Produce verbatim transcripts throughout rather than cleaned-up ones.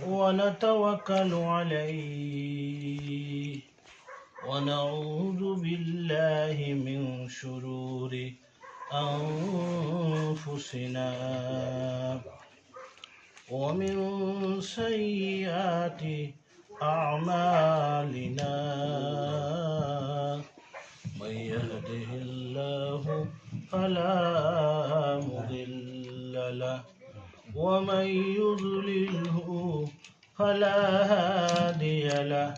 ونتوكل عليه ونعوذ بالله من شرور أنفسنا ومن سيئات أعمالنا. من يهده الله فلا مضل له ومن يضلله فلا هادي له.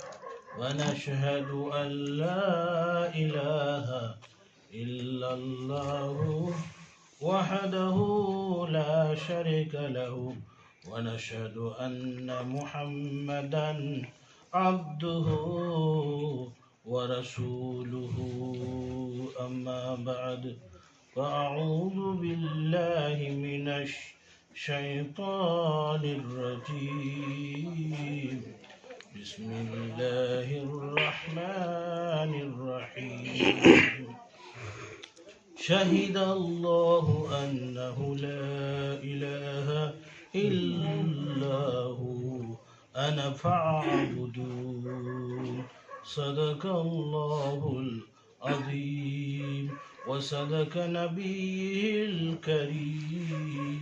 ونشهد أن لا إله إلا الله وحده لا شريك له. ونشهد أن محمدا عبده ورسوله. أما بعد، فأعوذ بالله من الشيطان الرجيم. بسم الله الرحمن الرحيم. شهد الله أنه لا إله إلا هو أنا فاعبدون. صدق الله العظيم وصدق نبيه الكريم.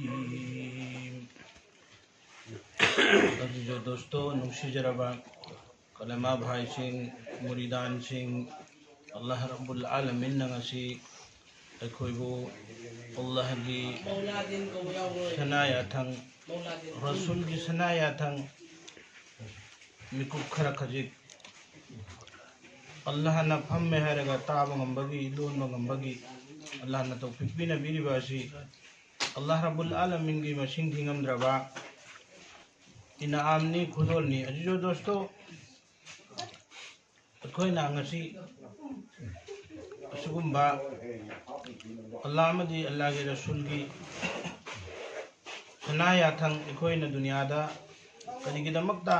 ꯑꯗꯨꯁꯨ ꯗꯣꯁꯇꯣ, ꯅꯨꯡꯁꯤꯖꯔꯕ ꯀꯂꯃꯥ ꯚꯥꯏꯁꯤꯡ, ꯃꯨꯔꯤꯗꯥꯟꯁꯤꯡ, ꯑꯜꯂꯥꯍ ꯔꯕꯨꯜ ꯑꯥꯂꯃꯤꯟꯅ ꯉꯁꯤ ꯑꯩꯈꯣꯏꯕꯨ ꯑꯜꯂꯥꯍꯒꯤ ꯁꯅꯥ ꯌꯥꯊꯪ, ꯔꯁꯨꯜꯒꯤ ꯁꯅꯥ ꯌꯥꯊꯪ, ꯃꯤꯀꯨꯞ ꯈꯔ ꯈꯖꯤꯛ ꯑꯜꯂꯥꯍꯅ ꯐꯝꯃꯦ ꯍꯥꯏꯔꯒ ꯇꯥꯕ ꯉꯝꯕꯒꯤ, ꯂꯣꯟꯕ ꯉꯝꯕꯒꯤ ꯑꯜꯂꯥꯍꯅ ꯇꯧꯐꯤꯛ ꯄꯤꯅꯕꯤꯔꯤꯕ ꯑꯁꯤ ꯑꯜꯂꯥꯍ ꯔꯕꯨꯜ ꯑꯥꯂꯃꯤꯟꯒꯤ ꯃꯁꯤꯡ ꯊꯤꯉꯝꯗ꯭ꯔꯕ ꯏꯅꯥꯝꯅꯤ, ꯈꯨꯗꯣꯜꯅꯤ꯫ ꯑꯖꯤꯖꯣ ꯗꯣꯁꯇꯣ, ꯑꯩꯈꯣꯏꯅ ꯉꯁꯤ ꯑꯁꯤꯒꯨꯝꯕ ꯑꯜꯂꯥꯍ ꯑꯃꯗꯤ ꯑꯜꯂꯥꯍꯒꯤ ꯔꯁꯨꯜꯒꯤ ꯁꯅꯥ ꯌꯥꯊꯪ, ꯑꯩꯈꯣꯏꯅ ꯗꯨꯅꯤꯌꯥꯗ ꯀꯔꯤꯒꯤꯗꯃꯛꯇ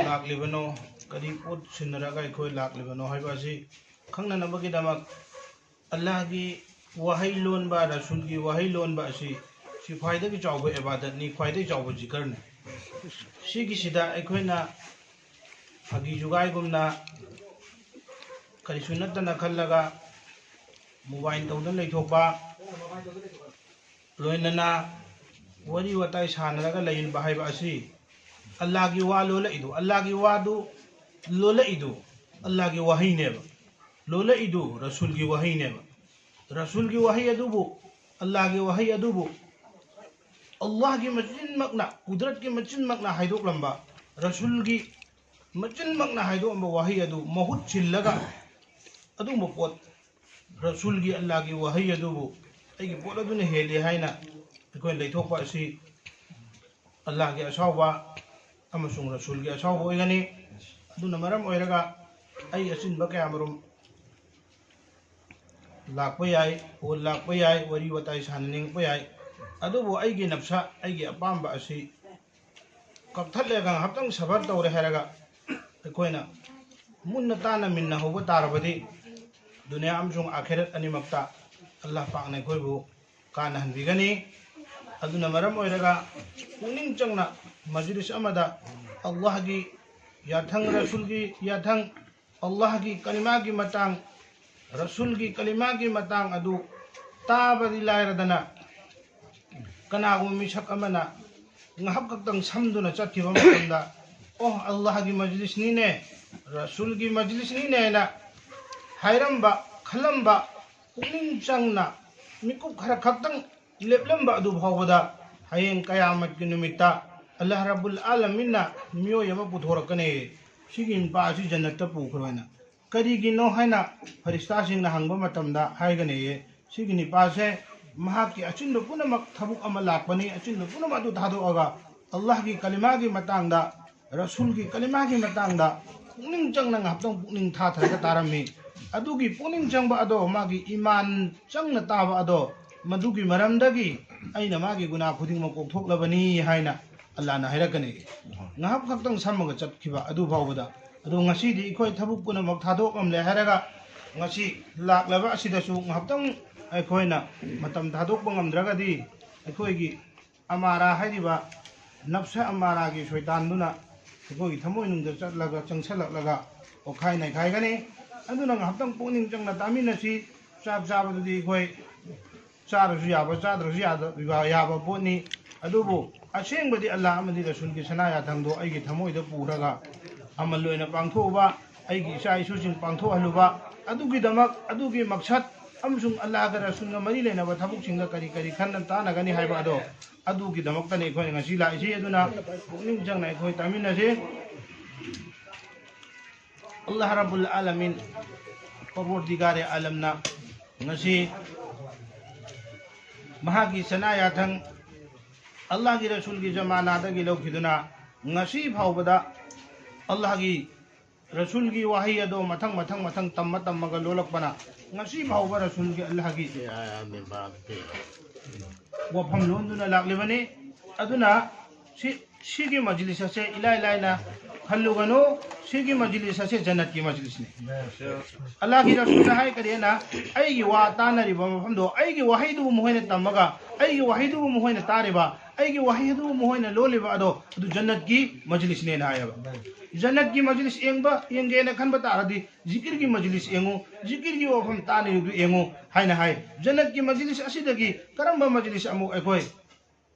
ꯂꯥꯛꯂꯤꯕꯅꯣ, ꯀꯔꯤ ꯄꯣꯠ ꯁꯤꯟꯅꯔꯒ ꯑꯩꯈꯣꯏ ꯂꯥꯛꯂꯤꯕꯅꯣ ꯍꯥꯏꯕ ꯑꯁꯤ ꯈꯪꯅꯅꯕꯒꯤꯗꯃꯛ ꯑꯜꯂꯥꯍꯒꯤ ꯋꯥꯍꯩ ꯂꯣꯟꯕ, ꯔꯁꯨꯜꯒꯤ ꯋꯥꯍꯩ ꯂꯣꯟꯕ ꯑꯁꯤ ꯁꯤ ꯈ꯭ꯋꯥꯏꯗꯒꯤ ꯆꯥꯎꯕ ꯏꯕꯥꯗꯠꯅꯤ, ꯈ꯭ꯋꯥꯏꯗꯒꯤ ꯆꯥꯎꯕ ꯖꯤꯀꯔꯅꯤ꯫ ꯁꯤꯒꯤꯁꯤꯗ ꯑꯩꯈꯣꯏꯅ ꯐꯥꯒꯤ ꯖꯨꯒꯥꯏꯒꯨꯝꯅ ꯀꯔꯤꯁꯨ ꯅꯠꯇꯅ ꯈꯜꯂꯒ ꯃꯣꯕꯥꯏꯜ ꯇꯧꯗꯨꯅ ꯂꯩꯊꯣꯛꯄ, ꯂꯣꯏꯅꯅ ꯋꯥꯔꯤ ꯋꯥꯇꯥꯏ ꯁꯥꯟꯅꯔꯒ ꯂꯩꯕ ꯍꯥꯏꯕ ꯑꯁꯤ ꯑꯜꯂꯥꯍꯒꯤ ꯋꯥ ꯂꯣꯜꯂꯛꯏꯗꯨ, ꯑꯜꯂꯥꯍꯒꯤ ꯋꯥꯗꯨ ꯂꯣꯜꯂꯛꯏꯗꯨ ꯑꯜꯂꯥꯍꯒꯤ ꯋꯥꯍꯩꯅꯦꯕ, ꯂꯣꯜꯂꯛꯏꯗꯨ ꯔꯁꯨꯜꯒꯤ ꯋꯥꯍꯩꯅꯦꯕ꯫ ꯔꯁꯨꯜꯒꯤ ꯋꯥꯍꯩ ꯑꯗꯨꯕꯨ, ꯑꯜꯂꯥꯍꯒꯤ ꯋꯥꯍꯩ ꯑꯗꯨꯕꯨ, ꯑꯜꯂꯥꯍꯒꯤ ꯃꯆꯤꯟꯃꯛꯅ, ꯀꯨꯗꯔꯠꯀꯤ ꯃꯆꯤꯟꯃꯛꯅ ꯍꯥꯏꯗꯣꯛꯂꯝꯕ, ꯔꯁꯨꯜꯒꯤ ꯃꯆꯤꯟꯃꯛꯅ ꯍꯥꯏꯗꯣꯛꯂꯝꯕ ꯋꯥꯍꯩ ꯑꯗꯨ ꯃꯍꯨꯠ ꯁꯤꯜꯂꯒ, ꯑꯗꯨꯒꯨꯝꯕ ꯄꯣꯠ, ꯔꯁꯨꯜꯒꯤ, ꯑꯜꯂꯥꯍꯒꯤ ꯋꯥꯍꯩ ꯑꯗꯨꯕꯨ ꯑꯩꯒꯤ ꯄꯣꯠ ꯑꯗꯨꯅ ꯍꯦꯜꯂꯤ ꯍꯥꯏꯅ ꯑꯩꯈꯣꯏꯅ ꯂꯩꯊꯣꯛꯄ ꯑꯁꯤ ꯑꯜꯂꯥꯍꯒꯤ ꯑꯁꯥꯎꯕ ꯑꯃꯁꯨꯡ ꯔꯁꯨꯜꯒꯤ ꯑꯁꯥꯎꯕ ꯑꯣꯏꯒꯅꯤ꯫ ꯑꯗꯨꯅ ꯃꯔꯝ ꯑꯣꯏꯔꯒ ꯑꯩ ꯑꯆꯤꯟꯕ ꯀꯌꯥꯃꯔꯨꯝ ꯂꯥꯛꯄ ꯌꯥꯏ, ꯍꯣꯜ ꯂꯥꯛꯄ ꯌꯥꯏ, ꯋꯥꯔꯤ ꯋꯥꯇꯥꯏ ꯁꯥꯟꯅꯅꯤꯡꯉꯛꯄ ꯌꯥꯏ꯫ ꯑꯗꯨꯕꯨ ꯑꯩꯒꯤ ꯅꯞꯁ, ꯑꯩꯒꯤ ꯑꯄꯥꯝꯕ ꯑꯁꯤ ꯀꯛꯊꯠꯂꯒ ꯉꯥꯏꯍꯥꯛꯇꯪ ꯁꯕꯔ ꯇꯧꯔꯦ ꯍꯥꯏꯔꯒ ꯑꯩꯈꯣꯏꯅ ꯃꯨꯟꯅ ꯇꯥꯅ ꯃꯤꯟꯅ ꯍꯧꯕ ꯇꯥꯔꯕꯗꯤ ꯗꯨꯅꯤꯌꯥ ꯑꯃꯁꯨꯡ ꯑꯥꯈꯤꯔꯠ ꯑꯅꯤꯃꯛꯇ ꯑꯜꯂꯥꯍ ꯄꯥꯛꯅ ꯑꯩꯈꯣꯏꯕꯨ ꯀꯥꯟꯅꯍꯟꯕꯤꯒꯅꯤ꯫ ꯑꯗꯨꯅ ꯃꯔꯝ ꯑꯣꯏꯔꯒ ꯄꯨꯛꯅꯤꯡ ꯆꯪꯅ ꯃꯖꯂꯤꯁ ꯑꯃꯗ ꯑꯜꯂꯥꯍꯒꯤ ꯌꯥꯊꯪ, ꯔꯁꯨꯜꯒꯤ ꯌꯥꯊꯪ, ꯑꯜꯂꯥꯍꯒꯤ ꯀꯂꯤꯃꯥꯒꯤ ꯃꯇꯥꯡ, ꯔꯁꯨꯜꯒꯤ ꯀꯂꯤꯃꯥꯒꯤ ꯃꯇꯥꯡ ꯑꯗꯨ ꯇꯥꯕꯗꯤ ꯂꯥꯏꯔꯗꯅ, ꯀꯅꯥꯒꯨꯝꯕ ꯃꯤꯁꯛ ꯑꯃꯅ ꯉꯥꯏꯍꯥꯛ ꯈꯛꯇꯪ ꯁꯝꯗꯨꯅ ꯆꯠꯈꯤꯕ ꯃꯇꯝꯗ, "ꯑꯣ, ꯑꯜꯂꯥꯍꯒꯤ ꯃꯖꯂꯤꯁꯅꯤꯅꯦ, ꯔꯁꯨꯜꯒꯤ ꯃꯖꯂꯤꯁꯅꯤꯅꯦꯅ" ꯍꯥꯏꯔꯝꯕ, ꯈꯜꯂꯝꯕ, ꯄꯨꯛꯅꯤꯡ ꯆꯪꯅ ꯃꯤꯀꯨꯞ ꯈꯔ ꯈꯛꯇꯪ ꯂꯦꯞꯂꯝꯕ ꯑꯗꯨ ꯐꯥꯎꯕꯗ ꯍꯌꯦꯡ ꯀꯌꯥꯃꯠꯀꯤ ꯅꯨꯃꯤꯠꯇ ꯑꯜꯂꯥꯍ ꯔꯕꯨꯜ ꯑꯥꯂꯃꯤꯟꯅ ꯃꯤꯑꯣꯏ ꯑꯃ ꯄꯨꯊꯣꯔꯛꯀꯅꯤ꯫ ꯁꯤꯒꯤ ꯅꯨꯄꯥ ꯑꯁꯤ ꯖꯟꯅꯠꯇ ꯄꯨꯈ꯭ꯔꯣ ꯍꯥꯏꯅ꯫ ꯀꯔꯤꯒꯤꯅꯣ ꯍꯥꯏꯅ ꯐꯔꯤꯁꯇꯥꯁꯤꯡꯅ ꯍꯪꯕ ꯃꯇꯝꯗ ꯍꯥꯏꯒꯅꯤꯌꯦ, ꯁꯤꯒꯤ ꯅꯨꯄꯥꯁꯦ ꯃꯍꯥꯛꯀꯤ ꯑꯆꯤꯟꯕ ꯄꯨꯝꯅꯃꯛ ꯊꯕꯛ ꯑꯃ ꯂꯥꯛꯄꯅꯤ, ꯑꯆꯤꯟꯕ ꯄꯨꯝꯅꯃꯛ ꯑꯗꯨ ꯊꯥꯗꯣꯛꯑꯒ ꯑꯜꯂꯥꯍꯒꯤ ꯀꯂꯤꯃꯥꯒꯤ ꯃꯇꯥꯡꯗ, ꯔꯁꯨꯜꯒꯤ ꯀꯂꯤꯃꯥꯒꯤ ꯃꯇꯥꯡꯗ ꯄꯨꯛꯅꯤꯡ ꯆꯪꯅ ꯉꯥꯏꯍꯥꯛꯇꯪ ꯄꯨꯛꯅꯤꯡ ꯊꯥꯊꯔꯒ ꯇꯥꯔꯝꯃꯤ꯫ ꯑꯗꯨꯒꯤ ꯄꯨꯛꯅꯤꯡ ꯆꯪꯕ ꯑꯗꯣ, ꯃꯥꯒꯤ ꯏꯃꯥꯟ ꯆꯪꯅ ꯇꯥꯕ ꯑꯗꯣ, ꯃꯗꯨꯒꯤ ꯃꯔꯝꯗꯒꯤ ꯑꯩꯅ ꯃꯥꯒꯤ ꯒꯨꯅꯥ ꯈꯨꯗꯤꯡꯃꯛ ꯀꯣꯛꯊꯣꯛꯂꯕꯅꯤ ꯍꯥꯏꯅ ꯑꯜꯂꯥꯍꯅ ꯍꯥꯏꯔꯛꯀꯅꯤ꯫ ꯉꯥꯏꯍꯥꯛ ꯈꯛꯇꯪ ꯁꯝꯃꯒ ꯆꯠꯈꯤꯕ ꯑꯗꯨ ꯐꯥꯎꯕꯗ꯫ ꯑꯗꯣ ꯉꯁꯤꯗꯤ ꯑꯩꯈꯣꯏ ꯊꯕꯛ ꯄꯨꯝꯅꯃꯛ ꯊꯥꯗꯣꯛꯂꯝꯂꯦ ꯍꯥꯏꯔꯒ ꯉꯁꯤ ꯂꯥꯛꯂꯕ ꯑꯁꯤꯗꯁꯨ ꯉꯥꯏꯍꯥꯛꯇꯪ ꯑꯩꯈꯣꯏꯅ ꯃꯇꯝ ꯊꯥꯗꯣꯛꯄ ꯉꯝꯗ꯭ꯔꯒꯗꯤ ꯑꯩꯈꯣꯏꯒꯤ ꯑꯃꯥꯔꯥ ꯍꯥꯏꯔꯤꯕ ꯅꯞꯁ ꯑꯃꯥꯔꯥꯒꯤ ꯁꯣꯏꯇꯥꯟꯗꯨꯅ ꯑꯩꯈꯣꯏꯒꯤ ꯊꯃꯣꯏꯅꯨꯡꯗ ꯆꯠꯂꯒ, ꯆꯪꯁꯜꯂꯛꯂꯒ ꯑꯣꯈꯥꯏ ꯅꯩꯈꯥꯏꯒꯅꯤ꯫ ꯑꯗꯨꯅ ꯉꯥꯏꯍꯥꯛꯇꯪ ꯄꯨꯛꯅꯤꯡ ꯆꯪꯅ ꯇꯥꯃꯤꯟꯅꯁꯤ꯫ ꯆꯥꯛ ꯆꯥꯕꯗꯨꯗꯤ ꯑꯩꯈꯣꯏ ꯆꯥꯔꯁꯨ ꯌꯥꯕ, ꯆꯥꯗ꯭ꯔꯁꯨ ꯌꯥꯗ-, ꯌꯥꯕ ꯄꯣꯠꯅꯤ꯫ ꯑꯗꯨꯕꯨ ꯑꯁꯦꯡꯕꯗꯤ ꯑꯜꯂꯥꯍ ꯑꯃꯗꯤ ꯔꯁꯨꯜꯒꯤ ꯁꯅꯥ ꯌꯥꯊꯪꯗꯣ ꯑꯩꯒꯤ ꯊꯃꯣꯏꯗ ꯄꯨꯔꯒ ꯑꯃꯜ ꯑꯣꯏꯅ ꯄꯥꯡꯊꯣꯛꯎꯕ, ꯑꯩꯒꯤ ꯏꯆꯥ ꯏꯁꯨꯁꯤꯡ ꯄꯥꯡꯊꯣꯛꯍꯜꯂꯨꯕ, ꯑꯗꯨꯒꯤꯗꯃꯛ, ꯑꯗꯨꯒꯤ ꯃꯛꯁꯠ ꯑꯃꯁꯨꯡ ꯑꯜꯂꯥꯍꯒ ꯔꯁꯨꯜꯒ ꯃꯔꯤ ꯂꯩꯅꯕ ꯊꯕꯛꯁꯤꯡꯗ ꯀꯔꯤ ꯀꯔꯤ ꯈꯟꯅ ꯇꯥꯟꯅꯒꯅꯤ ꯍꯥꯏꯕ ꯑꯗꯣ, ꯑꯗꯨꯒꯤꯗꯃꯛꯇꯅꯤ ꯑꯩꯈꯣꯏꯅ ꯉꯁꯤ ꯂꯥꯛꯏꯁꯤ꯫ ꯑꯗꯨꯅ ꯄꯨꯛꯅꯤꯡ ꯆꯪꯅ ꯑꯩꯈꯣꯏ ꯇꯥꯃꯤꯟꯅꯁꯤ꯫ ꯑꯜꯂꯥꯍ ꯔꯕꯨꯜ ꯑꯥꯂꯃꯤꯟ, ꯄꯔꯋꯔꯗꯤꯒꯥꯔꯦ ꯑꯥꯂꯝꯅ ꯉꯁꯤ ꯃꯍꯥꯛꯀꯤ ꯁꯅꯥ ꯌꯥꯊꯪ ꯑꯜꯂꯥꯍꯒꯤ ꯔꯁꯨꯜꯒꯤ ꯖꯃꯥꯅꯥꯗꯒꯤ ꯂꯧꯈꯤꯗꯨꯅ ꯉꯁꯤ ꯐꯥꯎꯕꯗ ꯑꯜꯂꯥꯍꯒꯤ ꯔꯁꯨꯜꯒꯤ ꯋꯥꯍꯩ ꯑꯗꯣ ꯃꯊꯪ ꯃꯊꯪ ꯃꯊꯪ ꯇꯝꯃ ꯇꯝꯃꯒ ꯂꯣꯜꯂꯛꯄꯅ ꯉꯁꯤ ꯐꯥꯎꯕ ꯔꯁꯨꯜꯒꯤ ꯑꯜꯂꯥꯍꯒꯤ ꯋꯥꯐꯝ ꯂꯣꯟꯗꯨꯅ ꯂꯥꯛꯂꯤꯕꯅꯤ꯫ ꯑꯗꯨꯅ ꯁꯤ, ꯁꯤꯒꯤ ꯃꯖꯂꯤꯁ ꯑꯁꯦ ꯏꯂꯥꯏ ꯂꯥꯏꯅ ꯈꯜꯂꯨꯒꯅꯨ꯫ ꯁꯤꯒꯤ ꯃꯖꯂꯤꯁ ꯑꯁꯦ ꯖꯟꯅꯠꯀꯤ ꯃꯖꯂꯤꯁꯅꯤ꯫ ꯑꯜꯂꯥꯍꯒꯤ ꯔꯁꯨꯜꯅ ꯍꯥꯏ ꯀꯔꯤ ꯍꯥꯏꯅ? ꯑꯩꯒꯤ ꯋꯥ ꯇꯥꯅꯔꯤꯕ ꯃꯐꯝꯗꯣ, ꯑꯩꯒꯤ ꯋꯥꯍꯩꯗꯨꯕꯨ ꯃꯈꯣꯏꯅ ꯇꯝꯃꯒ, ꯑꯩꯒꯤ ꯋꯥꯍꯩꯗꯨꯕꯨ ꯃꯈꯣꯏꯅ ꯇꯥꯔꯤꯕ, ꯑꯩꯒꯤ ꯋꯥꯍꯩ ꯑꯗꯨꯕꯨ ꯃꯈꯣꯏꯅ ꯂꯣꯜꯂꯤꯕ ꯑꯗꯣ, ꯑꯗꯨ ꯖꯟꯅꯠꯀꯤ ꯃꯖꯂꯤꯁꯅꯦꯅ ꯍꯥꯏꯌꯦꯕ꯫ ꯖꯟꯅꯠꯀꯤ ꯃꯖꯂꯤꯁ ꯌꯦꯡꯕ, ꯌꯦꯡꯒꯦꯅ ꯈꯟꯕ ꯇꯥꯔꯗꯤ, ꯖꯤꯀꯤꯔꯒꯤ ꯃꯖꯂꯤꯁ ꯌꯦꯡꯉꯨ, ꯖꯤꯀꯤꯔꯒꯤ ꯋꯥꯐꯝ ꯇꯥꯅꯔꯤꯕꯗꯨ ꯌꯦꯡꯉꯨ ꯍꯥꯏꯅ ꯍꯥꯏ꯫ ꯖꯟꯅꯠꯀꯤ ꯃꯖꯂꯤꯁ ꯑꯁꯤꯗꯒꯤ ꯀꯔꯝꯕ ꯃꯖꯂꯤꯁ ꯑꯃꯨꯛ ꯑꯩꯈꯣꯏ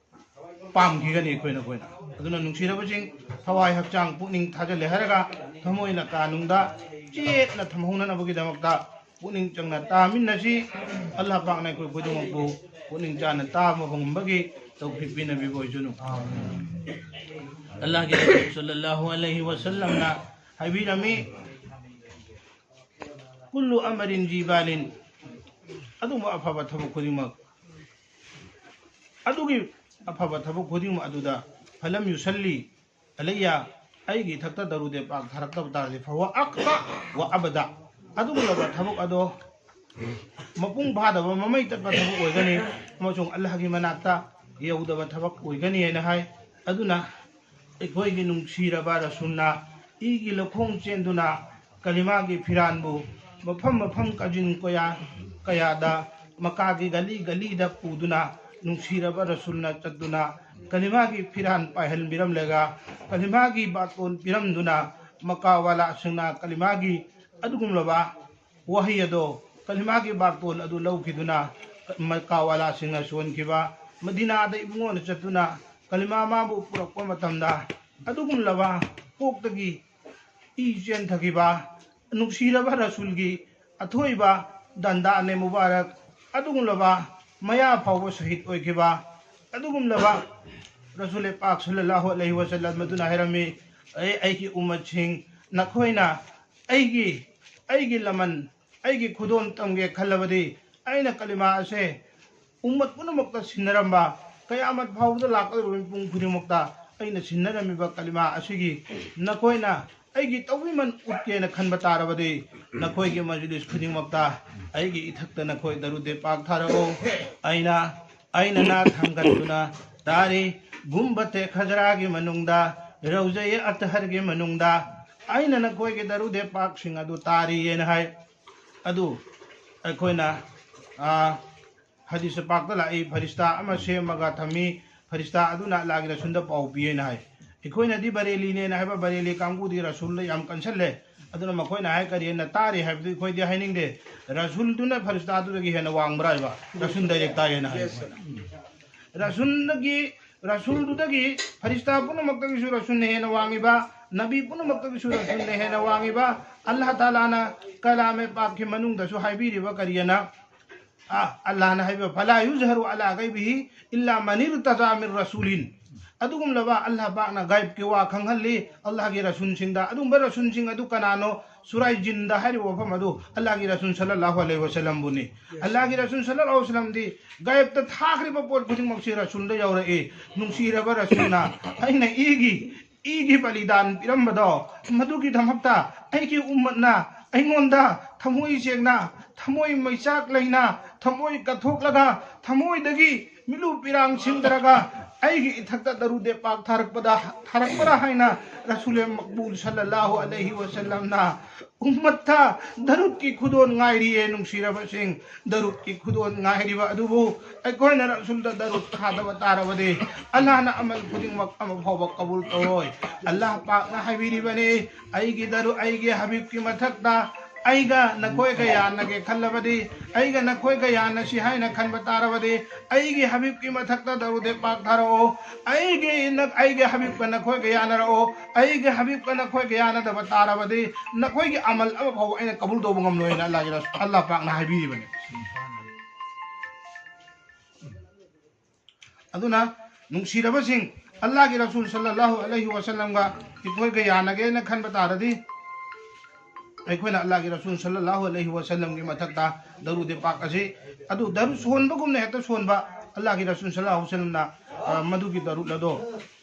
ꯄꯥꯝꯈꯤꯒꯅꯤ ꯑꯩꯈꯣꯏꯅ, ꯑꯩꯈꯣꯏꯅ? ꯑꯗꯨꯅ ꯅꯨꯡꯁꯤꯔꯕꯁꯤꯡ, ꯊꯋꯥꯏ ꯍꯛꯆꯥꯡ ꯄꯨꯛꯅꯤꯡ ꯊꯥꯖꯤꯜꯂꯦ ꯍꯥꯏꯔꯒ ꯊꯃꯣꯏ ꯂꯀꯥꯅꯨꯡꯗ ꯆꯦꯠꯅ ꯊꯝꯍꯧꯅꯅꯕꯒꯤꯗꯃꯛꯇ ꯄꯨꯛꯅꯤꯡ ꯆꯪꯅ ꯇꯥꯃꯤꯟꯅꯁꯤ꯫ ꯑꯜꯂꯥꯍ ꯄꯥꯛꯅ ꯑꯩꯈꯣꯏ ꯈꯨꯗꯤꯡꯃꯛꯄꯨ ꯄꯨꯛꯅꯤꯡ ꯆꯪꯅ ꯇꯥꯕ ꯉꯝꯕꯒꯤ ꯇꯧꯐꯤꯛ ꯄꯤꯅꯕꯤꯕ ꯑꯣꯏꯁꯅꯨ꯫ ꯑꯜꯂꯥꯍꯒꯤ ꯔꯁꯨꯜ ꯁꯜꯂꯜꯂꯥꯍꯨ ꯑꯂꯩꯍꯤ ꯋꯁꯜꯂꯝꯅ ꯍꯥꯏꯕꯤꯔꯝꯃꯤ, "ꯀꯨꯜꯂꯨ ꯑꯃꯔꯤꯟ ꯖꯤꯕꯥꯂꯤꯟ", ꯑꯗꯨꯒꯨꯝꯕ ꯑꯐꯕ ꯊꯕꯛ ꯈꯨꯗꯤꯡꯃꯛ, ꯑꯗꯨꯒꯤ ꯑꯐꯕ ꯊꯕꯛ ꯈꯨꯗꯤꯡꯃꯛ ꯑꯗꯨꯗ "ꯐꯂꯝ ꯌꯨꯁꯜꯂꯤ ꯑꯂꯩꯌꯥ", ꯑꯩꯒꯤ ꯏꯊꯛꯇ ꯗꯔꯨꯗꯦ ꯄꯥꯛ ꯊꯥꯔꯛꯇꯕ ꯇꯥꯔꯗꯤ, "ꯐꯍꯨꯋ ꯑꯛꯇ ꯋ ꯑꯕꯗ", ꯑꯗꯨꯒꯨꯝꯂꯕ ꯊꯕꯛ ꯑꯗꯣ ꯃꯄꯨꯡ ꯐꯥꯗꯕ, ꯃꯃꯩ ꯇꯠꯄ ꯊꯕꯛ ꯑꯣꯏꯒꯅꯤ ꯑꯃꯁꯨꯡ ꯑꯜꯂꯥꯍꯒꯤ ꯃꯅꯥꯛꯇ ꯌꯧꯗꯕ ꯊꯕꯛ ꯑꯣꯏꯒꯅꯤ ꯍꯥꯏꯅ ꯍꯥꯏ꯫ ꯑꯗꯨꯅ ꯑꯩꯈꯣꯏꯒꯤ ꯅꯨꯡꯁꯤꯔꯕ ꯔꯁꯨꯜꯅ ꯏꯒꯤ ꯂꯧꯈꯣꯡ ꯆꯦꯟꯗꯨꯅ ꯀꯂꯤꯃꯥꯒꯤ ꯐꯤꯔꯥꯟꯕꯨ ꯃꯐꯝ ꯃꯐꯝ ꯀꯥꯖꯤꯟ ꯀꯣꯌꯥ ꯀꯌꯥꯗ, ꯃꯀꯥꯒꯤ ꯒꯂꯤ ꯒꯂꯤꯗ ꯄꯨꯗꯨꯅ ꯅꯨꯡꯁꯤꯔꯕ ꯔꯁꯨꯜꯅ ꯆꯠꯇꯨꯅ ꯀꯂꯤꯃꯥꯒꯤ ꯐꯤꯔꯥꯟ ꯄꯥꯏꯍꯟꯕꯤꯔꯝꯂꯒ, ꯀꯂꯤꯃꯥꯒꯤ ꯕꯥꯇꯣꯟ ꯄꯤꯔꯝꯗꯨꯅ, ꯃꯀꯥꯋꯥꯂꯥꯁꯤꯡꯅ ꯀꯂꯤꯃꯥꯒꯤ ꯑꯗꯨꯒꯨꯝꯂꯕ ꯋꯥꯍꯩ ꯑꯗꯣ, ꯀꯂꯤꯃꯥꯒꯤ ꯕꯥꯇꯣꯟ ꯑꯗꯨ ꯂꯧꯈꯤꯗꯨꯅ ꯃꯀꯥꯋꯥꯂꯥꯁꯤꯡꯅ ꯁꯣꯟꯈꯤꯕ, ꯃꯗꯤꯅꯥꯗ ꯏꯕꯨꯡꯉꯣꯅ ꯆꯠꯇꯨꯅ ꯀꯂꯤꯃꯥ ꯃꯥꯕꯨ ꯄꯨꯔꯛꯄ ꯃꯇꯝꯗ ꯑꯗꯨꯒꯨꯝꯂꯕ ꯀꯣꯛꯇꯒꯤ ꯏ ꯆꯦꯟꯊꯈꯤꯕ, ꯅꯨꯡꯁꯤꯔꯕ ꯔꯁꯨꯜꯒꯤ ꯑꯊꯣꯏꯕ ꯗꯟꯗꯥꯅꯦ ꯃꯨꯕꯥꯔꯛ, ꯑꯗꯨꯒꯨꯝꯂꯕ ꯃꯌꯥ ꯐꯥꯎꯕ ꯁꯍꯤꯗ ꯑꯣꯏꯈꯤꯕ, ꯑꯗꯨꯒꯨꯝꯂꯕ ꯔꯁꯨꯜ ꯄꯥꯛ ꯁꯜꯂꯜꯂꯥꯍꯨ ꯑꯂꯩꯍꯤ ꯋꯁꯜꯂꯝ ꯑꯗꯨꯅ ꯍꯥꯏꯔꯝꯃꯤ, "ꯑꯦ ꯑꯩꯒꯤ ꯎꯝꯃꯠꯁꯤꯡ, ꯅꯈꯣꯏꯅ ꯑꯩꯒꯤ, ꯑꯩꯒꯤ ꯂꯃꯟ, ꯑꯩꯒꯤ ꯈꯨꯗꯣꯜ ꯇꯝꯒꯦ ꯈꯜꯂꯕꯗꯤ, ꯑꯩꯅ ꯀꯂꯤꯃꯥ ꯑꯁꯦ ꯎꯝꯃꯠ ꯄꯨꯝꯅꯃꯛꯇ ꯁꯤꯟꯅꯔꯝꯕ, ꯀꯌꯥꯃꯠ ꯐꯥꯎꯕꯗ ꯂꯥꯛꯀꯗꯧꯔꯤꯕ ꯃꯤꯄꯨꯝ ꯈꯨꯗꯤꯡꯃꯛꯇ ꯑꯩꯅ ꯁꯤꯟꯅꯔꯝꯃꯤꯕ ꯀꯂꯤꯃꯥ ꯑꯁꯤꯒꯤ ꯅꯈꯣꯏꯅ ꯑꯩꯒꯤ ꯇꯧꯕꯤꯃꯜ ꯎꯠꯀꯦꯅ ꯈꯟꯕ ꯇꯥꯔꯕꯗꯤ, ꯅꯈꯣꯏꯒꯤ ꯃꯖꯂꯤꯁ ꯈꯨꯗꯤꯡꯃꯛꯇ ꯑꯩꯒꯤ ꯏꯊꯛꯇ ꯅꯈꯣꯏ ꯗꯔꯨꯗꯦ ꯄꯥꯛ ꯊꯥꯔꯛꯎ꯫ ꯑꯩꯅ, ꯑꯩꯅ ꯅꯥꯠ ꯊꯥꯡꯒꯠꯇꯨꯅ ꯇꯥꯔꯤ, ꯒꯨꯝꯕꯇꯦ ꯈꯖꯔꯥꯒꯤ ꯃꯅꯨꯡꯗ, ꯔꯧꯖꯌꯦ ꯑꯇꯍꯔꯒꯤ ꯃꯅꯨꯡꯗ ꯑꯩꯅ ꯅꯈꯣꯏꯒꯤ ꯗꯔꯨꯗꯦ ꯄꯥꯛꯁꯤꯡ ꯑꯗꯨ ꯇꯥꯔꯤꯌꯦꯅ ꯍꯥꯏ꯫ ꯑꯗꯨ ꯑꯩꯈꯣꯏꯅ, ꯑꯥ, ꯍꯗꯤꯁ ꯄꯥꯛꯇ ꯂꯥꯛꯏ, ꯐꯔꯤꯁꯇꯥ ꯑꯃ ꯁꯦꯝꯃꯒ ꯊꯝꯃꯤ, ꯐꯔꯤꯁꯇꯥ ꯑꯗꯨꯅ ꯑꯜꯂꯥꯍꯒꯤ ꯔꯁꯨꯜꯗ ꯄꯥꯎ ꯄꯤꯌꯦꯅ ꯍꯥꯏ꯫ ꯑꯩꯈꯣꯏꯅꯗꯤ ꯕꯔꯦꯂꯤꯅꯦꯅ ꯍꯥꯏꯕ, ꯕꯔꯦꯂꯤ ꯀꯥꯡꯕꯨꯗꯤ ꯔꯁꯨꯜꯗ ꯌꯥꯝ ꯀꯟꯁꯜꯂꯦ꯫ ꯑꯗꯨꯅ ꯃꯈꯣꯏꯅ ꯍꯥꯏ ꯀꯔꯤꯅ ꯇꯥꯔꯤ ꯍꯥꯏꯕꯗꯨ ꯑꯩꯈꯣꯏꯗꯤ ꯍꯥꯏꯅꯤꯡꯗꯦ꯫ ꯔꯁꯨꯜꯗꯨꯅ ꯐꯔꯤꯁꯇꯥꯗꯨꯗꯒꯤ ꯍꯦꯟꯅ ꯋꯥꯡꯕ꯭ꯔꯥ ꯍꯥꯏꯕ? ꯔꯁꯨꯜ ꯗꯥꯏꯔꯦꯛ ꯇꯥꯏꯌꯦꯅ ꯍꯥꯏ꯫ ꯔꯁꯨꯜꯗꯒꯤ, ꯔꯁꯨꯜꯗꯨꯗꯒꯤ ꯐꯔꯤꯁꯇꯥ ꯄꯨꯝꯅꯃꯛꯇꯒꯤꯁꯨ ꯔꯁꯨꯜꯅ ꯍꯦꯟꯅ ꯋꯥꯡꯉꯤꯕ, ꯅꯕꯤ ꯄꯨꯝꯅꯃꯛꯇꯒꯤꯁꯨ ꯔꯁꯨꯜꯅ ꯍꯦꯟꯅ ꯋꯥꯡꯉꯤꯕ꯫ ꯑꯜꯂꯥꯍ ꯇꯥꯂꯥꯅ ꯀꯂꯥꯃꯦ ꯄꯥꯛꯀꯤ ꯃꯅꯨꯡꯗꯁꯨ ꯍꯥꯏꯕꯤꯔꯤꯕ ꯀꯔꯤꯑꯅ? ꯑ, ꯑꯜꯂꯥꯍꯅ ꯍꯥꯏꯕ, "ꯐꯂꯥ ꯌꯨꯖꯍꯔꯨ ꯑꯂꯥ ꯒꯩꯕꯤꯍꯤ ꯏꯜꯂꯥ ꯃꯅꯤꯔ ꯇꯖꯥ ꯃꯤꯟ ꯔꯁꯨꯂꯤꯟ"꯫ ꯑꯗꯨꯒꯨꯝꯂꯕ ꯑꯜꯂꯥꯍ ꯄꯥꯛꯅ ꯒꯥꯏꯕꯀꯤ ꯋꯥ ꯈꯪꯍꯜꯂꯤ ꯑꯜꯂꯥꯍꯒꯤ ꯔꯁꯨꯜꯁꯤꯡꯗ꯫ ꯑꯗꯨꯒꯨꯝꯕ ꯔꯁꯨꯜꯁꯤꯡ ꯑꯗꯨ ꯀꯅꯥꯅꯣ? ꯁꯨꯔꯥꯏ ꯖꯤꯟꯗ ꯍꯥꯏꯔꯤꯕ ꯋꯥꯐꯝ ꯑꯗꯨ ꯑꯜꯂꯥꯍꯒꯤ ꯔꯁꯨꯜ ꯁꯜꯂꯜꯂꯥꯍꯨ ꯑꯂꯩꯍꯤ ꯋꯁꯜꯂꯝꯕꯨꯅꯤ꯫ ꯑꯜꯂꯥꯍꯒꯤ ꯔꯁꯨꯜ ꯁꯜꯂꯜꯂꯥꯍꯨ ꯑꯂꯩꯍꯤ ꯋꯁꯜꯂꯝꯗꯤ ꯒꯥꯏꯕꯇ ꯊꯥꯈ꯭ꯔꯤꯕ ꯄꯣꯠ ꯈꯨꯗꯤꯡꯃꯛꯁꯤ ꯔꯁꯨꯜꯗ ꯌꯧꯔꯛꯏ꯫ ꯅꯨꯡꯁꯤꯔꯕ ꯔꯁꯨꯜꯅ ꯑꯩꯅ ꯏꯒꯤ, ꯏꯒꯤ ꯕꯂꯤꯗꯥꯟ ꯄꯤꯔꯝꯕꯗꯣ, ꯃꯗꯨꯒꯤꯗꯃꯛꯇ ꯑꯩꯒꯤ ꯎꯝꯃꯠꯅ ꯑꯩꯉꯣꯟꯗ ꯊꯃꯣꯏ ꯁꯦꯡꯅ, ꯊꯃꯣꯏ ꯃꯩꯆꯥꯛ ꯂꯩꯅ, ꯊꯃꯣꯏ ꯀꯠꯊꯣꯛꯂꯒ, ꯊꯃꯣꯏꯗꯒꯤ ꯃꯤꯠꯂꯨ ꯄꯤꯔꯥꯡ ꯁꯤꯟꯗꯔꯒ, ꯑꯩꯒꯤ ꯏꯊꯛꯇ ꯗꯔꯨꯗꯦ ꯄꯥꯛ ꯊꯥꯔꯛꯄꯗ, ꯊꯥꯔꯛꯄ꯭ꯔꯥ ꯍꯥꯏꯅ ꯔꯁꯨꯂꯦ ꯃꯛꯕꯨꯜ ꯁꯜꯂꯜꯂꯥꯍꯨ ꯑꯂꯩꯍꯤ ꯋꯁꯜꯂꯝꯅ ꯎꯝꯃꯠꯇ ꯗꯔꯨꯗꯀꯤ ꯈꯨꯗꯣꯟ ꯉꯥꯏꯔꯤꯌꯦ꯫ ꯅꯨꯡꯁꯤꯔꯕꯁꯤꯡ, ꯗꯔꯨꯗꯀꯤ ꯈꯨꯗꯣꯟ ꯉꯥꯏꯔꯤꯕ ꯑꯗꯨꯕꯨ ꯑꯩꯈꯣꯏꯅ ꯔꯁꯨꯜꯗ ꯗꯔꯨꯗ ꯊꯥꯗꯕ ꯇꯥꯔꯕꯗꯤ ꯑꯜꯂꯥꯍꯅ ꯑꯃꯜ ꯈꯨꯗꯤꯡꯃꯛ ꯑꯃ ꯐꯥꯎꯕ ꯀꯕꯨꯜ ꯇꯧꯔꯣꯏ꯫ ꯑꯜꯂꯥꯍ ꯄꯥꯛꯅ ꯍꯥꯏꯕꯤꯔꯤꯕꯅꯤ, ꯑꯩꯒꯤ ꯗꯔꯨ ꯑꯩꯒꯤ ꯍꯕꯤꯕꯀꯤ ꯃꯊꯛꯇ ꯑꯩꯒ ꯅꯈꯣꯏꯒ ꯌꯥꯅꯒꯦ ꯈꯜꯂꯕꯗꯤ, ꯑꯩꯒ ꯅꯈꯣꯏꯒ ꯌꯥꯅꯁꯤ ꯍꯥꯏꯅ ꯈꯟꯕ ꯇꯥꯔꯕꯗꯤ, ꯑꯩꯒꯤ ꯍꯕꯤꯕꯀꯤ ꯃꯊꯛꯇ ꯗꯔꯨꯗꯦ ꯄꯥꯛ ꯊꯥꯔꯛꯑꯣ꯫ ꯑꯩꯒꯤ ꯅ-, ꯑꯩꯒꯤ ꯍꯕꯤꯕꯀ ꯅꯈꯣꯏꯒ ꯌꯥꯅꯔꯛꯑꯣ꯫ ꯑꯩꯒꯤ ꯍꯕꯤꯕꯀ ꯅꯈꯣꯏꯒ ꯌꯥꯅꯗꯕ ꯇꯥꯔꯕꯗꯤ ꯅꯈꯣꯏꯒꯤ ꯑꯃꯜ ꯑꯃ ꯐꯥꯎꯕ ꯑꯩꯅ ꯀꯕꯨꯜ ꯇꯧꯕ ꯉꯝꯂꯣꯏꯅ ꯑꯜꯂꯥꯍꯒꯤ ꯔꯁ-, ꯑꯜꯂꯥꯍ ꯄꯥꯛꯅ ꯍꯥꯏꯕꯤꯔꯤꯕꯅꯤ꯫ ꯑꯗꯨꯅ ꯅꯨꯡꯁꯤꯔꯕꯁꯤꯡ, ꯑꯜꯂꯥꯍꯒꯤ ꯔꯁꯨꯜ ꯁꯜꯂꯜꯂꯥꯍꯨ ꯑꯂꯩꯍꯤ ꯋꯁꯜꯂꯝꯒ ꯑꯩꯈꯣꯏꯒ ꯌꯥꯅꯒꯦꯅ ꯈꯟꯕ ꯇꯥꯔꯗꯤ, ꯑꯩꯈꯣꯏꯅ ꯑꯜꯂꯥꯍꯒꯤ ꯔꯁꯨꯜ ꯁꯜꯂꯜꯂꯥꯍꯨ ꯑꯂꯩꯍꯤ ꯋꯁꯜꯂꯝꯒꯤ ꯃꯊꯛꯇ ꯗꯔꯨꯗꯦ ꯄꯥꯛ ꯑꯁꯤ, ꯑꯗꯨ ꯗꯔꯨꯗ ꯁꯣꯟꯕꯒꯨꯝꯅ ꯍꯦꯛꯇ ꯁꯣꯟꯕ, ꯑꯜꯂꯥꯍꯒꯤ ꯔꯁꯨꯜ ꯁꯜꯂꯜꯂꯥꯍꯨ ꯑꯂꯩꯍꯤ ꯋꯁꯜꯂꯝꯅ, ꯑ, ꯃꯗꯨꯒꯤ ꯗꯔꯨꯗ ꯑꯗꯣ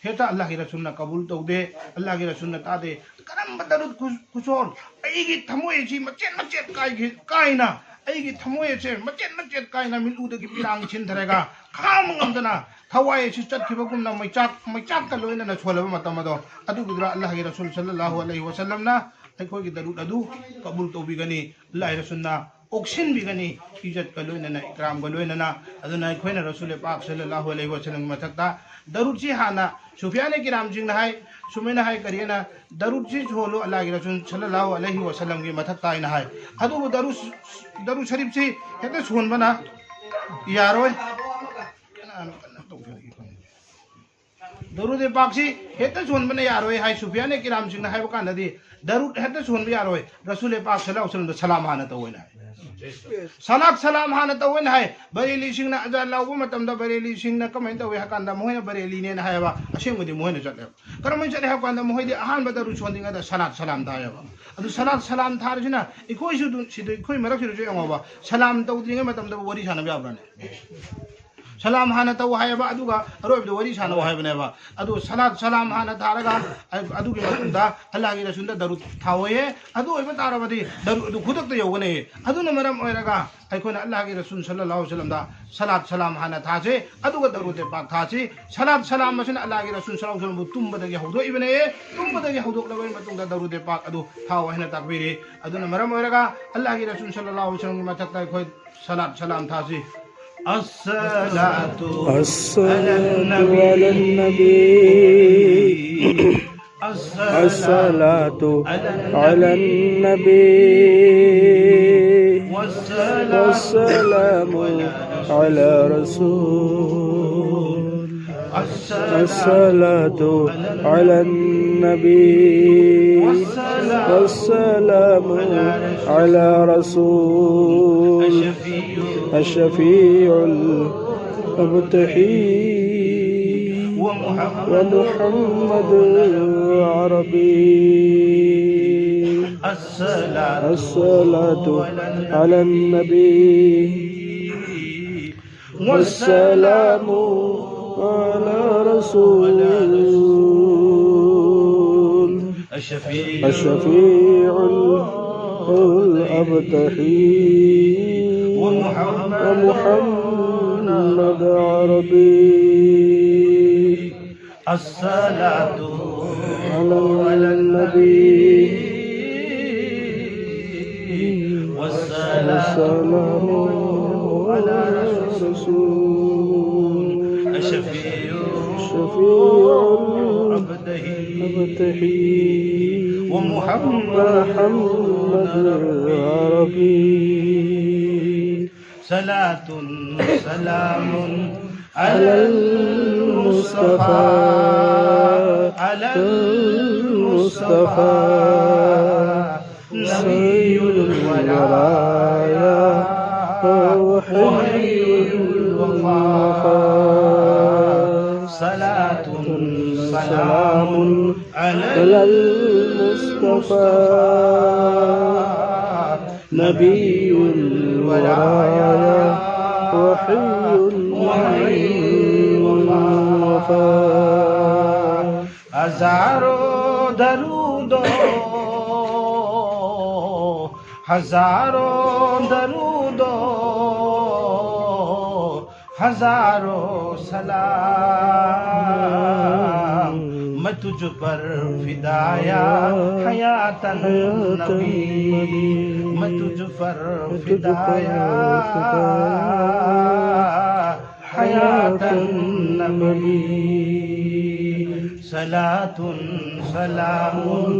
ꯍꯦꯛꯇ ꯑꯜꯂꯥꯍꯒꯤ ꯔꯁꯨꯜꯅ ꯀꯕꯨꯜ ꯇꯧꯗꯦ, ꯑꯜꯂꯥꯍꯒꯤ ꯔꯁꯨꯜꯅ ꯇꯥꯗꯦ꯫ ꯀꯔꯝꯕ ꯗꯔꯨꯗ ꯈꯨ-, ꯈꯨꯁꯣꯟ? ꯑꯩꯒꯤ ꯊꯃꯣꯏ ꯑꯁꯤ ꯃꯆꯦꯠ ꯃꯆꯦꯠ ꯀꯥꯏꯒꯤ-, ꯀꯥꯏꯅ, ꯑꯩꯒꯤ ꯊꯃꯣꯏ ꯑꯁꯦ ꯃꯆꯦꯠ ꯃꯆꯦꯠ ꯀꯥꯏꯅ ꯃꯤꯠꯂꯨꯗꯒꯤ ꯄꯤꯔꯥꯡ ꯁꯤꯟꯊꯔꯒ ꯈꯥꯡꯕ ꯉꯝꯗꯅ ꯊꯋꯥꯏ ꯑꯁꯤ ꯆꯠꯈꯤꯕꯒꯨꯝꯅ ꯃꯩꯆꯥꯛ, ꯃꯩꯆꯥꯛꯀ ꯂꯣꯏꯅꯅ ꯁꯣꯜꯂꯕ ꯃꯇꯝ ꯑꯗꯣ, ꯑꯗꯨꯒꯤꯗꯨꯗ ꯑꯜꯂꯥꯍꯒꯤ ꯔꯁꯨꯜ ꯁꯜꯂꯜꯂꯥꯍꯨ ꯑꯂꯩꯍꯤ ꯋꯁꯜꯂꯝꯅ ꯑꯩꯈꯣꯏꯒꯤ ꯗꯔꯨꯗ ꯑꯗꯨ ꯀꯕꯨꯜ ꯇꯧꯕꯤꯒꯅꯤ꯫ ꯑꯜꯂꯥꯍꯒꯤ ꯔꯁꯨꯜꯅ ꯑꯣꯛꯁꯤꯟꯕꯤꯒꯅꯤ, ꯏꯖꯠꯀ ꯂꯣꯏꯅꯅ, ꯏꯀ꯭ꯔꯥꯝꯒ ꯂꯣꯏꯅꯅ꯫ ꯑꯗꯨꯅ ꯑꯩꯈꯣꯏꯅ ꯔꯁꯨꯜ ꯄꯥꯛ ꯁꯜꯂꯜꯂꯥꯍꯨ ꯑꯂꯩꯍꯤ ꯋꯁꯜꯂꯝꯒꯤ ꯃꯊꯛꯇ ꯗꯔꯨꯗꯁꯤ ꯍꯥꯟꯅ ꯁꯨꯐꯤꯌꯥꯅꯦ ꯀꯤꯔꯥꯝꯁꯤꯡꯅ ꯍꯥꯏ, ꯁꯨꯃꯥꯏꯅ ꯍꯥꯏ, ꯀꯔꯤ ꯍꯥꯏꯅ, ꯗꯔꯨꯗꯁꯤ ꯁꯣꯜꯂꯨ ꯑꯜꯂꯥꯍꯒꯤ ꯔꯁꯨꯜ ꯁꯜꯂꯜꯂꯥꯍꯨ ꯑꯂꯩꯍꯤ ꯋꯁꯜꯂꯝꯒꯤ ꯃꯊꯛꯇ ꯍꯥꯏꯅ ꯍꯥꯏ꯫ ꯑꯗꯨꯕꯨ ꯗꯔꯨꯗ, ꯗꯔꯨꯗ ꯁꯔꯤꯐꯁꯤ ꯍꯦꯛꯇ ꯁꯣꯟꯕꯅ ꯌꯥꯔꯣꯏ꯫ ꯗꯔꯨꯗꯦ ꯄꯥꯛꯁꯤ ꯍꯦꯛꯇ ꯁꯣꯟꯕꯅ ꯌꯥꯔꯣꯏ ꯍꯥꯏ ꯁꯨꯐꯤꯌꯥꯅꯦ ꯀꯤꯔꯥꯝꯁꯤꯡꯅ ꯍꯥꯏꯕ ꯀꯥꯟꯗꯗꯤ, ꯗꯔꯨꯗ ꯍꯦꯛꯇ ꯁꯣꯟꯕ ꯌꯥꯔꯣꯏ, ꯔꯁꯨꯜ ꯄꯥꯛ ꯁꯜꯂꯜꯂꯥꯍꯨ ꯑꯂꯩꯍꯤ ꯋꯁꯜꯂꯝꯗ ꯁꯂꯥꯝ ꯍꯥꯟꯅ ꯇꯧꯑꯣꯅ ꯍꯥꯏ꯫ ꯁꯂꯥꯠ ꯁꯂꯥꯝ ꯍꯥꯟꯅ ꯇꯧꯑꯣꯅ ꯍꯥꯏ꯫ ꯕꯔꯦꯂꯤꯁꯤꯡꯅ ꯑꯖꯥꯟ ꯂꯥꯎꯕ ꯃꯇꯝꯗ ꯕꯔꯦꯂꯤꯁꯤꯡꯅ ꯀꯃꯥꯏꯅ ꯇꯧꯏ ꯍꯥꯏ ꯀꯥꯟꯗ, ꯃꯈꯣꯏꯅ ꯕꯔꯦꯂꯤꯅꯦꯅ ꯍꯥꯏꯌꯦꯕ, ꯑꯁꯦꯡꯕꯗꯤ ꯃꯣꯏꯅ ꯆꯠꯂꯦꯕ꯫ ꯀꯔꯝꯍꯥꯏꯅ ꯆꯠꯂꯦ ꯍꯥꯏꯕ ꯀꯥꯟꯗ, ꯃꯈꯣꯏꯗꯤ ꯑꯍꯥꯟꯕ ꯗꯔꯨꯗ ꯁꯣꯟꯗ꯭ꯔꯤꯉꯩꯗ ꯁꯂꯥꯠ ꯁꯂꯥꯝ ꯊꯥꯏꯌꯦꯕ꯫ ꯑꯗꯨ ꯁꯂꯥꯠ ꯁꯂꯥꯝ ꯊꯥꯔꯤꯁꯤꯅ ꯑꯩꯈꯣꯏꯁꯨ ꯑꯗꯨꯝ ꯁꯤꯗ, ꯑꯩꯈꯣꯏ ꯃꯔꯛꯁꯤꯗꯁꯨ ꯌꯦꯡꯉꯣꯕ, ꯁꯂꯥꯝ ꯇꯧꯗ꯭ꯔꯤꯉꯩ ꯃꯇꯝꯗ ꯋꯥꯔꯤ ꯁꯥꯟꯅꯕ ꯌꯥꯕ꯭ꯔꯥꯅꯦ? ꯁꯂꯥꯝ ꯍꯥꯟꯅ ꯇꯧ ꯍꯥꯏꯌꯦꯕ, ꯑꯗꯨꯒ ꯑꯔꯣꯏꯕꯗ ꯋꯥꯔꯤ ꯁꯥꯟꯅꯧ ꯍꯥꯏꯕꯅꯦꯕ꯫ ꯑꯗꯨ ꯁꯂꯥꯠ ꯁꯂꯥꯝ ꯍꯥꯟꯅ ꯊꯥꯔꯒ, ꯑꯗꯨꯒꯤ ꯃꯇꯨꯡꯗ ꯑꯜꯂꯥꯍꯒꯤ ꯔꯁꯨꯜꯗ ꯗꯔꯨꯗ ꯊꯥꯎꯑꯣꯌꯦ꯫ ꯑꯗꯨ ꯑꯣꯏꯕ ꯇꯥꯔꯕꯗꯤ ꯗꯔꯨꯗ ꯑꯗꯨ ꯈꯨꯗꯛꯇ ꯌꯧꯒꯅꯤ꯫ ꯑꯗꯨꯅ ꯃꯔꯝ ꯑꯣꯏꯔꯒ ꯑꯩꯈꯣꯏꯅ ꯑꯜꯂꯥꯍꯒꯤ ꯔꯁꯨꯜ ꯁꯜꯂꯜꯂꯥꯍꯨ ꯑꯂꯩꯍꯤ ꯋꯁꯜꯂꯝꯗ ꯁꯂꯥꯠ ꯁꯂꯥꯝ ꯍꯥꯟꯅ ꯊꯥꯁꯤ, ꯑꯗꯨꯒ ꯗꯔꯨꯗ ꯄꯥꯛ ꯊꯥꯁꯤ꯫ ꯁꯂꯥꯠ ꯁꯂꯥꯝ ꯑꯁꯤꯅ ꯑꯜꯂꯥꯍꯒꯤ ꯔꯁꯨꯜ ꯁꯜꯂꯜꯂꯥꯍꯨ ꯑꯂꯩꯍꯤ ꯋꯁꯜꯂꯝꯕꯨ ꯇꯨꯝꯕꯗꯒꯤ ꯍꯧꯗꯣꯛꯏꯕꯅꯦ꯫ ꯇꯨꯝꯕꯗꯒꯤ ꯍꯧꯗꯣꯛꯂꯕ ꯃꯇꯨꯡꯗ ꯗꯔꯨꯗ ꯄꯥꯛ ꯑꯗꯨ ꯊꯥꯎ ꯍꯥꯏꯅ ꯇꯥꯛꯄꯤꯔꯤ꯫ ꯑꯗꯨꯅ ꯃꯔꯝ ꯑꯣꯏꯔꯒ ꯑꯜꯂꯥꯍꯒꯤ ꯔꯁꯨꯜ ꯁꯜꯂꯜꯂꯥꯍꯨ ꯑꯂꯩꯍꯤ ꯋꯁꯜꯂꯝꯒꯤ ꯃꯊꯛꯇ ꯑꯩꯈꯣꯏ ꯁꯂꯥꯠ ꯁꯂꯥꯝ ꯊꯥꯁꯤ꯫ الصلاة على النبي. الصلاة على النبي. والسلام على رسول. الصلاة على النبي. والسلام على رسول. الشفيع المبتهي. ومحمد العربي. الصلاة على النبي. والسلام على رسول. الشفيع الأبتحي. ومحمد عربي. الصلاة على النبي. والسلام على رسول. الشفيع. الشفيع. أبتهي. ومحمد. محمد العربي. صلاة سلام على المصطفى. على المصطفى. نبي الورايا. وحي الوفا. صلاة سلام على المصطفى. نبي الورايا. وحي وفا. ہزاروں درود و، ہزاروں درود و، ہزاروں سلام، میں تجھ پر فدایا حیات النبی، میں تجھ پر فدایا حیات النبی. صلاة سلام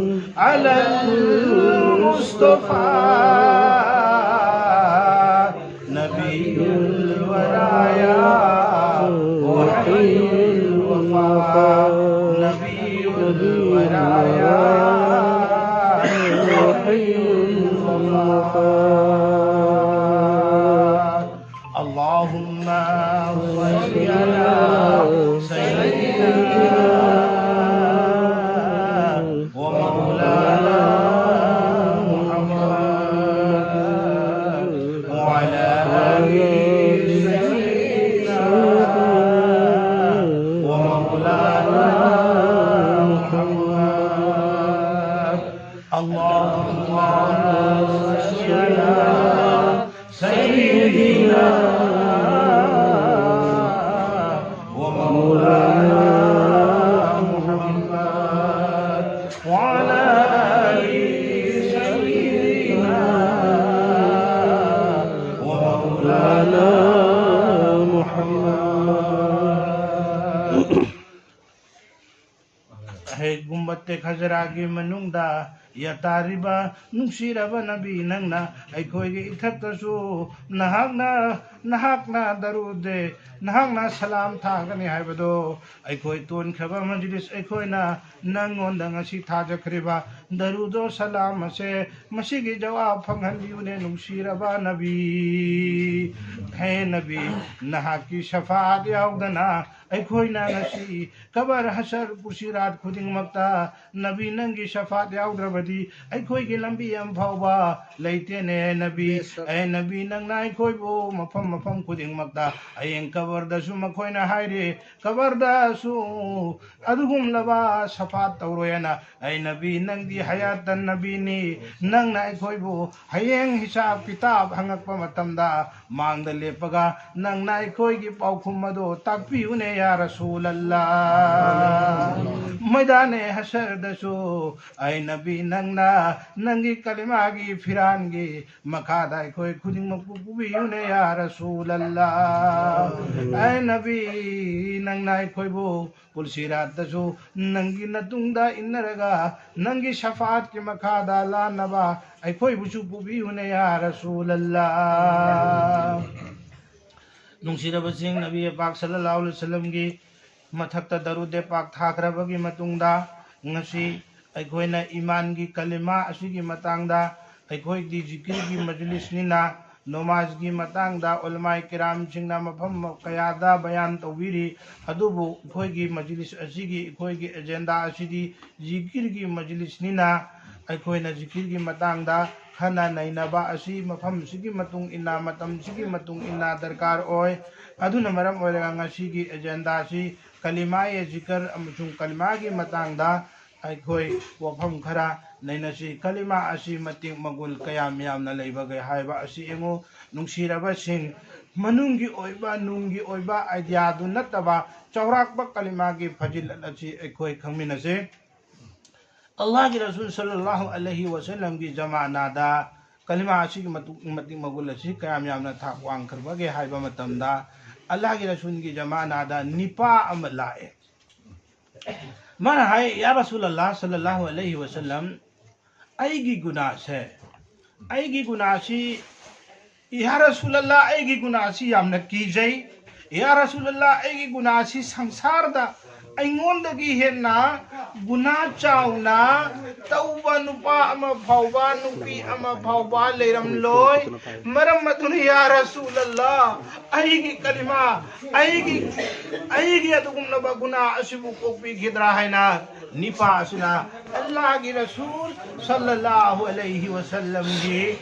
علی المصطفی نبی الورایا محی الوفا، نبی الورایا محی الوفا. اللهم صل على سيدنا ومولانا محمد وعلى آل سيدنا ومولانا محمد. اللهم صل على سيدنا ومولانا محمد وعلى آل سيدنا ومولانا محمد. ꯍꯦꯛ ꯒꯨꯝꯕꯠꯇꯦ ꯈꯖꯔꯥꯒꯤ ꯃꯅꯨꯡꯗ ꯌꯥꯇꯥꯔꯤꯕ ꯅꯨꯡꯁꯤꯔꯕ ꯅꯕꯤ ꯅꯪꯅ ꯑꯩꯈꯣꯏꯒꯤ ꯏꯊꯛꯇꯁꯨ ꯅꯍꯥꯛꯅ, ꯅꯍꯥꯛꯅ ꯗꯔꯨꯗꯦ, ꯅꯍꯥꯛꯅ ꯁꯂꯥꯝ ꯊꯥꯒꯅꯤ ꯍꯥꯏꯕꯗꯣ ꯑꯩꯈꯣꯏ ꯇꯣꯟꯈ꯭ꯔꯕ ꯃꯖꯂꯤꯁ ꯑꯩꯈꯣꯏꯅ ꯅꯪꯉꯣꯟꯗ ꯉꯁꯤ ꯊꯥꯖꯈ꯭ꯔꯤꯕ ꯗꯔꯨꯗꯣ ꯁꯂꯥꯝ ꯑꯁꯦ ꯃꯁꯤꯒꯤ ꯖꯋꯥꯕ ꯐꯪꯍꯟꯕꯤꯌꯨꯅꯦ ꯅꯨꯡꯁꯤꯔꯕ ꯅꯕꯤ꯫ ꯍꯦ ꯅꯕꯤ, ꯅꯍꯥꯛꯀꯤ ꯁꯐꯥꯠ ꯌꯥꯎꯗꯅ ꯑꯩꯈꯣꯏꯅ ꯉꯁꯤ ꯀꯕꯔ, ꯍꯁꯔ, ꯄꯨꯁꯤꯔꯥꯠ ꯈꯨꯗꯤꯡꯃꯛꯇ ꯅꯕꯤ ꯅꯪꯒꯤ ꯁꯐꯥꯠ ꯌꯥꯎꯗ꯭ꯔꯕꯗꯤ ꯑꯩꯈꯣꯏꯒꯤ ꯂꯝꯕꯤ ꯑꯃ ꯐꯥꯎꯕ ꯂꯩꯇꯦꯅꯦ ꯅꯕꯤ꯫ ꯕꯦꯁꯛ꯫ ꯑꯦ ꯅꯕꯤ, ꯅꯪꯅ ꯑꯩꯈꯣꯏꯕꯨ ꯃꯐꯝ ꯃꯐꯝ ꯈꯨꯗꯤꯡꯃꯛꯇ ꯍꯌꯦꯡ ꯀꯕꯔꯗꯁꯨ ꯃꯈꯣꯏꯅ ꯍꯥꯏꯔꯤ, ꯀꯕꯔꯗꯁꯨ ꯑꯗꯨꯒꯨꯝꯂꯕ ꯁꯐꯥꯠ ꯇꯧꯔꯣꯏ ꯍꯥꯏꯅ꯫ ꯑꯩ ꯅꯕꯤ, ꯅꯪꯗꯤ ꯍꯌꯥꯇꯟ ꯅꯕꯤꯅꯤ, ꯅꯪꯅ ꯑꯩꯈꯣꯏꯕꯨ ꯍꯌꯦꯡ ꯍꯤꯁꯥꯕ ꯀꯤꯇꯥꯕ ꯍꯪꯉꯛꯄ ꯃꯇꯝꯗ ꯃꯥꯡꯗ ꯂꯦꯞꯄꯒ ꯅꯪꯅ ꯑꯩꯈꯣꯏꯒꯤ ꯄꯥꯎꯈꯨꯝ ꯑꯗꯨ ꯇꯥꯛꯄꯤꯌꯨꯅꯦ, ꯌꯥ ꯔꯁꯨꯂꯜꯂꯥ꯫ ꯃꯩꯗꯥꯅꯦ ꯍꯁꯔꯗꯁꯨ ꯑꯩ ꯅꯕꯤ, ꯅꯪꯅ ꯅꯪꯒꯤ ꯀꯂꯤꯃꯥꯒꯤ ꯐꯤꯔꯥꯟꯒꯤ ꯃꯈꯥꯗ ꯑꯩꯈꯣꯏ ꯈꯨꯗꯤꯡꯃꯛꯄꯨ ꯄꯨꯕꯤꯌꯨꯅꯦ, ꯌꯥ ꯔꯁꯨꯂꯜꯂꯥ꯫ ꯑꯩ ꯅꯕꯤ, ꯅꯪꯅ ꯑꯩꯈꯣꯏꯕꯨ ꯄꯨꯜꯁꯤꯔꯥꯠꯇꯁꯨ ꯅꯪꯒꯤ ꯅꯇꯨꯡꯗ ꯏꯟꯅꯔꯒ ꯅꯪꯒꯤ ꯁꯐꯥꯠꯀꯤ ꯃꯈꯥꯗ ꯂꯥꯟꯅꯕ ꯑꯩꯈꯣꯏꯕꯨꯁꯨ ꯄꯨꯕꯤꯌꯨꯅꯦ, ꯌꯥ ꯔꯁꯨꯂꯜꯂꯥ꯫ ꯅꯨꯡꯁꯤꯔꯕꯁꯤꯡ, ꯅꯕꯤ ꯄꯥꯛ ꯁꯜꯂꯜꯂꯥꯍꯨ ꯑꯂꯩꯍꯤ ꯋꯁꯜꯂꯝꯒꯤ ꯃꯊꯛꯇ ꯗꯔꯨꯗꯦ ꯄꯥꯛ ꯊꯥꯈ꯭ꯔꯕꯒꯤ ꯃꯇꯨꯡꯗ, ꯉꯁꯤ ꯑꯩꯈꯣꯏꯅ ꯏꯃꯥꯟꯒꯤ ꯀꯂꯤꯃꯥ ꯑꯁꯤꯒꯤ ꯃꯇꯥꯡꯗ, ꯑꯩꯈꯣꯏꯗꯤ ꯖꯤꯀꯤꯔꯒꯤ ꯃꯖꯂꯤꯁꯅꯤꯅ, ꯅꯃꯥꯖꯒꯤ ꯃꯇꯥꯡꯗ ꯎꯂꯃꯥꯏ ꯀꯤꯔꯥꯝꯁꯤꯡꯅ ꯃꯐꯝ ꯀꯌꯥꯗ ꯕꯌꯥꯟ ꯇꯧꯕꯤꯔꯤ꯫ ꯑꯗꯨꯕꯨ ꯑꯩꯈꯣꯏꯒꯤ ꯃꯖꯂꯤꯁ ꯑꯁꯤꯒꯤ, ꯑꯩꯈꯣꯏꯒꯤ ꯑꯦꯖꯦꯟꯗꯥ ꯑꯁꯤꯗꯤ ꯖꯤꯀꯤꯔꯒꯤ ꯃꯖꯂꯤꯁꯅꯤꯅ, ꯑꯩꯈꯣꯏꯅ ꯖꯤꯀꯤꯔꯒꯤ ꯃꯇꯥꯡꯗ ꯈꯟꯅ ꯅꯩꯅꯕ ꯑꯁꯤ ꯃꯐꯝꯁꯤꯒꯤ ꯃꯇꯨꯡ ꯏꯟꯅ, ꯃꯇꯝꯁꯤꯒꯤ ꯃꯇꯨꯡ ꯏꯟꯅ ꯗꯔꯀꯥꯔ ꯑꯣꯏ꯫ ꯑꯗꯨꯅ ꯃꯔꯝ ꯑꯣꯏꯔꯒ ꯉꯁꯤꯒꯤ ꯑꯦꯖꯦꯟꯗꯥ ꯑꯁꯤ ꯀꯂꯤꯃꯥ-ꯏ ꯖꯤꯀꯔ ꯑꯃꯁꯨꯡ ꯀꯂꯤꯃꯥꯒꯤ ꯃꯇꯥꯡꯗ ꯑꯩꯈꯣꯏ ꯋꯥꯐꯝ ꯈꯔ ꯅꯩꯅꯁꯤ꯫ ꯀꯂꯤꯃꯥ ꯑꯁꯤ ꯃꯇꯤꯛ ꯃꯒꯨꯟ ꯀꯌꯥꯝ ꯌꯥꯝꯅ ꯂꯩꯕꯒꯦ ꯍꯥꯏꯕ ꯑꯁꯤ ꯌꯦꯡꯉꯨ꯫ ꯅꯨꯡꯁꯤꯔꯕꯁꯤꯡ, ꯃꯅꯨꯡꯒꯤ ꯑꯣꯏꯕ, ꯅꯨꯡꯒꯤ ꯑꯣꯏꯕ ꯑꯥꯏꯗꯤꯌꯥꯗꯨ ꯅꯠꯇꯕ ꯆꯥꯎꯔꯥꯛꯄ ꯀꯂꯤꯃꯥꯒꯤ ꯐꯖꯤꯂꯠ ꯑꯁꯤ ꯑꯩꯈꯣꯏ ꯈꯪꯃꯤꯟꯅꯁꯤ꯫ ꯑꯜꯂꯥꯍꯒꯤ ꯔꯁꯨꯜ ꯁꯜꯂꯜꯂꯥꯍꯨ ꯑꯂꯩꯍꯤ ꯋꯁꯜꯂꯝꯒꯤ ꯖꯃꯥꯅꯥꯗ ꯀꯂꯤꯃꯥ ꯑꯁꯤꯒꯤ ꯃꯇꯨꯡ-, ꯃꯇꯤꯛ ꯃꯒꯨꯟ ꯑꯁꯤ ꯀꯌꯥꯝ ꯌꯥꯝꯅ ꯊꯥꯛ ꯋꯥꯡꯈ꯭ꯔꯕꯒꯦ ꯍꯥꯏꯕ ꯃꯇꯝꯗ, ꯑꯜꯂꯥꯍꯒꯤ ꯔꯁꯨꯜꯒꯤ ꯖꯃꯥꯅꯥꯗ ꯅꯤꯄꯥ ꯑꯃ ꯂꯥꯛꯑꯦ꯫ ꯃꯥꯅ ꯍꯥꯏ, "ꯌꯥ ꯔꯁꯨꯂꯜꯂꯥꯍ ꯁꯜꯂꯜꯂꯥꯍꯨ ꯑꯂꯩꯍꯤ ꯋꯁꯜꯂꯝ, ꯑꯩꯒꯤ ꯒꯨꯅꯥꯁꯦ, ꯑꯩꯒꯤ ꯒꯨꯅꯥꯁꯤ, ꯌꯥ ꯔꯁꯨꯂꯜꯂꯥꯍ, ꯑꯩꯒꯤ ꯒꯨꯅꯥꯁꯤ ꯌꯥꯝꯅ ꯀꯤꯖꯩ꯫ ꯌꯥ ꯔꯁꯨꯂꯜꯂꯥꯍ, ꯑꯩꯒꯤ ꯒꯨꯅꯥꯁꯤ ꯁꯪꯁꯥꯔꯗ ꯑꯩꯉꯣꯟꯗꯒꯤ ꯍꯦꯟꯅ ꯒꯨꯅꯥ ꯆꯥꯎꯅ ꯇꯧꯕ ꯅꯨꯄꯥ ꯑꯃ ꯐꯥꯎꯕ, ꯅꯨꯄꯤ ꯑꯃ ꯐꯥꯎꯕ ꯂꯩꯔꯝꯂꯣꯏ꯫ ꯃꯔꯝ ꯑꯗꯨꯅ, ꯌꯥ ꯔꯁꯨꯂꯜꯂꯥ, ꯑꯩꯒꯤ ꯀꯂꯤꯃꯥ, ꯑꯩꯒꯤ, ꯑꯩꯒꯤ ꯑꯗꯨꯒꯨꯝꯂꯕ ꯒꯨꯅꯥ ꯑꯁꯤꯕꯨ ꯀꯣꯛꯄꯤꯈꯤꯗ꯭ꯔꯥ ꯍꯥꯏꯅ ꯅꯤꯄꯥ ꯑꯁꯤꯅ ꯑꯜꯂꯥꯍꯒꯤ ꯔꯁꯨꯜ ꯁꯜꯂꯜꯂꯥꯍꯨ ꯑꯂꯩꯍꯤ ꯋꯁꯜꯂꯝꯒꯤ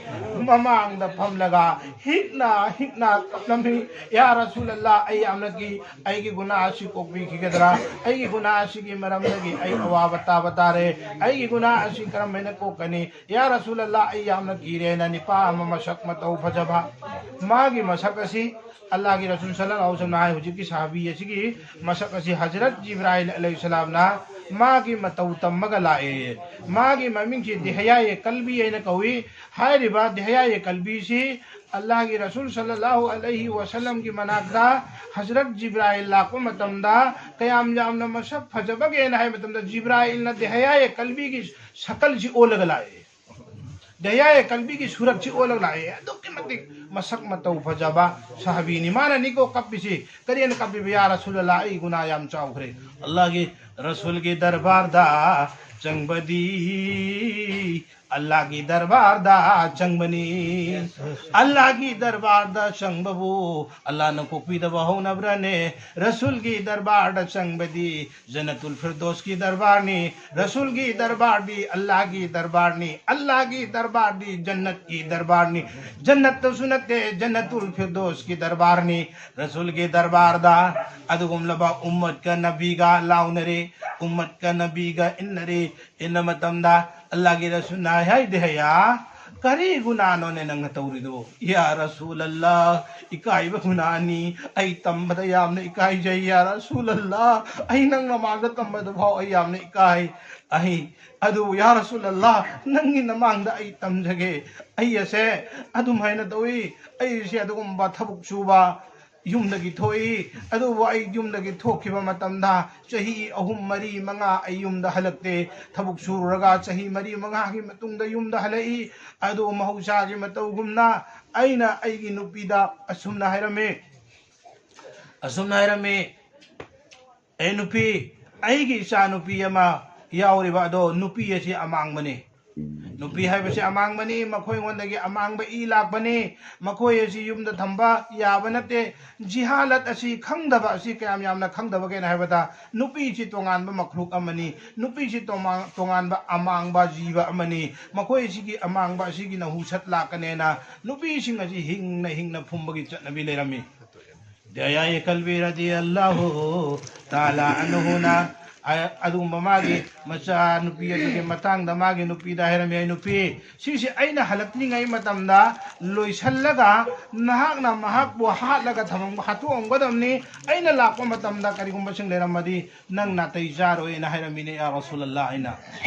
ꯃꯃꯥꯡꯗ ꯐꯝꯂꯒ ꯍꯤꯛꯅ ꯍꯤꯛꯅ ꯀꯞꯂꯝꯃꯤ꯫ ꯌꯥ ꯔꯁꯨꯂꯜꯂꯥ, ꯑꯩ ꯌꯥꯝꯅ ꯀꯤ, ꯑꯩꯒꯤ ꯒꯨꯅꯥ ꯑꯁꯤ ꯀꯣꯛꯄꯤꯈꯤꯒꯗ꯭ꯔꯥ? ꯑꯩꯒꯤ ꯒꯨꯅꯥ ꯑꯁꯤꯒꯤ ꯃꯔꯝꯗꯒꯤ ꯑꯩ ꯑꯋꯥꯕ ꯇꯥꯕ ꯇꯥꯔꯦ꯫ ꯑꯩꯒꯤ ꯒꯨꯅꯥ ꯑꯁꯤ ꯀꯔꯝ ꯍꯥꯏꯅ ꯀꯣꯛꯀꯅꯤ? ꯌꯥ ꯔꯁꯨꯂꯜꯂꯥ, ꯑꯩ ꯌꯥꯝꯅ ꯀꯤꯔꯦꯅ ꯅꯤꯄꯥ ꯑꯃ ꯃꯁꯛ ꯃꯇꯧ ꯐꯖꯕ, ꯃꯥꯒꯤ ꯃꯁꯛ ꯑꯁꯤ ꯑꯜꯂꯥꯍꯒꯤ ꯔꯁꯨꯜ ꯁꯜꯂꯜꯂꯥꯍꯨ ꯑꯂꯩꯍꯤ ꯋꯁꯜꯂꯝꯅ ꯍꯥꯏ, ꯍꯧꯖꯤꯛꯀꯤ ꯁꯍꯥꯕꯤ ꯑꯁꯤꯒꯤ ꯃꯁꯛ ꯑꯁꯤ ꯍꯖꯔꯠ ꯖꯤꯕ꯭ꯔꯥꯏꯜ ꯑꯂꯩꯍꯤꯁꯁꯂꯥꯝꯅ ꯃꯥꯒꯤ ꯃꯇꯧ ꯇꯝꯃꯒ ꯂꯥꯛꯑꯦ꯫ ꯃꯥꯒꯤ ꯃꯃꯤꯡꯁꯤ ꯗꯤꯍꯌꯥꯌꯦ ꯀꯜꯕꯤ ꯍꯥꯏꯅ ꯀꯧꯏ꯫ ꯍꯥꯏꯔꯤꯕ ꯗꯤꯍꯌꯥꯌꯦ ꯀꯜꯕꯤꯁꯤ ꯑꯜꯂꯥꯍꯒꯤ ꯔꯁꯨꯜ ꯁꯜꯂꯜꯂꯥꯍꯨ ꯑꯂꯩꯍꯤ ꯋꯁꯜꯂꯝꯒꯤ ꯃꯅꯥꯛꯇ ꯍꯖꯔꯠ ꯖꯤꯕ꯭ꯔꯥꯏꯜ ꯂꯥꯛꯄ ꯃꯇꯝꯗ ꯀꯌꯥꯝ ꯌꯥꯝꯅ ꯃꯁꯛ ꯐꯖꯕꯒꯦꯅ ꯍꯥꯏꯕ ꯃꯇꯝꯗ ꯖꯤꯕ꯭ꯔꯥꯏꯜꯅ ꯗꯤꯍꯌꯥꯌꯦ ꯀꯜꯕꯤꯒꯤ ꯁꯀꯜꯁꯤ ꯑꯣꯜꯂꯒ ꯂꯥꯛꯑꯦ꯫ ꯗꯤꯍꯌꯥꯌꯦ ꯀꯜꯕꯤꯒꯤ ꯁꯨꯔꯠꯁꯤ ꯑꯣꯜꯂꯒ ꯂꯥꯛꯑꯦ꯫ ꯑꯗꯨꯛꯀꯤ ꯃꯇꯤꯛ ꯃꯁꯛ ꯃꯇꯧ ꯐꯖꯕ ꯁꯍꯥꯕꯤꯅꯤ꯫ ꯃꯥꯅꯅꯤꯀꯣ ꯀꯞꯄꯤꯁꯤ꯫ ꯀꯔꯤꯅ ꯀꯞꯄꯤꯕ? ꯌꯥ ꯔꯁꯨꯂꯜꯂꯥ, ꯑꯩ ꯒꯨꯅꯥ ꯌꯥꯝ ꯆꯥꯎꯈ꯭ꯔꯦ꯫ ꯑꯜꯂꯥꯍꯒꯤ ꯔꯁꯨꯜꯒꯤ ꯗꯔꯕꯥꯔꯗ ꯆꯪꯕꯗꯤ, ꯑꯜꯂꯥꯍꯒꯤ ꯗꯔꯕꯥꯔꯗ ꯆꯪꯕꯅꯤ꯫ ꯑꯜꯂꯥꯍꯒꯤ ꯗꯔꯕꯥꯔꯗ ꯆꯪꯕꯕꯨ ꯑꯜꯂꯥꯍꯅ ꯀꯣꯛꯄꯤꯗꯕ ꯍꯧꯅꯕ꯭ꯔꯅꯦ? ꯔꯁꯨꯜꯒꯤ ꯗꯔꯕꯥꯔꯗ ꯆꯪꯕꯗꯤ ꯖꯟꯅꯇꯨꯜ ꯐꯤꯔꯗꯣꯁꯀꯤ ꯗꯔꯕꯥꯔꯅꯤ꯫ ꯔꯁꯨꯜꯒꯤ ꯗꯔꯕꯥꯔꯗꯤ ꯑꯜꯂꯥꯍꯒꯤ ꯗꯔꯕꯥꯔꯅꯤ꯫ ꯑꯜꯂꯥꯍꯒꯤ ꯗꯔꯕꯥꯔꯗꯤ ꯖꯟꯅꯠꯀꯤ ꯗꯔꯕꯥꯔꯅꯤ꯫ ꯖꯟꯅꯠꯇꯁꯨ ꯅꯠꯇꯦ, ꯖꯟꯅꯇꯨꯜ ꯐꯤꯔꯗꯣꯁꯀꯤ ꯗꯔꯕꯥꯔꯅꯤ꯫ ꯔꯁꯨꯜꯒꯤ ꯗꯔꯕꯥꯔꯗ ꯑꯗꯨꯒꯨꯝꯂꯕ ꯎꯝꯃꯠꯀ ꯅꯕꯤꯒ ꯂꯥꯎꯅꯔꯦ, ꯎꯝꯃꯠꯀ ꯅꯕꯤꯒ ꯏꯟꯅꯔꯦ꯫ ꯏꯟꯅ ꯃꯇꯝꯗ ꯑꯜꯂꯥꯍꯒꯤ ꯔꯁꯨꯜꯅ ꯍꯥꯏ, ꯍꯥꯏ ꯗꯤꯍꯌꯥ, ꯀꯔꯤ ꯒꯨꯅꯥꯅꯣꯅꯦ ꯅꯪꯅ ꯇꯧꯔꯤꯗꯨꯕꯨ? ꯌꯥ ꯔꯁꯨꯂꯜꯂꯥ, ꯏꯀꯥꯏꯕ ꯒꯨꯅꯥꯅꯤ꯫ ꯑꯩ ꯇꯝꯕꯗ ꯌꯥꯝꯅ ꯏꯀꯥꯏꯖꯩ, ꯌꯥ ꯔꯁꯨꯂꯜꯂꯥ꯫ ꯑꯩ ꯅꯪ ꯃꯃꯥꯡꯗ ꯇꯝꯕꯗ ꯐꯥꯎ ꯑꯩ ꯌꯥꯝꯅ ꯏꯀꯥꯏ꯫ ꯑꯩ, ꯑꯗꯨꯕꯨ ꯌꯥ ꯔꯁꯨꯂꯜꯂꯥ, ꯅꯪꯒꯤ ꯅꯃꯥꯡꯗ ꯑꯩ ꯇꯝꯖꯒꯦ꯫ ꯑꯩ ꯑꯁꯦ ꯑꯗꯨꯝ ꯍꯥꯏꯅ ꯇꯧꯏ꯫ ꯑꯩꯁꯦ ꯑꯗꯨꯒꯨꯝꯕ ꯊꯕꯛ ꯁꯨꯕ ꯌꯨꯝꯗꯒꯤ ꯊꯣꯛꯏ꯫ ꯑꯗꯨꯕꯨ ꯑꯩ ꯌꯨꯝꯗꯒꯤ ꯊꯣꯛꯈꯤꯕ ꯃꯇꯝꯗ ꯆꯍꯤ ꯑꯍꯨꯝ, ꯃꯔꯤ, ꯃꯉꯥ ꯑꯩ ꯌꯨꯝꯗ ꯍꯜꯂꯛꯇꯦ꯫ ꯊꯕꯛ ꯁꯨꯔꯨꯔꯒ ꯆꯍꯤ ꯃꯔꯤ, ꯃꯉꯥꯒꯤ ꯃꯇꯨꯡꯗ ꯌꯨꯝꯗ ꯍꯜꯂꯛꯏ꯫ ꯑꯗꯨ ꯃꯍꯧꯁꯥꯒꯤ ꯃꯇꯧꯒꯨꯝꯅ ꯑꯩꯅ ꯑꯩꯒꯤ ꯅꯨꯄꯤꯗ ꯑꯁꯨꯝꯅ ꯍꯥꯏꯔꯝꯃꯤ, ꯑꯁꯨꯝꯅ ꯍꯥꯏꯔꯝꯃꯤ, "ꯑꯦ ꯅꯨꯄꯤ, ꯑꯩꯒꯤ ꯏꯆꯥꯅꯨꯄꯤ ꯑꯃ ꯌꯥꯎꯔꯤꯕ ꯑꯗꯣ, ꯅꯨꯄꯤ ꯑꯁꯤ ꯑꯃꯥꯡꯕꯅꯤ꯫ ꯅꯨꯄꯤ ꯍꯥꯏꯕꯁꯤ ꯑꯃꯥꯡꯕꯅꯤ, ꯃꯈꯣꯏꯉꯣꯟꯗꯒꯤ ꯑꯃꯥꯡꯕ ꯏ ꯂꯥꯛꯄꯅꯤ꯫ ꯃꯈꯣꯏ ꯑꯁꯤ ꯌꯨꯝꯗ ꯊꯝꯕ ꯌꯥꯕ ꯅꯠꯇꯦ꯫ ꯖꯤꯍꯥꯂꯠ ꯑꯁꯤ ꯈꯪꯗꯕ ꯑꯁꯤ ꯀꯌꯥꯝ ꯌꯥꯝꯅ ꯈꯪꯗꯕꯒꯦꯅ ꯍꯥꯏꯕꯗ, ꯅꯨꯄꯤꯁꯤ ꯇꯣꯉꯥꯟꯕ ꯃꯈ꯭ꯔꯨꯛ ꯑꯃꯅꯤ, ꯅꯨꯄꯤꯁꯤ ꯇꯣꯉꯥꯟ-, ꯇꯣꯉꯥꯟꯕ ꯑꯃꯥꯡꯕ ꯖꯤꯕ ꯑꯃꯅꯤ꯫ ꯃꯈꯣꯏꯁꯤꯒꯤ ꯑꯃꯥꯡꯕ ꯑꯁꯤꯒꯤ ꯅꯍꯨꯁꯠ ꯂꯥꯛꯀꯅꯦꯅ ꯅꯨꯄꯤꯁꯤꯡ ꯑꯁꯤ ꯍꯤꯡꯅ ꯍꯤꯡꯅ ꯐꯨꯝꯕꯒꯤ ꯆꯠꯅꯕꯤ ꯂꯩꯔꯝꯃꯤ꯫ ꯗꯌꯥꯏ ꯀꯜꯕꯤ ꯔꯗꯤꯌꯜꯂꯥꯍꯨ ꯇꯥꯂꯥ ꯑꯟꯍꯨꯅ, ꯑ-, ꯑꯗꯨꯒꯨꯝꯕ ꯃꯥꯒꯤ ꯃꯆꯥ ꯅꯨꯄꯤ ꯑꯗꯨꯒꯤ ꯃꯇꯥꯡꯗ ꯃꯥꯒꯤ ꯅꯨꯄꯤꯗ ꯍꯥꯏꯔꯝꯃꯤ, "ꯑꯩ ꯅꯨꯄꯤ, ꯁꯤꯁꯦ ꯑꯩꯅ ꯍꯜꯂꯛꯇ꯭ꯔꯤꯉꯩ ꯃꯇꯝꯗ ꯂꯣꯏꯁꯜꯂꯒ ꯅꯍꯥꯛꯅ ꯃꯍꯥꯛꯄꯨ ꯍꯥꯠꯂꯒ ꯊꯝꯃꯝ-, ꯍꯥꯠꯇꯣꯛꯑꯝꯒꯗꯕꯅꯤ꯫ ꯑꯩꯅ ꯂꯥꯛꯄ ꯃꯇꯝꯗ ꯀꯔꯤꯒꯨꯝꯕꯁꯤꯡ ꯂꯩꯔꯝꯃꯗꯤ ꯅꯪ ꯅꯥꯇꯩ ꯆꯥꯔꯣꯏꯅ" ꯍꯥꯏꯔꯝꯃꯤꯅꯦ, "ꯌꯥ ꯔꯁꯨꯂꯜꯂꯥ" ꯍꯥꯏꯅ꯫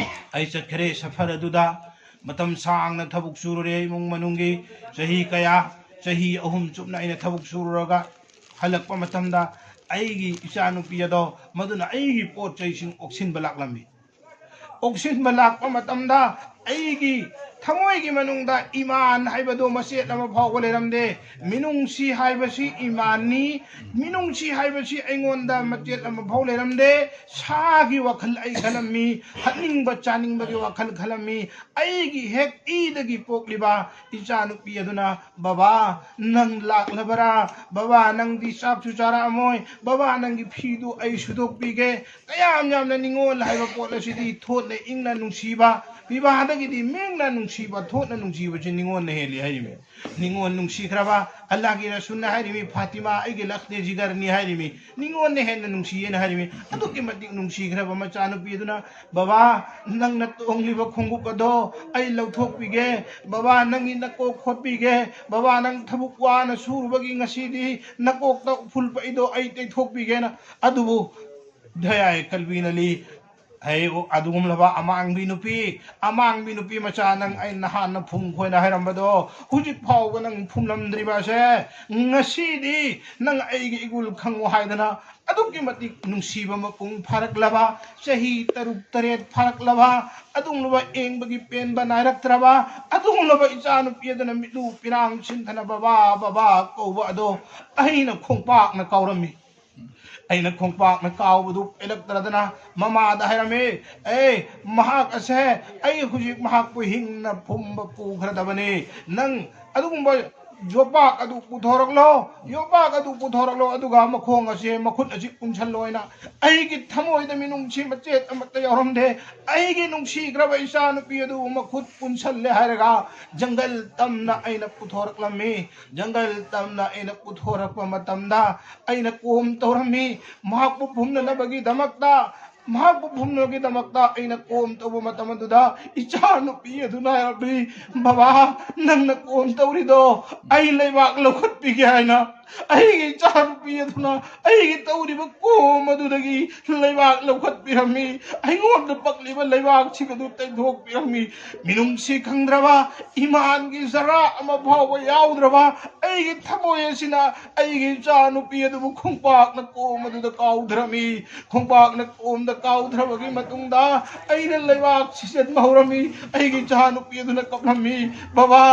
ꯑꯩ ꯆꯠꯈ꯭ꯔꯦ ꯁꯐꯔ ꯑꯗꯨꯗ꯫ ꯃꯇꯝ ꯁꯥꯡꯅ ꯊꯕꯛ ꯁꯨꯔꯨꯔꯦ, ꯏꯃꯨꯡ ꯃꯅꯨꯡꯒꯤ ꯆꯍꯤ ꯀꯌꯥ, ꯆꯍꯤ ꯑꯍꯨꯝ ꯆꯨꯞꯅ ꯑꯩꯅ ꯊꯕꯛ ꯁꯨꯔꯨꯔꯒ ꯍꯜꯂꯛꯄ ꯃꯇꯝꯗ ꯑꯩꯒꯤ ꯏꯆꯥꯅꯨꯄꯤ ꯑꯗꯣ, ꯃꯗꯨꯅ ꯑꯩꯒꯤ ꯄꯣꯠ ꯆꯩꯁꯤꯡ ꯑꯣꯛꯁꯤꯟꯕ ꯂꯥꯛꯂꯝꯃꯤ꯫ ꯑꯣꯛꯁꯤꯟꯕ ꯂꯥꯛꯄ ꯃꯇꯝꯗ ꯑꯩꯒꯤ ꯊꯃꯣꯏꯒꯤ ꯃꯅꯨꯡꯗ ꯏꯃꯥꯟ ꯍꯥꯏꯕꯗꯣ ꯃꯆꯦꯠ ꯑꯃ ꯐꯥꯎꯕ ꯂꯩꯔꯝꯗꯦ꯫ ꯃꯤꯅꯨꯡꯁꯤ ꯍꯥꯏꯕꯁꯤ ꯏꯃꯥꯟꯅꯤ꯫ ꯃꯤꯅꯨꯡꯁꯤ ꯍꯥꯏꯕꯁꯤ ꯑꯩꯉꯣꯟꯗ ꯃꯆꯦꯠ ꯑꯃ ꯐꯥꯎ ꯂꯩꯔꯝꯗꯦ꯫ ꯁꯥꯒꯤ ꯋꯥꯈꯜ ꯑꯩ ꯈꯜꯂꯝꯃꯤ, ꯍꯥꯠꯅꯤꯡꯕ ꯆꯥꯅꯤꯡꯕꯒꯤ ꯋꯥꯈꯜ ꯈꯜꯂꯝꯃꯤ꯫ ꯑꯩꯒꯤ ꯍꯦꯛ ꯏꯗꯒꯤ ꯄꯣꯛꯂꯤꯕ ꯏꯆꯥꯅꯨꯄꯤ ꯑꯗꯨꯅ, "ꯕꯕꯥ, ꯅꯪ ꯂꯥꯛꯂꯕꯔꯥ? ꯕꯕꯥ, ꯅꯪꯗꯤ ꯆꯥꯛꯁꯨ ꯆꯥꯔꯛꯑꯝꯃꯣꯏ꯫ ꯕꯕꯥ, ꯅꯪꯒꯤ ꯐꯤꯗꯨ ꯑꯩ ꯁꯨꯗꯣꯛꯄꯤꯒꯦ"꯫ ꯀꯌꯥꯝ ꯌꯥꯝꯅ ꯅꯤꯡꯉꯣꯜ ꯍꯥꯏꯕ ꯄꯣꯠ ꯑꯁꯤꯗꯤ ꯊꯣꯠꯅ ꯏꯪꯅ ꯅꯨꯡꯁꯤꯕ, ꯄꯤꯕꯥꯗꯒꯤꯗꯤ ꯃꯦꯡꯅ ꯅꯨꯡꯁꯤꯕ, ꯊꯣꯠꯅ ꯅꯨꯡꯁꯤꯕꯁꯤ ꯅꯤꯡꯉꯣꯜꯅ ꯍꯦꯜꯂꯤ ꯍꯥꯏꯔꯤꯃꯤ꯫ ꯅꯤꯡꯉꯣꯜ ꯅꯨꯡꯁꯤꯈ꯭ꯔꯕ ꯑꯜꯂꯥꯍꯒꯤ ꯔꯁꯨꯜꯅ ꯍꯥꯏꯔꯤꯃꯤ, "ꯐꯥꯇꯤꯃꯥ ꯑꯩꯒꯤ ꯂꯛꯁꯅꯦ ꯖꯤꯒꯔꯅꯤ" ꯍꯥꯏꯔꯤꯃꯤ, ꯅꯤꯡꯉꯣꯜꯅ ꯍꯦꯟꯅ ꯅꯨꯡꯁꯤꯌꯦꯅ ꯍꯥꯏꯔꯤꯃꯤ꯫ ꯑꯗꯨꯛꯀꯤ ꯃꯇꯤꯛ ꯅꯨꯡꯁꯤꯈ꯭ꯔꯕ ꯃꯆꯥꯅꯨꯄꯤ ꯑꯗꯨꯅ, "ꯕꯕꯥ, ꯅꯪꯅ ꯇꯣꯡꯂꯤꯕ ꯈꯣꯡꯎꯞ ꯑꯗꯣ ꯑꯩ ꯂꯧꯊꯣꯛꯄꯤꯒꯦ꯫ ꯕꯕꯥ, ꯅꯪꯒꯤ ꯅꯀꯣꯛ ꯈꯣꯠꯄꯤꯒꯦ꯫ ꯕꯕꯥ, ꯅꯪ ꯊꯕꯛ ꯋꯥꯅ ꯁꯨꯔꯨꯕꯒꯤ ꯉꯁꯤꯗꯤ ꯅꯀꯣꯛꯇ ꯎꯐꯨꯜ ꯄꯛꯏꯗꯣ ꯑꯩ ꯇꯩꯊꯣꯛꯄꯤꯒꯦꯅ"꯫ ꯑꯗꯨꯕꯨ ꯗꯌꯥꯏ ꯀꯜꯕꯤꯅ ꯂꯤ, ꯍꯩ, ꯑꯗꯨꯒꯨꯝꯂꯕ ꯑꯃꯥꯡꯕꯤ ꯅꯨꯄꯤ, ꯑꯃꯥꯡꯕꯤ ꯅꯨꯄꯤ ꯃꯆꯥ, ꯅꯪ ꯑꯩ ꯅꯍꯥꯟꯅ ꯐꯨꯝ ꯈꯣꯏꯅ ꯍꯥꯏꯔꯝꯕꯗꯣ, ꯍꯧꯖꯤꯛ ꯐꯥꯎꯕ ꯅꯪ ꯐꯨꯝꯂꯝꯗ꯭ꯔꯤꯕ ꯑꯁꯦ, ꯉꯁꯤꯗꯤ ꯅꯪ ꯑꯩꯒꯤ ꯏꯒꯨꯜ ꯈꯪꯉꯨ ꯍꯥꯏꯗꯅ, ꯑꯗꯨꯛꯀꯤ ꯃꯇꯤꯛ ꯅꯨꯡꯁꯤꯕ ꯃꯄꯨꯡ ꯐꯥꯔꯛꯂꯕ, ꯆꯍꯤ ꯇꯔꯨꯛ ꯇꯔꯦꯠ ꯐꯥꯔꯛꯂꯕ, ꯑꯗꯨꯒꯨꯝꯂꯕ ꯌꯦꯡꯕꯒꯤ ꯄꯦꯟꯕ ꯅꯥꯏꯔꯛꯇ꯭ꯔꯕ, ꯑꯗꯨꯒꯨꯝꯂꯕ ꯏꯆꯥꯅꯨꯄꯤ ꯑꯗꯨꯅ ꯃꯤꯠꯂꯨ ꯄꯤꯔꯥꯡ ꯁꯤꯟꯊꯅ "ꯕꯕꯥ, ꯕꯕꯥ" ꯀꯧꯕ ꯑꯗꯣ ꯑꯩꯅ ꯈꯣꯡꯄꯥꯛꯅ ꯀꯥꯎꯔꯝꯃꯤ꯫ ꯑꯩꯅ ꯈꯣꯡꯄꯥꯛꯅ ꯀꯥꯎꯕꯗꯨ ꯄꯦꯜꯂꯛꯇ꯭ꯔꯗꯅ ꯃꯃꯥꯗ ꯍꯥꯏꯔꯝꯃꯤ, "ꯑꯦ, ꯃꯍꯥꯛ ꯑꯁꯦ, ꯑꯩ ꯍꯧꯖꯤꯛ ꯃꯍꯥꯛꯄꯨ ꯍꯤꯡꯅ ꯐꯨꯝꯕ ꯄꯨꯈ꯭ꯔꯗꯕꯅꯤ꯫ ꯅꯪ ꯑꯗꯨꯒꯨꯝꯕ ꯌꯣꯄꯥꯛ ꯑꯗꯨ ꯄꯨꯊꯣꯔꯛꯂꯣ, ꯌꯣꯄꯥꯛ ꯑꯗꯨ ꯄꯨꯊꯣꯔꯛꯂꯣ, ꯑꯗꯨꯒ ꯃꯈꯣꯡ ꯑꯁꯦ, ꯃꯈꯨꯠ ꯑꯁꯤ ꯄꯨꯟꯁꯜꯂꯣ" ꯍꯥꯏꯅ꯫ ꯑꯩꯒꯤ ꯊꯃꯣꯏꯗ ꯃꯤꯅꯨꯡꯁꯤ ꯃꯆꯦꯠ ꯑꯃꯠꯇ ꯌꯥꯎꯔꯝꯗꯦ꯫ ꯑꯩꯒꯤ ꯅꯨꯡꯁꯤꯈ꯭ꯔꯕ ꯏꯆꯥꯅꯨꯄꯤ ꯑꯗꯨ ꯃꯈꯨꯠ ꯄꯨꯟꯁꯜꯂꯦ ꯍꯥꯏꯔꯒ ꯖꯪꯒꯜ ꯇꯝꯅ ꯑꯩꯅ ꯄꯨꯊꯣꯔꯛꯂꯝꯃꯤ꯫ ꯖꯪꯒꯜ ꯇꯝꯅ ꯑꯩꯅ ꯄꯨꯊꯣꯔꯛꯄ ꯃꯇꯝꯗ ꯑꯩꯅ ꯀꯣꯝ ꯇꯧꯔꯝꯃꯤ꯫ ꯃꯍꯥꯛꯄꯨ ꯐꯨꯝꯅꯅꯕꯒꯤꯗꯃꯛꯇ, ꯃꯍꯥꯛꯄꯨ ꯐꯨꯝꯅꯕꯒꯤꯗꯃꯛꯇ ꯑꯩꯅ ꯀꯣꯝ ꯇꯧꯕ ꯃꯇꯝ ꯑꯗꯨꯗ ꯏꯆꯥꯅꯨꯄꯤ ꯑꯗꯨꯅ ꯍꯥꯏꯔꯝꯃꯤ, "ꯕꯕꯥ, ꯅꯪꯅ ꯀꯣꯝ ꯇꯧꯔꯤꯗꯣ ꯑꯩ ꯂꯩꯕꯥꯛ ꯂꯧꯈꯠꯄꯤꯒꯦ" ꯍꯥꯏꯅ꯫ ꯑꯩꯒꯤ ꯏꯆꯥꯅꯨꯄꯤ ꯑꯗꯨꯅ ꯑꯩꯒꯤ ꯇꯧꯔꯤꯕ ꯀꯣꯝ ꯑꯗꯨꯗꯒꯤ ꯂꯩꯕꯥꯛ ꯂꯧꯈꯠꯄꯤꯔꯝꯃꯤ꯫ ꯑꯩꯉꯣꯟꯗ ꯄꯛꯂꯤꯕ ꯂꯩꯕꯥꯛꯁꯤꯡ ꯑꯗꯨ ꯇꯩꯊꯣꯛꯄꯤꯔꯝꯃꯤ꯫ ꯃꯤꯅꯨꯡꯁꯤ ꯈꯪꯗ꯭ꯔꯕ, ꯏꯃꯥꯟꯒꯤ ꯖꯔꯥ ꯑꯃ ꯐꯥꯎꯕ ꯌꯥꯎꯗ꯭ꯔꯕ ꯑꯩꯒꯤ ꯊꯃꯣꯏ ꯑꯁꯤꯅ ꯑꯩꯒꯤ ꯏꯆꯥꯅꯨꯄꯤ ꯑꯗꯨꯕꯨ ꯈꯣꯡꯄꯥꯛꯅ ꯀꯣꯝ ꯑꯗꯨꯗ ꯀꯥꯎꯊꯔꯝꯃꯤ꯫ ꯈꯣꯡꯄꯥꯛꯅ ꯀꯣꯝꯗ ꯀꯥꯎꯊꯔꯕꯒꯤ ꯃꯇꯨꯡꯗ ꯑꯩꯅ ꯂꯩꯕꯥꯛ ꯁꯤꯖꯤꯟꯕ ꯍꯧꯔꯝꯃꯤ꯫ ꯑꯩꯒꯤ ꯏꯆꯥꯅꯨꯄꯤ ꯑꯗꯨꯅ ꯀꯞꯂꯝꯃꯤ, "ꯕꯕꯥ,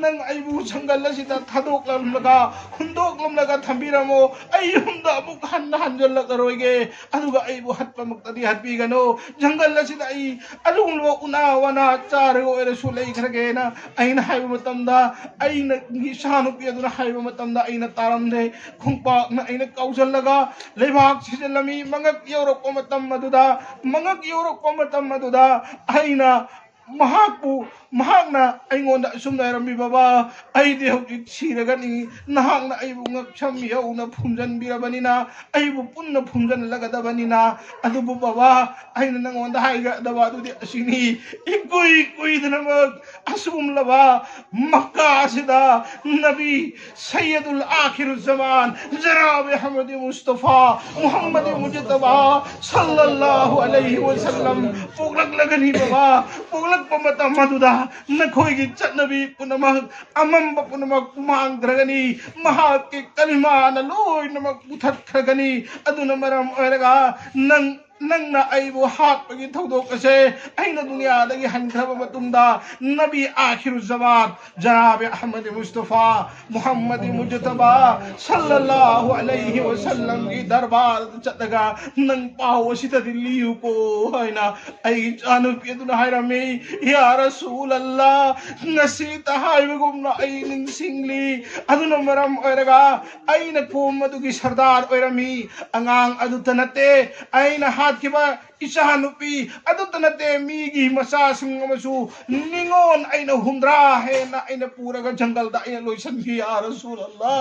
ꯅꯪ ꯑꯩꯕꯨ ꯖꯪꯒꯜ ꯑꯁꯤꯗ ꯊꯥꯗꯣꯛꯂꯝꯂꯒ, ꯍꯨꯟꯗꯣꯛꯂꯝꯂꯒ ꯊꯝꯕꯤꯔꯝꯃꯣ꯫ ꯑꯩ ꯌꯨꯝꯗ ꯑꯃꯨꯛ ꯍꯟꯅ ꯍꯟꯖꯜꯂꯛꯑꯔꯣꯏꯒꯦ꯫ ꯑꯗꯨꯒ ꯑꯩꯕꯨ ꯍꯠꯄꯃꯛꯇꯗꯤ ꯍꯠꯄꯤꯒꯅꯨ꯫ ꯖꯪꯒꯜ ꯑꯁꯤꯗ ꯑꯩ ꯑꯗꯨꯒꯨꯝꯂꯕ ꯎꯅꯥ ꯋꯥꯅꯥ ꯆꯥꯔꯒ ꯑꯣꯏꯔꯁꯨ ꯂꯩꯈ꯭ꯔꯒꯦꯅ" ꯑꯩꯅ ꯍꯥꯏꯕ ꯃꯇꯝꯗ, ꯑꯩꯅ, ꯏꯆꯥꯅꯨꯄꯤ ꯑꯗꯨꯅ ꯍꯥꯏꯕ ꯃꯇꯝꯗ ꯑꯩꯅ ꯇꯥꯔꯝꯗꯦ꯫ ꯈꯣꯡꯄꯥꯛꯅ ꯑꯩꯅ ꯀꯥꯎꯖꯜꯂꯒ ꯂꯩꯕꯥꯛ ꯁꯤꯖꯤꯜꯂꯝꯃꯤ꯫ ꯃꯉꯛ ꯌꯧꯔꯛꯄ ꯃꯇꯝ ꯑꯗꯨꯗ, ꯃꯉꯛ ꯌꯧꯔꯛꯄ ꯃꯇꯝ ꯑꯗꯨꯗ ꯑꯩꯅ ꯃꯍꯥꯛꯄꯨ, ꯃꯍꯥꯛꯅ ꯑꯩꯉꯣꯟꯗ ꯑꯁꯨꯝꯅ ꯍꯥꯏꯔꯝꯃꯤ, "ꯕꯕꯥ, ꯑꯩꯗꯤ ꯍꯧꯖꯤꯛ ꯁꯤꯔꯒꯅꯤ꯫ ꯅꯍꯥꯛꯅ ꯑꯩꯕꯨ ꯉꯛꯁꯝ ꯌꯧꯅ ꯐꯨꯝꯖꯤꯟꯕꯤꯔꯕꯅꯤꯅ, ꯑꯩꯕꯨ ꯄꯨꯟꯅ ꯐꯨꯝꯖꯤꯜꯂꯒꯗꯕꯅꯤꯅ꯫ ꯑꯗꯨꯕꯨ ꯕꯕꯥ, ꯑꯩꯅ ꯅꯉꯣꯟꯗ ꯍꯥꯏꯒꯗꯕ ꯑꯗꯨꯗꯤ ꯑꯁꯤꯅꯤ, ꯏꯀꯨꯏ ꯀꯨꯏꯗꯅꯃꯛ ꯑꯁꯤꯒꯨꯝꯂꯕ ꯃꯛꯀꯥ ꯑꯁꯤꯗ ꯅꯕꯤ ꯁꯩꯌꯗꯨꯜ ꯑꯥꯈꯤꯔꯨ ꯖꯃꯥꯟ ꯖꯅꯥꯕ ꯑꯍꯃꯗꯤ ꯃꯨꯁꯇꯐꯥ ꯃꯨꯍꯝꯃꯗꯤ ꯃꯨꯖꯇꯕꯥ ꯁꯜꯂꯜꯂꯥꯍꯨ ꯑꯂꯩꯍꯤ ꯋꯁꯜꯂꯝ ꯄꯣꯛꯂꯛꯂꯒꯅꯤ ꯕꯕꯥ꯫ ꯄꯣꯛꯂꯛꯄ ꯃꯇꯝ ꯑꯗꯨꯗ ꯅꯈꯣꯏꯒꯤ ꯆꯠꯅꯕꯤ ꯄꯨꯝꯅꯃꯛ, ꯑꯃꯝꯕ ꯄꯨꯝꯅꯃꯛ ꯃꯥꯡꯈ꯭ꯔꯒꯅꯤ꯫ ꯃꯍꯥꯛꯀꯤ ꯀꯂꯤꯃꯥꯅ ꯂꯣꯏꯅꯃꯛ ꯃꯨꯊꯠꯈ꯭ꯔꯒꯅꯤ꯫ ꯑꯗꯨꯅ ꯃꯔꯝ ꯑꯣꯏꯔꯒ ꯅꯪ ꯅꯪꯅ ꯑꯩꯕꯨ ꯍꯥꯠꯄꯒꯤ ꯊꯧꯗꯣꯛ ꯑꯁꯦ ꯑꯩꯅ ꯗꯨꯅꯤꯌꯥꯗꯒꯤ ꯍꯟꯈ꯭ꯔꯕ ꯃꯇꯨꯡꯗ ꯅꯕꯤ ꯑꯥꯈꯤꯔꯨ ꯖꯃꯥꯟ ꯖꯅꯥꯕꯤ ꯑꯍꯃꯗ ꯃꯨꯁꯇꯐꯥ ꯃꯨꯍꯝꯃꯗ ꯃꯨꯖꯇꯕꯥ ꯁꯜꯂꯜꯂꯥꯍꯨ ꯑꯂꯩꯍꯤ ꯋꯁꯜꯂꯝꯒꯤ ꯗꯔꯕꯥꯔꯗ ꯆꯠꯂꯒ ꯅꯪ ꯄꯥꯎ ꯑꯁꯤꯗꯗꯤ ꯂꯤꯌꯨꯀꯣ ꯍꯥꯏꯅ ꯑꯩꯒꯤ ꯏꯆꯥꯅꯨꯄꯤ ꯑꯗꯨꯅ ꯍꯥꯏꯔꯝꯃꯤ꯫ ꯌꯥ ꯔꯁꯨꯂꯜꯂꯥ, ꯉꯁꯤꯇ ꯍꯥꯏꯕꯒꯨꯝꯅ ꯑꯩ ꯅꯤꯡꯁꯤꯡꯂꯤ꯫ ꯑꯗꯨꯅ ꯃꯔꯝ ꯑꯣꯏꯔꯒ ꯑꯩꯅ ꯀꯣꯝ ꯑꯗꯨꯒꯤ ꯁꯔꯗꯥꯔ ꯑꯣꯏꯔꯝꯃꯤ꯫ ꯑꯉꯥꯡ ꯑꯗꯨꯇ ꯅꯠꯇꯦ, ꯑꯩꯅ ꯍꯥꯠꯈꯤꯕ ꯏꯆꯥꯅꯨꯄꯤ ꯑꯗꯨꯇ ꯅꯠꯇꯦ, ꯃꯤꯒꯤ ꯃꯆꯥꯁꯤꯡ ꯑꯃꯁꯨ ꯅꯤꯉꯣꯜ ꯑꯩꯅ ꯍꯨꯝꯗ꯭ꯔꯥ ꯍꯦꯟꯅ ꯑꯩꯅ ꯄꯨꯔꯒ ꯖꯪꯒꯜꯗ ꯑꯩꯅ ꯂꯣꯏꯁꯤꯟꯈꯤ, ꯌꯥ ꯔꯁꯨꯂꯜꯂꯥ꯫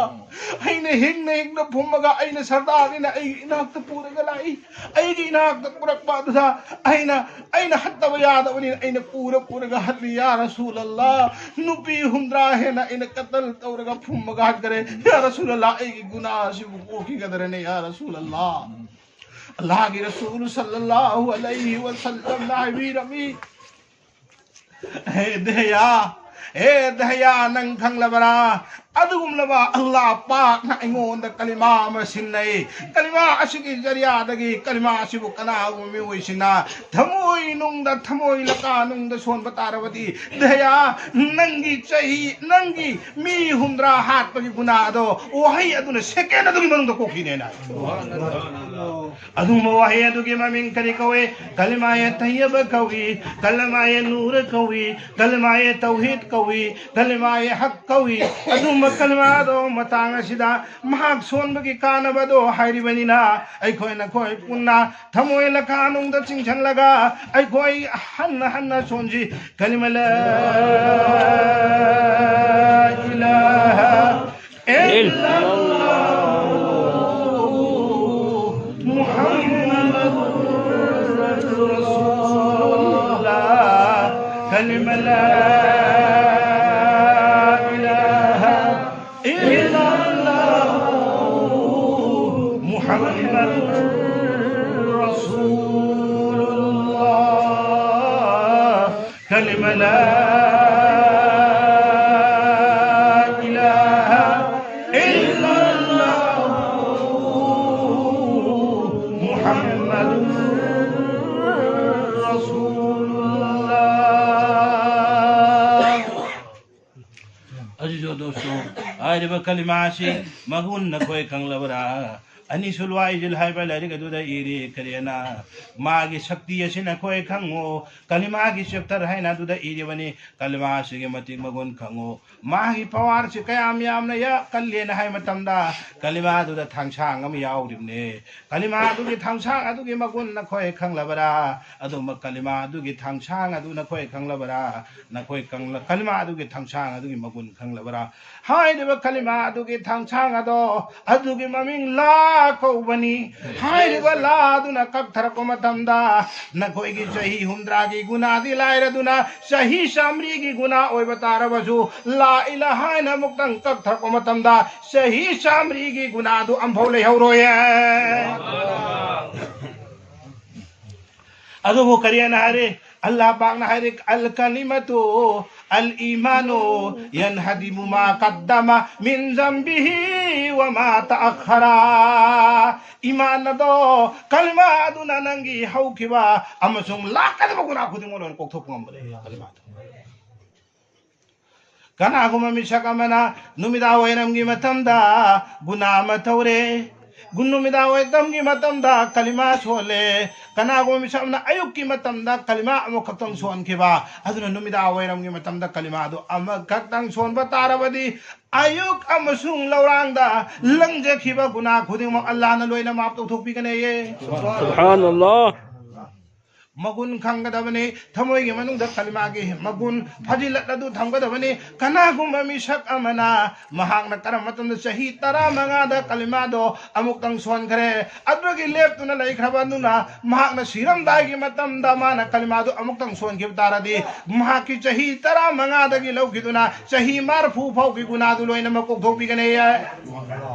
ꯑꯩꯅ ꯍꯤꯡꯅ ꯍꯤꯡꯅ ꯐꯨꯝꯃꯒ ꯑꯩꯅ ꯁꯔꯗꯥꯔꯅꯤꯅ ꯑꯩꯒꯤ ꯏꯅꯥꯛꯇ ꯄꯨꯔꯒ ꯂꯥꯛꯏ꯫ ꯑꯩꯒꯤ ꯏꯅꯥꯛꯇ ꯄꯨꯔꯛꯄ ꯑꯗꯨꯗ ꯑꯩꯅ, ꯑꯩꯅ ꯍꯠꯇꯕ ꯌꯥꯗꯕꯅꯤꯅ ꯑꯩꯅ ꯄꯨꯔ ꯄꯨꯔꯒ ꯍꯠꯂꯤ, ꯌꯥ ꯔꯁꯨꯂꯜꯂꯥ꯫ ꯅꯨꯄꯤ ꯍꯨꯝꯗ꯭ꯔꯥ ꯍꯦꯟꯅ ꯑꯩꯅ ꯀꯇꯜ ꯇꯧꯔꯒ ꯐꯨꯝꯃꯒ ꯍꯠꯈꯔꯦ, ꯌꯥ ꯔꯁꯨꯂꯜꯂꯥ꯫ ꯑꯩꯒꯤ ꯒꯨꯅꯥ ꯑꯁꯤꯕꯨ ꯀꯣꯛꯈꯤꯒꯗ꯭ꯔꯅꯦ, ꯌꯥ ꯔꯁꯨꯂꯜꯂꯥ? ꯑꯜꯂꯥꯍꯒꯤ ꯔꯁꯨꯜ ꯁꯜꯂꯜꯂꯥꯍꯨ ꯑꯂꯩꯍꯤ ꯋꯁꯜꯂꯝꯅ ꯍꯥꯏꯕꯤꯔꯝꯃꯤ, ꯍꯦ ꯗꯦꯍꯌꯥ, ꯍꯦ ꯗꯦꯍꯌꯥ, ꯅꯪ ꯈꯪꯂꯕꯔꯥ? ꯑꯗꯨꯒꯨꯝꯂꯕ ꯑꯜꯂꯥꯍ ꯄꯥꯛꯅ ꯑꯩꯉꯣꯟꯗ ꯀꯂꯤꯃꯥ ꯑꯃ ꯁꯤꯟꯅꯩ꯫ ꯀꯂꯤꯃꯥ ꯑꯁꯤꯒꯤ ꯖꯔꯤꯌꯥꯗꯒꯤ ꯀꯂꯤꯃꯥ ꯑꯁꯤꯕꯨ ꯀꯅꯥꯒꯨꯝꯕ ꯃꯤꯑꯣꯏꯁꯤꯡꯅ ꯊꯃꯣꯏ ꯅꯨꯡꯗ, ꯊꯃꯣꯏ ꯂꯀꯥ ꯅꯨꯡꯗ ꯁꯣꯟꯕ ꯇꯥꯔꯕꯗꯤ, ꯗꯦꯍꯌꯥ, ꯅꯪꯒꯤ ꯆꯍꯤ, ꯅꯪꯒꯤ ꯃꯤ ꯍꯨꯝꯗ꯭ꯔꯥ ꯍꯥꯠꯄꯒꯤ ꯒꯨꯅꯥ ꯑꯗꯣ ꯋꯥꯍꯩ ꯑꯗꯨꯅ ꯁꯦꯀꯦꯟ ꯑꯗꯨꯒꯤ ꯃꯅꯨꯡꯗ ꯀꯣꯛꯈꯤꯅꯦꯅ꯫ ꯑꯗꯨꯒꯨꯝꯕ ꯋꯥꯍꯩ ꯑꯗꯨꯒꯤ ꯃꯃꯤꯡ ꯀꯔꯤ ꯀꯧꯏ? ꯀꯂꯤꯃꯥꯌꯦ ꯇꯩꯌꯕ ꯀꯧꯏ, ꯀꯂꯤꯃꯥꯌꯦ ꯅꯨꯔ ꯀꯧꯏ, ꯀꯂꯤꯃꯥꯌꯦ ꯇꯧꯍꯤꯗ ꯀꯧꯏ, ꯀꯂꯤꯃꯥꯌꯦ ꯍꯛ ꯀꯧꯏ꯫ ꯑꯗꯨꯝꯕ ꯀꯂꯤꯃꯥꯗꯣ ꯃꯇꯥꯡ ꯑꯁꯤꯗ ꯃꯍꯥꯛ ꯁꯣꯟꯕꯒꯤ ꯀꯥꯟꯅꯕꯗꯣ ꯍꯥꯏꯔꯤꯕꯅꯤꯅ, ꯑꯩꯈꯣꯏ ꯅꯈꯣꯏ ꯄꯨꯟꯅ ꯊꯃꯣꯏ ꯂꯀꯥꯅꯨꯡꯗ ꯆꯤꯡꯁꯤꯜꯂꯒ ꯑꯩꯈꯣꯏ ꯍꯟꯅ ꯍꯟꯅ ꯁꯣꯟꯁꯤ꯫ ꯀꯂꯤꯃꯥ ꯂꯥ ꯏꯂꯥꯍ إلا الله محمد رسول الله. كلمة لا إله إلا الله محمد رسول الله. كلمة لا إله إلا الله محمد ꯑꯖꯤꯖꯣ ꯗꯣꯁꯇꯣ, ꯍꯥꯏꯔꯤꯕ ꯀꯂꯤꯃꯥ ꯑꯁꯤ ꯃꯒꯨꯟ ꯅꯈꯣꯏ ꯈꯪꯂꯕꯔꯥ? ꯑꯅꯤꯁꯨꯜ ꯋꯥꯏꯖꯤꯜ ꯍꯥꯏꯕ ꯂꯥꯏꯔꯤꯛ ꯑꯗꯨꯗ ꯏꯔꯤ, ꯀꯔꯤꯅ ꯃꯥꯒꯤ ꯁꯛꯇꯤ ꯑꯁꯤ ꯅꯈꯣꯏ ꯈꯪꯉꯨ꯫ ꯀꯂꯤꯃꯥꯒꯤ ꯆꯦꯞꯇꯔ ꯍꯥꯏꯅ ꯑꯗꯨꯗ ꯏꯔꯤꯕꯅꯤ꯫ ꯀꯂꯤꯃꯥ ꯑꯁꯤꯒꯤ ꯃꯇꯤꯛ ꯃꯒꯨꯟ ꯈꯪꯉꯨ꯫ ꯃꯥꯒꯤ ꯄꯋꯥꯔꯁꯤ ꯀꯌꯥꯝ ꯌꯥꯝꯅ ꯌꯥ-, ꯀꯜꯂꯦꯅ ꯍꯥꯏ ꯃꯇꯝꯗ, ꯀꯂꯤꯃꯥꯗꯨꯗ ꯊꯥꯡꯁꯥꯡ ꯑꯃ ꯌꯥꯎꯔꯤꯕꯅꯦ꯫ ꯀꯂꯤꯃꯥꯗꯨꯒꯤ ꯊꯥꯡꯁꯥꯡ ꯑꯗꯨꯒꯤ ꯃꯒꯨꯟ ꯅꯈꯣꯏ ꯈꯪꯂꯕꯔꯥ? ꯑꯗꯨꯝꯕ ꯀꯂꯤꯃꯥ ꯑꯗꯨꯒꯤ ꯊꯥꯡꯁꯥꯡ ꯑꯗꯨ ꯅꯈꯣꯏ ꯈꯪꯂꯕꯔꯥ? ꯅꯈꯣꯏ ꯈꯪꯂ-, ꯀꯂꯤꯃꯥ ꯑꯗꯨꯒꯤ ꯊꯥꯡꯁꯥꯡ ꯑꯗꯨꯒꯤ ꯃꯒꯨꯟ ꯈꯪꯂꯕꯔꯥ? ꯍꯥꯏꯔꯤꯕ ꯀꯂꯤꯃꯥ ꯑꯗꯨꯒꯤ ꯊꯥꯡꯁꯥꯡ ꯑꯗꯣ, ꯑꯗꯨꯒꯤ ꯃꯃꯤꯡ ꯂꯥ ꯀꯧꯕꯅꯤ꯫ ꯍꯥꯏꯔꯤꯕ ꯂꯥ ꯑꯗꯨꯅ ꯀꯛꯊꯔꯛꯄ ꯃꯇꯝꯗ, ꯅꯈꯣꯏꯒꯤ ꯆꯍꯤ ꯍꯨꯝꯗ꯭ꯔꯥꯒꯤ ꯒꯨꯅꯥꯗꯤ ꯂꯥꯏꯔꯗꯨꯅ, ꯆꯍꯤ ꯆꯥꯃꯔꯤꯒꯤ ꯒꯨꯅꯥ ꯑꯣꯏꯕ ꯇꯥꯔꯕꯁꯨ, ꯂꯥ ꯏꯂꯥꯍ ꯍꯥꯏꯅ ꯑꯃꯨꯛꯇꯪ ꯀꯛꯊꯔꯛꯄ ꯃꯇꯝꯗ, ꯆꯍꯤ ꯆꯥꯃꯔꯤꯒꯤ ꯒꯨꯅꯥꯗꯨ ꯑꯝꯐꯥꯎ ꯂꯩꯍꯧꯔꯣꯏꯌꯦ꯫ ꯑꯗꯨꯕꯨ ꯀꯔꯤꯅ ꯍꯥꯏꯔꯤ? ꯑꯜꯂꯥꯍ ꯄꯥꯛꯅ ꯍꯥꯏꯔꯤ, "ꯑꯜ ꯀꯂꯤꯃꯥꯇꯨ ꯑꯜ ꯏꯃꯥꯅꯨ ꯌꯟꯍꯗꯤꯃꯨ ꯃꯥ ꯀꯗꯃ ꯃꯤꯟ ꯖꯝꯕꯤꯍꯤ ꯋ ꯃꯥ ꯇꯑꯈꯔꯥ"꯫ ꯏꯃꯥꯟ ꯑꯗꯣ, ꯀꯂꯤꯃꯥ ꯑꯗꯨꯅ ꯅꯪꯒꯤ ꯍꯧꯈꯤꯕ ꯑꯃꯁꯨꯡ ꯂꯥꯛꯀꯗꯕ ꯒꯨꯅꯥ ꯈꯨꯗꯤꯡꯃꯛ ꯂꯣꯏꯅ ꯀꯣꯛꯊꯣꯛꯄ ꯉꯝꯕꯅꯦ꯫ ꯀꯂꯤꯃꯥꯗꯨ꯫ ꯀꯅꯥꯒꯨꯝꯕ ꯃꯤꯁꯛ ꯑꯃꯅ ꯅꯨꯃꯤꯗꯥꯡ ꯋꯥꯏꯔꯝꯒꯤ ꯃꯇꯝꯗ ꯒꯨꯅꯥ ꯑꯃ ꯇꯧꯔꯦ, ꯒꯨꯟ ꯅꯨꯃꯤꯗꯥꯡ ꯋꯥꯏꯔꯝꯒꯤ ꯃꯇꯝꯗ ꯀꯂꯤꯃꯥ ꯁꯣꯜꯂꯦ, ꯀꯅꯥꯒꯨꯝꯕ ꯃꯤꯁꯛ ꯑꯃꯅ ꯑꯌꯨꯛꯀꯤ ꯃꯇꯝꯗ ꯀꯂꯤꯃꯥ ꯑꯃꯈꯛꯇꯪ ꯁꯣꯟꯈꯤꯕ, ꯑꯗꯨꯅ ꯅꯨꯃꯤꯗꯥꯡ ꯋꯥꯏꯔꯝꯒꯤ ꯃꯇꯝꯗ ꯀꯂꯤꯃꯥꯗꯨ ꯑꯃꯈꯛꯇꯪ ꯁꯣꯟꯕ ꯇꯥꯔꯕꯗꯤ, ꯑꯌꯨꯛ ꯑꯃꯁꯨꯡ ꯂꯧꯔꯥꯡꯗ ꯂꯪꯖꯈꯤꯕ ꯒꯨꯅꯥ ꯈꯨꯗꯤꯡꯃꯛ ꯑꯜꯂꯥꯍꯅ ꯂꯣꯏꯅ ꯃꯥꯞ ꯇꯧꯊꯣꯛꯄꯤꯒꯅꯦꯌꯦ꯫ ꯁꯨꯕꯍꯥꯅꯜꯂꯥꯍ꯫ ꯃꯒꯨꯟ ꯈꯪꯒꯗꯕꯅꯤ꯫ ꯊꯃꯣꯏꯒꯤ ꯃꯅꯨꯡꯗ ꯀꯂꯤꯃꯥꯒꯤ ꯃꯒꯨꯟ ꯐꯖꯤꯜꯂꯛ ꯑꯗꯨ ꯊꯝꯒꯗꯕꯅꯤ꯫ ꯀꯅꯥꯒꯨꯝꯕ ꯃꯤꯁꯛ ꯑꯃꯅ ꯃꯍꯥꯛꯅ ꯀꯔꯝꯕ ꯃꯇꯝꯗ ꯆꯍꯤ ꯇꯔꯥꯃꯉꯥꯗ ꯀꯂꯤꯃꯥꯗꯣ ꯑꯃꯨꯛꯇꯪ ꯁꯣꯟꯈ꯭ꯔꯦ, ꯑꯗꯨꯗꯒꯤ ꯂꯦꯞꯇꯨꯅ ꯂꯩꯈ꯭ꯔꯕ ꯑꯗꯨꯅ ꯃꯍꯥꯛꯅ ꯁꯤꯔꯝꯗꯥꯏꯒꯤ ꯃꯇꯝꯗ ꯃꯥꯅ ꯀꯂꯤꯃꯥꯗꯨ ꯑꯃꯨꯛꯇꯪ ꯁꯣꯟꯈꯤꯕ ꯇꯥꯔꯗꯤ, ꯃꯍꯥꯛꯀꯤ ꯆꯍꯤ ꯇꯔꯥꯃꯉꯥꯗꯒꯤ ꯂꯧꯈꯤꯗꯨꯅ ꯆꯍꯤ ꯃꯔꯐꯨ ꯐꯥꯎꯒꯤ ꯒꯨꯅꯥꯗꯨ ꯂꯣꯏꯅꯃꯛ ꯀꯣꯛꯊꯣꯛꯄꯤꯒꯅꯤ꯫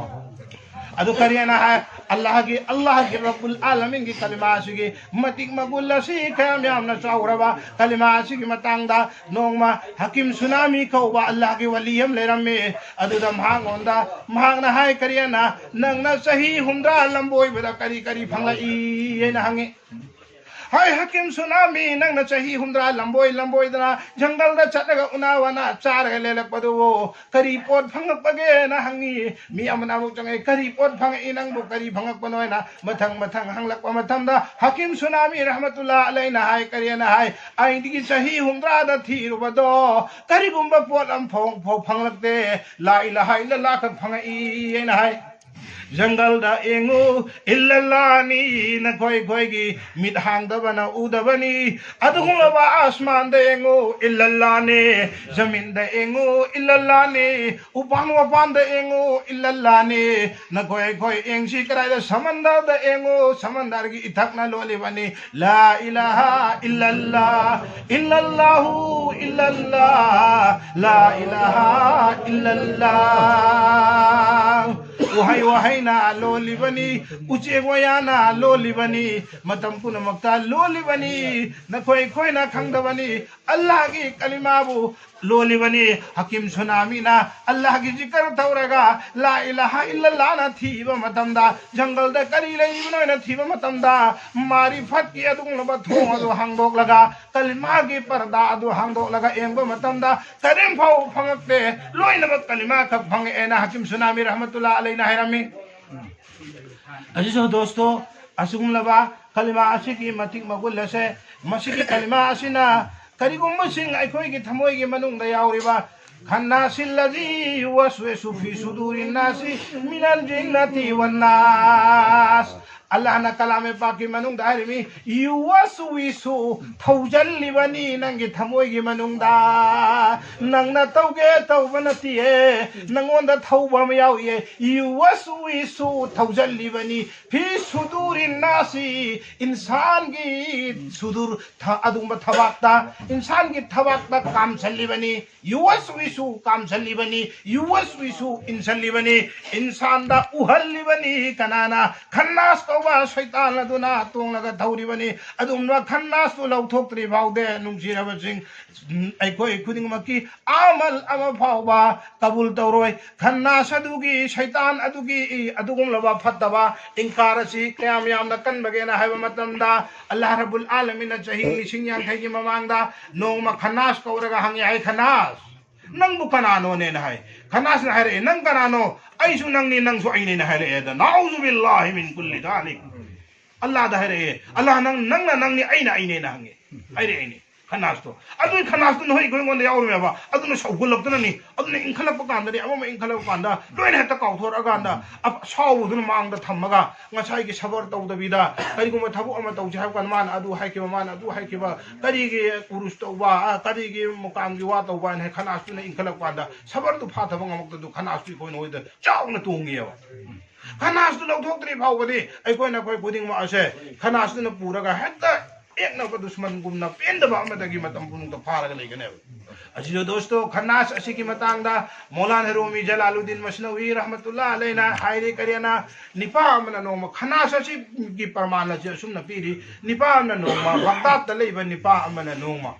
ꯑꯗꯨ ꯀꯔꯤꯅ ꯍꯥꯏ? ꯑꯜꯂꯥꯍꯒꯤ, ꯑꯜꯂꯥꯍꯒꯤ ꯔꯕꯨꯜ ꯑꯥꯂꯃꯤꯟꯒꯤ ꯀꯂꯤꯃꯥ ꯑꯁꯤꯒꯤ ꯃꯇꯤꯛ ꯃꯒꯨꯟ ꯑꯁꯤ ꯀꯌꯥꯝ ꯌꯥꯝꯅ ꯆꯥꯎꯈ꯭ꯔꯕ꯫ ꯀꯂꯤꯃꯥ ꯑꯁꯤꯒꯤ ꯃꯇꯥꯡꯗ ꯅꯣꯡꯃ ꯍꯀꯤꯝ ꯁꯨꯅꯥꯃꯤ ꯀꯧꯕ ꯑꯜꯂꯥꯍꯒꯤ ꯋꯥꯂꯤ ꯑꯃ ꯂꯩꯔꯝꯃꯤ꯫ ꯑꯗꯨꯗ ꯃꯍꯥꯛꯉꯣꯟꯗ, ꯃꯍꯥꯛꯅ ꯍꯥꯏ, "ꯀꯔꯤꯅ, ꯅꯪꯅ ꯆꯍꯤ ꯍꯨꯝꯗ꯭ꯔꯥ ꯂꯝꯕꯣꯏꯕꯗ ꯀꯔꯤ ꯀꯔꯤ ꯐꯪꯂꯛꯏ?" ꯍꯥꯏꯅ ꯍꯪꯉꯤ꯫ ꯍꯥꯏ ꯍꯀꯤꯝ ꯁꯨꯅꯥꯃꯤ, ꯅꯪꯅ ꯆꯍꯤ ꯍꯨꯝꯗ꯭ꯔꯥ ꯂꯝꯕꯣꯏ ꯂꯝꯕꯣꯏꯗꯅ ꯖꯪꯒꯜꯗ ꯆꯠꯂꯒ ꯎꯅꯥ ꯋꯥꯅꯥ ꯆꯥꯔꯒ ꯂꯦꯜꯂꯛꯄꯗꯨꯕꯨ ꯀꯔꯤ ꯄꯣꯠ ꯐꯪꯉꯛꯄꯒꯦꯅ ꯍꯪꯉꯤ꯫ ꯃꯤ ꯑꯃꯅ ꯑꯃꯨꯛ ꯆꯪꯉꯛꯏ, "ꯀꯔꯤ ꯄꯣꯠ ꯐꯪꯉꯛꯏ ꯅꯪꯕꯨ? ꯀꯔꯤ ꯐꯪꯉꯛꯄꯅꯣ?" ꯍꯥꯏꯅ ꯃꯊꯪ ꯃꯊꯪ ꯍꯪꯂꯛꯄ ꯃꯇꯝꯗ ꯍꯀꯤꯝ ꯁꯨꯅꯥꯃꯤ ꯔꯍꯃꯇꯨꯜꯂꯥ ꯑꯂꯩꯅ ꯍꯥꯏ, ꯀꯔꯤꯅ ꯍꯥꯏ? "ꯑꯩꯒꯤ ꯆꯍꯤ ꯍꯨꯝꯗ꯭ꯔꯥꯗ ꯊꯤꯔꯨꯕꯗꯣ ꯀꯔꯤꯒꯨꯝꯕ ꯄꯣꯠ ꯑꯃ ꯐꯥꯎ ꯐꯪꯂꯛꯇꯦ, ꯂꯥ ꯏꯂꯥꯍ ꯏꯜꯂꯜꯂꯥꯍ ꯈꯛ ꯐꯪꯉꯛꯏ" ꯍꯥꯏꯅ ꯍꯥꯏ꯫ ꯖꯪꯒꯜꯗ ꯌꯦꯡꯉꯨ, ꯏꯜꯂꯜꯂꯥꯅꯤ, ꯅꯈꯣꯏ ꯑꯩꯈꯣꯏꯒꯤ ꯃꯤꯠ ꯍꯥꯡꯗꯕꯅ ꯎꯗꯕꯅꯤ꯫ ꯑꯗꯨꯒꯨꯝꯂꯕ ꯑꯁꯃꯥꯟꯗ ꯌꯦꯡꯉꯨ, ꯏꯜꯂꯜꯂꯥꯅꯤ, ꯖꯃꯤꯟꯗ ꯌꯦꯡꯉꯨ, ꯏꯜꯂꯜꯂꯥꯅꯤ, ꯎꯄꯥꯟ ꯋꯥꯄꯥꯟꯗ ꯌꯦꯡꯉꯨ, ꯏꯜꯂꯜꯂꯥꯅꯤ, ꯅꯈꯣꯏ ꯑꯩꯈꯣꯏ ꯌꯦꯡꯁꯤ ꯀꯗꯥꯏꯗ? ꯁꯃꯟꯗꯔꯗ ꯌꯦꯡꯉꯨ, ꯁꯃꯟꯗꯔꯒꯤ ꯏꯊꯛꯅ ꯂꯣꯜꯂꯤꯕꯅꯤ꯫ ꯂꯥ ꯏꯂꯥꯍ ꯏꯜꯂꯜꯂꯥ, ꯏꯜꯂꯜꯂꯥꯍꯨ ꯏꯜꯂꯜꯂꯥ, ꯂꯥ ꯏꯂꯥꯍ ꯏꯜꯂꯜꯂꯥ꯫ ꯎꯍꯩ ꯋꯥꯍꯩꯅ ꯂꯣꯜꯂꯤꯕꯅꯤ, ꯎꯆꯦꯛ ꯋꯥꯌꯥꯅ ꯂꯣꯜꯂꯤꯕꯅꯤ, ꯃꯇꯝ ꯄꯨꯝꯅꯃꯛꯇ ꯂꯣꯜꯂꯤꯕꯅꯤ꯫ ꯅꯈꯣꯏ ꯑꯩꯈꯣꯏꯅ ꯈꯪꯗꯕꯅꯤ, ꯑꯜꯂꯥꯍꯒꯤ ꯀꯂꯤꯃꯥꯕꯨ ꯂꯣꯜꯂꯤꯕꯅꯤ꯫ ꯍꯀꯤꯝ ꯁꯨꯅꯥꯃꯤꯅ ꯑꯜꯂꯥꯍꯒꯤ ꯖꯤꯀꯔ ꯇꯧꯔꯒ, ꯂꯥ ꯏꯂꯥꯍ ꯏꯜꯂꯜꯂꯥꯍꯅ ꯊꯤꯕ ꯃꯇꯝꯗ, ꯖꯪꯒꯜꯗ ꯀꯔꯤ ꯂꯩꯔꯤꯕꯅꯣ ꯍꯥꯏꯅ ꯊꯤꯕ ꯃꯇꯝꯗ, ꯃꯥꯔꯤꯐꯠꯀꯤ ꯑꯗꯨꯒꯨꯝꯂꯕ ꯊꯣꯡ ꯑꯗꯨ ꯍꯥꯡꯗꯣꯛꯂꯒ, ꯀꯂꯤꯃꯥꯒꯤ ꯄꯔꯗꯥ ꯑꯗꯨ ꯍꯥꯡꯗꯣꯛꯂꯒ ꯌꯦꯡꯕ ꯃꯇꯝꯗ, ꯀꯔꯤꯝ ꯐꯥꯎ ꯐꯪꯉꯛꯇꯦ, ꯂꯣꯏꯅꯃꯛ ꯀꯂꯤꯃꯥ ꯈꯛ ꯐꯪꯉꯛꯑꯦꯅ ꯍꯀꯤꯝ ꯁꯨꯅꯥꯃꯤ ꯔꯍꯃꯇꯨꯜꯂꯥ ꯑꯂꯩꯅ ꯍꯥꯏꯔꯝꯃꯤ꯫ ꯑꯁꯤꯁꯨ ꯗꯣꯁꯇꯣ, ꯑꯁꯤꯒꯨꯝꯂꯕ ꯀꯂꯤꯃꯥ ꯑꯁꯤꯒꯤ ꯃꯇꯤꯛ ꯃꯒꯨꯟ ꯑꯁꯦ, ꯃꯁꯤꯒꯤ ꯀꯂꯤꯃꯥ ꯑꯁꯤꯅ ꯀꯔꯤꯒꯨꯝꯕꯁꯤꯡ ꯑꯩꯈꯣꯏꯒꯤ ꯊꯃꯣꯏꯒꯤ ꯃꯅꯨꯡꯗ ꯌꯥꯎꯔꯤꯕ, ꯈꯟꯅꯥꯁꯤꯜꯂꯗꯤ ꯌꯨꯋꯁꯋꯤꯁꯨ ꯐꯤ ꯁꯨꯗꯨꯔꯤꯟꯅꯥꯁꯤ ꯃꯤꯅꯜ ꯖꯤꯟꯅꯥꯇꯤ ꯋꯟꯅꯥꯁ꯫ ꯑꯜꯂꯥꯍꯅ ꯀꯂꯥꯃꯦ ꯄꯥꯛꯀꯤ ꯃꯅꯨꯡꯗ ꯍꯥꯏꯔꯤꯃꯤ, ꯌꯨꯋꯁꯋꯤꯁꯨ, ꯊꯧꯖꯜꯂꯤꯕꯅꯤ ꯅꯪꯒꯤ ꯊꯃꯣꯏꯒꯤ ꯃꯅꯨꯡꯗ꯫ ꯅꯪꯅ ꯇꯧꯒꯦ ꯇꯧꯕ ꯅꯠꯇꯤꯌꯦ, ꯅꯪꯉꯣꯟꯗ ꯊꯧꯕ ꯑꯃ ꯌꯥꯎꯏꯌꯦ꯫ ꯌꯨꯋꯁꯋꯤꯁꯨ, ꯊꯧꯖꯜꯂꯤꯕꯅꯤ꯫ ꯐꯤ ꯁꯨꯗꯨꯔꯤꯟꯅꯥꯁꯤ, ꯏꯟꯁꯥꯟꯒꯤ ꯁꯨꯗꯨꯔ ꯊ-, ꯑꯗꯨꯒꯨꯝꯕ ꯊꯕꯥꯛꯇ, ꯏꯟꯁꯥꯟꯒꯤ ꯊꯕꯥꯛꯇ ꯀꯥꯝꯁꯜꯂꯤꯕꯅꯤ꯫ ꯌꯨꯋꯁꯋꯤꯁꯨ ꯀꯥꯝꯁꯜꯂꯤꯕꯅꯤ, ꯌꯨꯋꯁꯋꯤꯁꯨ ꯏꯟꯁꯜꯂꯤꯕꯅꯤ, ꯏꯟꯁꯥꯟꯗ ꯎꯍꯜꯂꯤꯕꯅꯤ꯫ ꯀꯅꯥꯅ? ꯈꯟꯅꯥꯁ ꯁꯩꯇꯥꯟ ꯑꯗꯨꯅ ꯇꯣꯡꯂꯒ ꯊꯧꯔꯤꯕꯅꯤ꯫ ꯑꯗꯨꯒꯨꯝꯕ ꯈꯟꯅꯥꯁꯇꯨ ꯂꯧꯊꯣꯛꯇ꯭ꯔꯤ ꯐꯥꯎꯗꯦ, ꯅꯨꯡꯁꯤꯔꯕꯁꯤꯡ, ꯎꯝ, ꯑꯩꯈꯣꯏ ꯈꯨꯗꯤꯡꯃꯛꯀꯤ ꯑꯃꯜ ꯑꯃ ꯐꯥꯎꯕ ꯀꯕꯨꯜ ꯇꯧꯔꯣꯏ꯫ ꯈꯟꯅꯥꯁ ꯑꯗꯨꯒꯤ, ꯁꯩꯇꯥꯟ ꯑꯗꯨꯒꯤ ꯑꯗꯨꯒꯨꯝꯂꯕ ꯐꯠꯇꯕ ꯏꯟꯀꯥꯔ ꯑꯁꯤ ꯀꯌꯥꯝ ꯌꯥꯝꯅ ꯀꯟꯕꯒꯦꯅ ꯍꯥꯏꯕ ꯃꯇꯝꯗ, ꯑꯜꯂꯥꯍ ꯔꯕꯨꯜ ꯑꯥꯂꯃꯤꯟꯅ ꯆꯍꯤ ꯂꯤꯁꯤꯡ ꯌꯥꯡꯈꯩꯒꯤ ꯃꯃꯥꯡꯗ ꯅꯣꯡꯃ ꯈꯟꯅꯥꯁ ꯀꯧꯔꯒ ꯍꯪꯉꯤ ꯍꯥꯏ, "ꯈꯟꯅꯥꯁ, ꯅꯪꯕꯨ ꯀꯅꯥꯅꯣꯅꯦꯅ?" ꯍꯥꯏ꯫ ꯈꯟꯅꯥꯁꯅ ꯍꯥꯏꯔꯛꯑꯦ, "ꯅꯪ ꯀꯅꯥꯅꯣ? ꯑꯩꯁꯨ ꯅꯪꯅꯤ, ꯅꯪꯁꯨ ꯑꯩꯅꯦꯅ" ꯍꯥꯏꯔꯛꯑꯦ꯫ ꯑꯗ, "ꯅꯥꯎꯖꯨ ꯕꯤꯜꯂꯥꯍꯤ ꯃꯤꯟ ꯀꯨꯜꯂꯤ ꯗꯥꯂꯤꯛ"꯫ ꯑꯜꯂꯥꯗ ꯍꯥꯏꯔꯛꯑꯦ, "ꯑꯜꯂꯥ, ꯅꯪ, ꯅꯪꯅ ꯅꯪꯅꯤ, ꯑꯩꯅ ꯑꯩꯅꯦꯅ" ꯍꯪꯉꯦ, ꯍꯥꯏꯔꯛꯑꯦꯅꯦ ꯈꯟꯅꯥꯁꯇꯣ꯫ ꯑꯗꯨꯒꯤ ꯈꯟꯅꯥꯁꯇꯨꯅ ꯍꯧꯖꯤꯛ ꯑꯩꯉꯣꯟꯗ ꯌꯥꯎꯔꯝꯃꯦꯕ꯫ ꯑꯗꯨꯅ ꯁꯧꯒꯠꯂꯛꯇꯅꯅꯤ, ꯑꯗꯨꯅ ꯏꯟꯈꯠꯂꯛꯄ ꯀꯥꯟꯗꯗꯤ, ꯑꯃ ꯑꯃ ꯏꯟꯈꯠꯂꯛꯄ ꯀꯥꯟꯗ ꯂꯣꯏꯅ ꯍꯦꯛꯇ ꯀꯥꯎꯊꯣꯔꯛꯑꯀꯥꯟꯗ, ꯑ-, ꯑꯁꯥꯎꯕꯗꯨꯅ ꯃꯥꯡꯗ ꯊꯝꯃꯒ, ꯉꯁꯥꯏꯒꯤ ꯁꯕꯔ ꯇꯧꯗꯕꯤꯗ, ꯀꯔꯤꯒꯨꯝꯕ ꯊꯕꯛ ꯑꯃ ꯇꯧꯁꯦ ꯍꯥꯏꯕ ꯀꯥꯟꯗ, ꯃꯥꯅ ꯑꯗꯨ ꯍꯥꯏꯈꯤꯕ, ꯃꯥꯅ ꯑꯗꯨ ꯍꯥꯏꯈꯤꯕ, ꯀꯔꯤꯒꯤ ꯎꯔꯨꯁ ꯇꯧꯕ, ꯑ, ꯀꯔꯤꯒꯤ ꯃꯨꯀꯥꯝꯒꯤ ꯋꯥ ꯇꯧꯕ ꯍꯥꯏꯅ ꯈꯟꯅꯥꯁꯇꯨꯅ ꯏꯟꯈꯠꯂꯛꯄ ꯀꯥꯟꯗ, ꯁꯕꯔꯗꯨ ꯐꯥꯊꯕ ꯉꯝꯃꯛꯇꯗꯨ ꯈꯟꯅꯥꯁꯇꯨ ꯑꯩꯈꯣꯏꯅ ꯍꯣꯏꯗ ꯆꯥꯎꯅ ꯇꯣꯡꯉꯦꯕ꯫ ꯈꯟꯅꯥꯁꯇꯨ ꯂꯧꯊꯣꯛꯇ꯭ꯔꯤ ꯐꯥꯎꯕꯗꯤ ꯑꯩꯈꯣꯏꯅ ꯑꯩꯈꯣꯏ ꯈꯨꯗꯤꯡꯃꯛ ꯑꯁꯦ ꯈꯟꯅꯥꯁꯇꯨꯅ ꯄꯨꯔꯒ ꯍꯦꯛꯇ ꯌꯦꯛꯅꯕ ꯗꯨꯁꯃꯟꯒꯨꯝꯅ ꯄꯦꯟꯗꯕ ꯑꯃꯗꯒꯤ ꯃꯇꯝ ꯄꯨꯝꯅꯃꯛꯇ ꯐꯥꯔꯒ ꯂꯩꯒꯅꯦꯕ꯫ ꯑꯁꯤꯁꯨ ꯗꯣꯁꯇꯣ, ꯈꯟꯅꯥꯁ ꯑꯁꯤꯒꯤ ꯃꯇꯥꯡꯗ ꯃꯧꯂꯥꯅ ꯔꯨꯃꯤ ꯖꯂꯥꯂꯨꯗꯤꯟ ꯃꯁꯅꯋꯤ ꯔꯍꯃꯇꯨꯜꯂꯥ ꯑꯂꯩꯅ ꯍꯥꯏꯔꯤ, ꯀꯔꯤꯅ, ꯅꯤꯄꯥ ꯑꯃꯅ ꯅꯣꯡꯃ, ꯈꯟꯅꯥꯁ ꯑꯁꯤꯒꯤ ꯄ꯭ꯔꯃꯥꯟ ꯑꯁꯤ ꯑꯁꯨꯝꯅ ꯄꯤꯔꯤ, ꯅꯤꯄꯥ ꯑꯃꯅ ꯅꯣꯡꯃ, ꯕꯒꯗꯥꯗꯇ ꯂꯩꯕ ꯅꯤꯄꯥ ꯑꯃꯅ ꯅꯣꯡꯃ,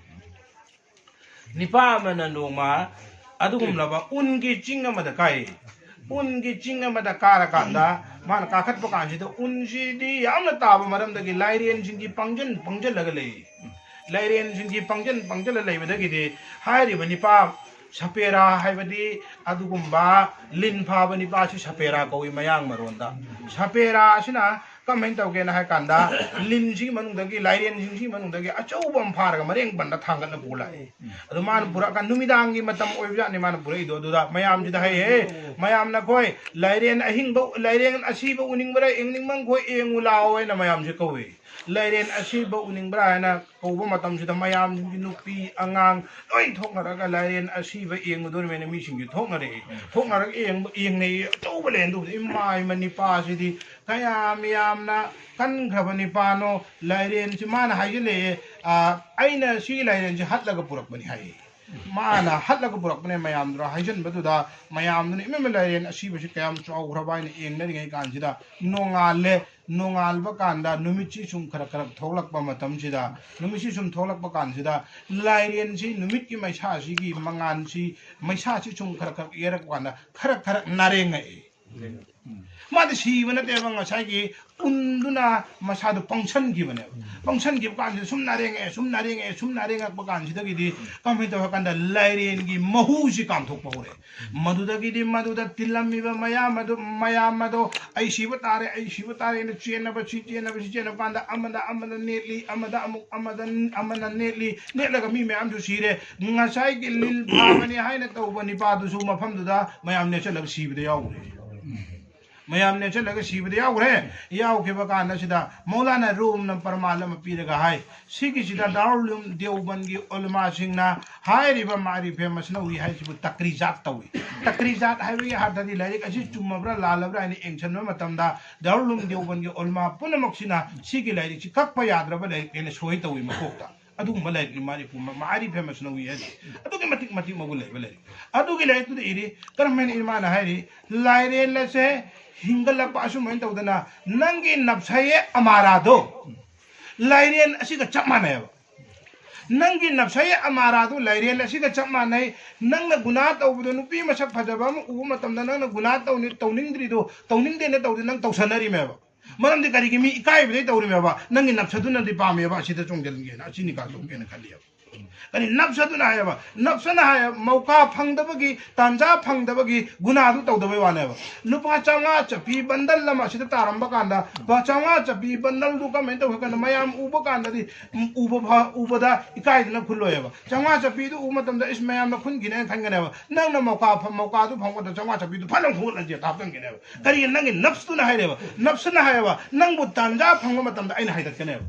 ꯅꯤꯄꯥ ꯑꯃꯅ ꯅꯣꯡꯃ ꯑꯗꯨꯒꯨꯝꯂꯕ ꯎꯟꯒꯤ ꯆꯤꯡ ꯑꯃꯗ ꯀꯥꯏ꯫ ꯎꯟꯒꯤ ꯆꯤꯡ ꯑꯃꯗ ꯀꯥꯔꯀꯥꯟꯗ, ꯃꯥꯅ ꯀꯥꯈꯠꯄ ꯀꯥꯟꯁꯤꯗ ꯎꯟꯁꯤꯗꯤ ꯌꯥꯝꯅ ꯇꯥꯕ ꯃꯔꯝꯗꯒꯤ ꯂꯥꯏꯔꯦꯟꯁꯤꯡꯒꯤ ꯄꯪꯖꯟ ꯄꯪꯖꯜꯂꯒ ꯂꯩ꯫ ꯂꯥꯏꯔꯦꯟꯁꯤꯡꯒꯤ ꯄꯪꯖꯟ ꯄꯪꯖꯜꯂ ꯂꯩꯕꯗꯒꯤꯗꯤ ꯍꯥꯏꯔꯤꯕ ꯅꯤꯄꯥ ꯁꯄꯦꯔꯥ ꯍꯥꯏꯕꯗꯤ ꯑꯗꯨꯒꯨꯝꯕ ꯂꯤꯟ ꯐꯥꯕ ꯅꯤꯄꯥꯁꯤ ꯁꯄꯦꯔꯥ ꯀꯧꯏ ꯃꯌꯥꯡ ꯃꯔꯣꯟꯗ꯫ ꯁꯄꯦꯔꯥ ꯑꯁꯤꯅ ꯀꯃꯥꯏꯅ ꯇꯧꯒꯦꯅ ꯍꯥꯏ ꯀꯥꯟꯗ, ꯂꯤꯟꯁꯤꯒꯤ ꯃꯅꯨꯡꯗꯒꯤ, ꯂꯥꯏꯔꯦꯟꯁꯤꯡꯁꯤꯒꯤ ꯃꯅꯨꯡꯗꯒꯤ ꯑꯆꯧꯕ ꯑꯃ ꯐꯥꯔꯒ ꯃꯔꯦꯡ ꯄꯟꯗ ꯊꯥꯡꯒꯠꯂ ꯄꯨ ꯂꯥꯛꯑꯦ꯫ ꯑꯗꯨ ꯃꯥꯅ ꯄꯨꯔꯛꯑꯀꯥꯟꯗ ꯅꯨꯃꯤꯗꯥꯡꯒꯤ ꯃꯇꯝ ꯑꯣꯏꯕꯖꯥꯠꯅꯤ ꯃꯥꯅ ꯄꯨꯔꯛꯏꯗꯣ꯫ ꯑꯗꯨꯗ ꯃꯌꯥꯝꯁꯤꯗ ꯍꯥꯏꯌꯦ, ꯃꯌꯥꯝꯅ ꯑꯩꯈꯣꯏ ꯂꯥꯏꯔꯦꯟ ꯑꯍꯤꯡꯕ, ꯂꯥꯏꯔꯦꯟ ꯑꯁꯤꯕ ꯎꯅꯤꯡꯕ꯭ꯔꯥ? ꯌꯦꯡꯅꯤꯡꯕ ꯃꯈꯣꯏ ꯌꯦꯡꯉꯨ ꯂꯥꯛꯑꯣ ꯍꯥꯏꯅ ꯃꯌꯥꯝꯁꯦ ꯀꯧꯏ꯫ ꯂꯥꯏꯔꯦꯟ ꯑꯁꯤꯕ ꯎꯅꯤꯡꯕ꯭ꯔꯥ ꯍꯥꯏꯅ ꯀꯧꯕ ꯃꯇꯝꯁꯤꯗ ꯃꯌꯥꯝꯁꯤꯡꯁꯤ, ꯅꯨꯄꯤ ꯑꯉꯥꯡ ꯂꯣꯏ ꯊꯣꯛꯅꯔꯒ ꯂꯥꯏꯔꯦꯟ ꯑꯁꯤꯕ ꯌꯦꯡꯉꯨꯗꯣꯔꯤꯕꯅꯤꯅ ꯃꯤꯁꯤꯡꯁꯤ ꯊꯣꯛꯅꯔꯛꯏ꯫ ꯊꯣꯛꯅꯔꯒ ꯌꯦꯡꯕ, ꯌꯦꯡꯅꯩ꯫ ꯑꯆꯧꯕ ꯂꯥꯏꯔꯦꯟꯗꯨ ꯎꯕꯗ, "ꯏꯃꯥ, ꯏꯃꯥ, ꯅꯤꯄꯥꯁꯤꯗꯤ ꯀꯌꯥꯝ ꯌꯥꯝꯅ ꯀꯟꯈ꯭ꯔꯕ ꯅꯤꯄꯥꯅꯣ!" ꯂꯥꯏꯔꯦꯟꯁꯤ ꯃꯥꯅ ꯍꯥꯏꯖꯤꯜꯂꯛꯑꯦ, "ꯑ, ꯑꯩꯅ ꯁꯤꯒꯤ ꯂꯥꯏꯔꯦꯟꯁꯤ ꯍꯠꯂꯒ ꯄꯨꯔꯛꯄꯅꯤ" ꯍꯥꯏꯌꯦ꯫ ꯃꯥꯅ ꯍꯠꯂꯒ ꯄꯨꯔꯛꯄꯅꯦ ꯃꯌꯥꯝꯗꯨꯗ ꯍꯥꯏꯖꯟꯕꯗꯨꯗ, ꯃꯌꯥꯝꯗꯨꯅ "ꯏꯃꯩ ꯃꯩ, ꯂꯥꯏꯔꯦꯟ ꯑꯁꯤꯕꯁꯤ ꯀꯌꯥꯝ ꯆꯥꯎꯈ꯭ꯔꯕ" ꯍꯥꯏꯅ ꯌꯦꯡꯅꯔꯤꯉꯩ ꯀꯥꯟꯁꯤꯗ, ꯅꯣꯡꯉꯥꯜꯂꯦ꯫ ꯅꯣꯡꯉꯥꯜꯕ ꯀꯥꯟꯗ ꯅꯨꯃꯤꯠꯁꯤ ꯁꯨꯝ ꯈꯔ ꯈꯔ ꯊꯣꯛꯂꯛꯄ ꯃꯇꯝꯁꯤꯗ, ꯅꯨꯃꯤꯠꯁꯤ ꯁꯨꯝ ꯊꯣꯛꯂꯛꯄ ꯀꯥꯟꯁꯤꯗ, ꯂꯥꯏꯔꯦꯟꯁꯤ ꯅꯨꯃꯤꯠꯀꯤ ꯃꯩꯁꯥꯁꯤꯒꯤ ꯃꯉꯥꯜꯁꯤ, ꯃꯩꯁꯥꯁꯤ ꯁꯨꯝ ꯈꯔ ꯈꯔ ꯌꯩꯔꯛꯄ ꯀꯥꯟꯗ ꯈꯔ ꯈꯔ ꯅꯥꯔꯦꯡꯉꯛꯏ꯫ ꯃꯥꯗꯤ ꯁꯤꯕ ꯅꯠꯇꯦꯕ, ꯉꯁꯥꯏꯒꯤ ꯎꯟꯗꯨꯅ ꯃꯁꯥꯗꯣ ꯄꯪꯁꯟꯈꯤꯕꯅꯦꯕ꯫ ꯄꯪꯁꯟꯈꯤꯕ ꯀꯥꯟꯁꯤꯗ ꯁꯨꯝ ꯅꯥꯔꯦꯡꯉꯛꯑꯦ, ꯁꯨꯝ ꯅꯥꯔꯦꯡꯉꯛꯑꯦ, ꯁꯨꯝ ꯅꯥꯔꯦꯡꯉꯛꯄ ꯀꯥꯟꯁꯤꯗꯒꯤꯗꯤ ꯀꯃꯥꯏꯅ ꯇꯧꯔ ꯀꯥꯟꯗ ꯂꯥꯏꯔꯦꯟꯒꯤ ꯃꯍꯨꯁꯤ ꯀꯥꯝꯊꯣꯛꯄ ꯍꯧꯔꯛꯑꯦ꯫ ꯃꯗꯨꯗꯒꯤꯗꯤ ꯃꯗꯨꯗ ꯇꯤꯜꯂꯝꯃꯤꯕ ꯃꯌꯥꯝ ꯑꯗꯨ, ꯃꯌꯥꯝ ꯑꯗꯣ "ꯑꯩ ꯁꯤꯕ ꯇꯥꯔꯦ, ꯑꯩ ꯁꯤꯕ ꯇꯥꯔꯦꯅ" ꯆꯦꯟꯅꯕꯁꯤ, ꯆꯦꯟꯅꯕꯁꯤ, ꯆꯦꯟꯅꯕ ꯀꯥꯟꯗ ꯑꯃꯗ ꯑꯃꯅ ꯅꯦꯠꯂꯤ, ꯑꯃꯗ ꯑꯃꯨꯛ ꯑꯃꯗ ꯑꯃꯅ ꯅꯦꯠꯂꯤ, ꯅꯦꯠꯂꯒ ꯃꯤ ꯃꯌꯥꯝꯁꯨ ꯁꯤꯔꯦ꯫ ꯉꯁꯥꯏꯒꯤ ꯂꯤꯜ ꯐꯥꯕꯅꯤ ꯍꯥꯏꯅ ꯇꯧꯕ ꯅꯤꯄꯥꯗꯨꯁꯨ ꯃꯐꯝꯗꯨꯗ ꯃꯌꯥꯝ ꯅꯦꯠꯁꯜꯂꯒ ꯁꯤꯕꯗ ꯌꯥꯎꯈ꯭ꯔꯦ꯫ ꯃꯌꯥꯝ ꯅꯦꯠꯁꯜꯂꯒ ꯁꯤꯕꯗ ꯌꯥꯎꯈ꯭ꯔꯦ꯫ ꯌꯥꯎꯈꯤꯕ ꯀꯥꯟꯗ ꯁꯤꯗ ꯃꯧꯂꯥꯅꯥ ꯔꯨꯝꯅ ꯄꯔꯃꯥꯟ ꯑꯃ ꯄꯤꯔꯒ ꯍꯥꯏ, ꯁꯤꯒꯤꯁꯤꯗ ꯗꯥꯔꯨꯜ ꯎꯂꯨꯝ ꯗꯦꯎꯕꯟꯒꯤ ꯎꯂꯃꯥꯁꯤꯡꯅ ꯍꯥꯏꯔꯤꯕ ꯃꯥꯔꯤꯐꯦ ꯃꯁꯅꯧꯏ ꯍꯥꯏꯁꯤꯕꯨ ꯇꯛꯔꯤꯖꯥꯠ ꯇꯧꯏ꯫ ꯇꯛꯔꯤꯖꯥꯠ ꯍꯥꯏꯕꯒꯤ ꯑꯔꯊꯗꯤ ꯂꯥꯏꯔꯤꯛ ꯑꯁꯤ ꯆꯨꯝꯃꯕ꯭ꯔꯥ ꯂꯥꯜꯂꯕ꯭ꯔꯥ ꯍꯥꯏꯅ ꯌꯦꯡꯁꯤꯟꯕ ꯃꯇꯝꯗ ꯗꯥꯔꯨꯜ ꯎꯂꯨꯝ ꯗꯦꯎꯕꯟꯒꯤ ꯎꯂꯃꯥ ꯄꯨꯝꯅꯃꯛꯁꯤꯅ ꯁꯤꯒꯤ ꯂꯥꯏꯔꯤꯛꯁꯤ ꯀꯛꯄ ꯌꯥꯗ꯭ꯔꯕ ꯂꯥꯏꯔꯤꯛꯅꯦꯅ ꯁꯣꯏ ꯇꯧꯏ ꯃꯀꯣꯛꯇ꯫ ꯑꯗꯨꯒꯨꯝꯕ ꯂꯥꯏꯔꯤꯛꯅꯤ ꯃꯥꯔꯤꯐꯦ ꯃꯁꯅꯧꯏ ꯍꯥꯏꯁꯦ꯫ ꯑꯗꯨꯛꯀꯤ ꯃꯇꯤꯛ ꯃꯇꯤꯛ ꯃꯒꯨꯟ ꯂꯩꯕ ꯂꯥꯏꯔꯤꯛ꯫ ꯑꯗꯨꯒꯤ ꯂꯥꯏꯔꯤꯛꯇꯨꯗ ꯏꯔꯤ, ꯀꯔꯝꯍꯥꯏꯅ ꯏꯔꯤ? ꯃꯥꯅ ꯍꯥꯏꯔꯤ, ꯂꯥꯏꯔꯦꯟ ꯑꯁꯦ ꯍꯤꯡꯒꯠꯂꯛꯄ ꯑꯁꯨꯃꯥꯏꯅ ꯇꯧꯗꯅ ꯅꯪꯒꯤ ꯅꯞꯁꯌꯦ ꯑꯃꯥꯔꯥꯗꯣ ꯂꯥꯏꯔꯦꯟ ꯑꯁꯤꯒ ꯆꯞ ꯃꯥꯟꯅꯩꯕ꯫ ꯅꯪꯒꯤ ꯅꯞꯁꯌꯦ ꯑꯃꯥꯔꯥꯗꯨ ꯂꯥꯏꯔꯦꯟ ꯑꯁꯤꯒ ꯆꯞ ꯃꯥꯟꯅꯩ꯫ ꯅꯪꯅ ꯒꯨꯅꯥ ꯇꯧꯕꯗꯣ, ꯅꯨꯄꯤ ꯃꯁꯛ ꯐꯖꯕ ꯑꯃ ꯎꯕ ꯃꯇꯝꯗ ꯅꯪꯅ ꯒꯨꯅꯥ ꯇꯧꯅꯤ-, ꯇꯧꯅꯤꯡꯗ꯭ꯔꯤꯗꯣ, ꯇꯧꯅꯤꯡꯗꯦꯅ ꯇꯧꯗꯦ, ꯅꯪ ꯇꯧꯁꯟꯅꯔꯤꯃꯦꯕ꯫ ꯃꯔꯝꯗꯤ ꯀꯔꯤꯒꯤ? ꯃꯤ ꯏꯀꯥꯏꯕꯗꯩ ꯇꯧꯔꯤꯃꯦꯕ꯫ ꯅꯪꯒꯤ ꯅꯞꯁꯗꯨꯅꯗꯤ ꯄꯥꯝꯃꯦꯕ, ꯑꯁꯤꯗ ꯆꯣꯡꯖꯟꯒꯦꯅ, ꯑꯁꯤ ꯅꯤꯀꯥ ꯆꯣꯡꯒꯦꯅ ꯈꯜꯂꯤꯑꯕ꯫ ꯀꯔꯤ? ꯅꯞꯁꯗꯨꯅ ꯍꯥꯏꯌꯦꯕ, ꯅꯞꯁꯅ ꯍꯥꯏꯌꯦꯕ, ꯃꯧꯀꯥ ꯐꯪꯗꯕꯒꯤ, ꯇꯥꯟꯖꯥ ꯐꯪꯗꯕꯒꯤ ꯒꯨꯅꯥꯗꯨ ꯇꯧꯗꯕꯩ ꯋꯥꯅꯦꯕ꯫ ꯂꯨꯄꯥ ꯆꯥꯝꯃꯉꯥ ꯆꯞꯄꯤ ꯕꯟꯗꯜ ꯑꯃ ꯑꯁꯤꯗ ꯇꯥꯔꯝꯕ ꯀꯥꯟꯗ, ꯂꯨꯄꯥ ꯆꯥꯝꯃꯉꯥ ꯆꯞꯄꯤ ꯕꯟꯗꯜꯗꯨ ꯀꯃꯥꯏꯅ ꯇꯧꯒꯦ ꯀꯥꯟꯗ, ꯃꯌꯥꯝ ꯎꯕ ꯀꯥꯟꯗꯗꯤ, ꯎꯝ, ꯎꯕ ꯐ-, ꯎꯕꯗ ꯏꯀꯥꯏꯗꯅ ꯈꯨꯜꯂꯣꯏꯌꯦꯕ꯫ ꯆꯥꯝꯃꯉꯥ ꯆꯞꯄꯤꯗꯨ ꯎꯕ ꯃꯇꯝꯗ, "ꯏꯁ, ꯃꯌꯥꯝꯅ ꯈꯨꯟꯈꯤꯅꯦꯅ" ꯈꯟꯒꯅꯦꯕ꯫ ꯅꯪꯅ ꯃꯧꯀꯥ ꯐ-, ꯃꯧꯀꯥꯗꯨ ꯐꯪꯕꯗ ꯆꯥꯝꯃꯉꯥ ꯆꯞꯄꯤꯗꯨ ꯐꯠ ꯂꯪ ꯈꯣꯡꯒꯠꯂ ꯖꯦꯕꯇ ꯍꯥꯞꯆꯟꯒꯅꯦꯕ꯫ ꯀꯔꯤꯒꯤ? ꯅꯪꯒꯤ ꯅꯞꯁꯇꯨꯅ ꯍꯥꯏꯔꯦꯕ, ꯅꯞꯁꯅ ꯍꯥꯏꯌꯦꯕ, "ꯅꯪꯕꯨ ꯇꯥꯟꯖꯥ ꯐꯪꯕ ꯃꯇꯝꯗ ꯑꯩꯅ ꯍꯥꯏꯗꯠꯀꯅꯦꯕ"꯫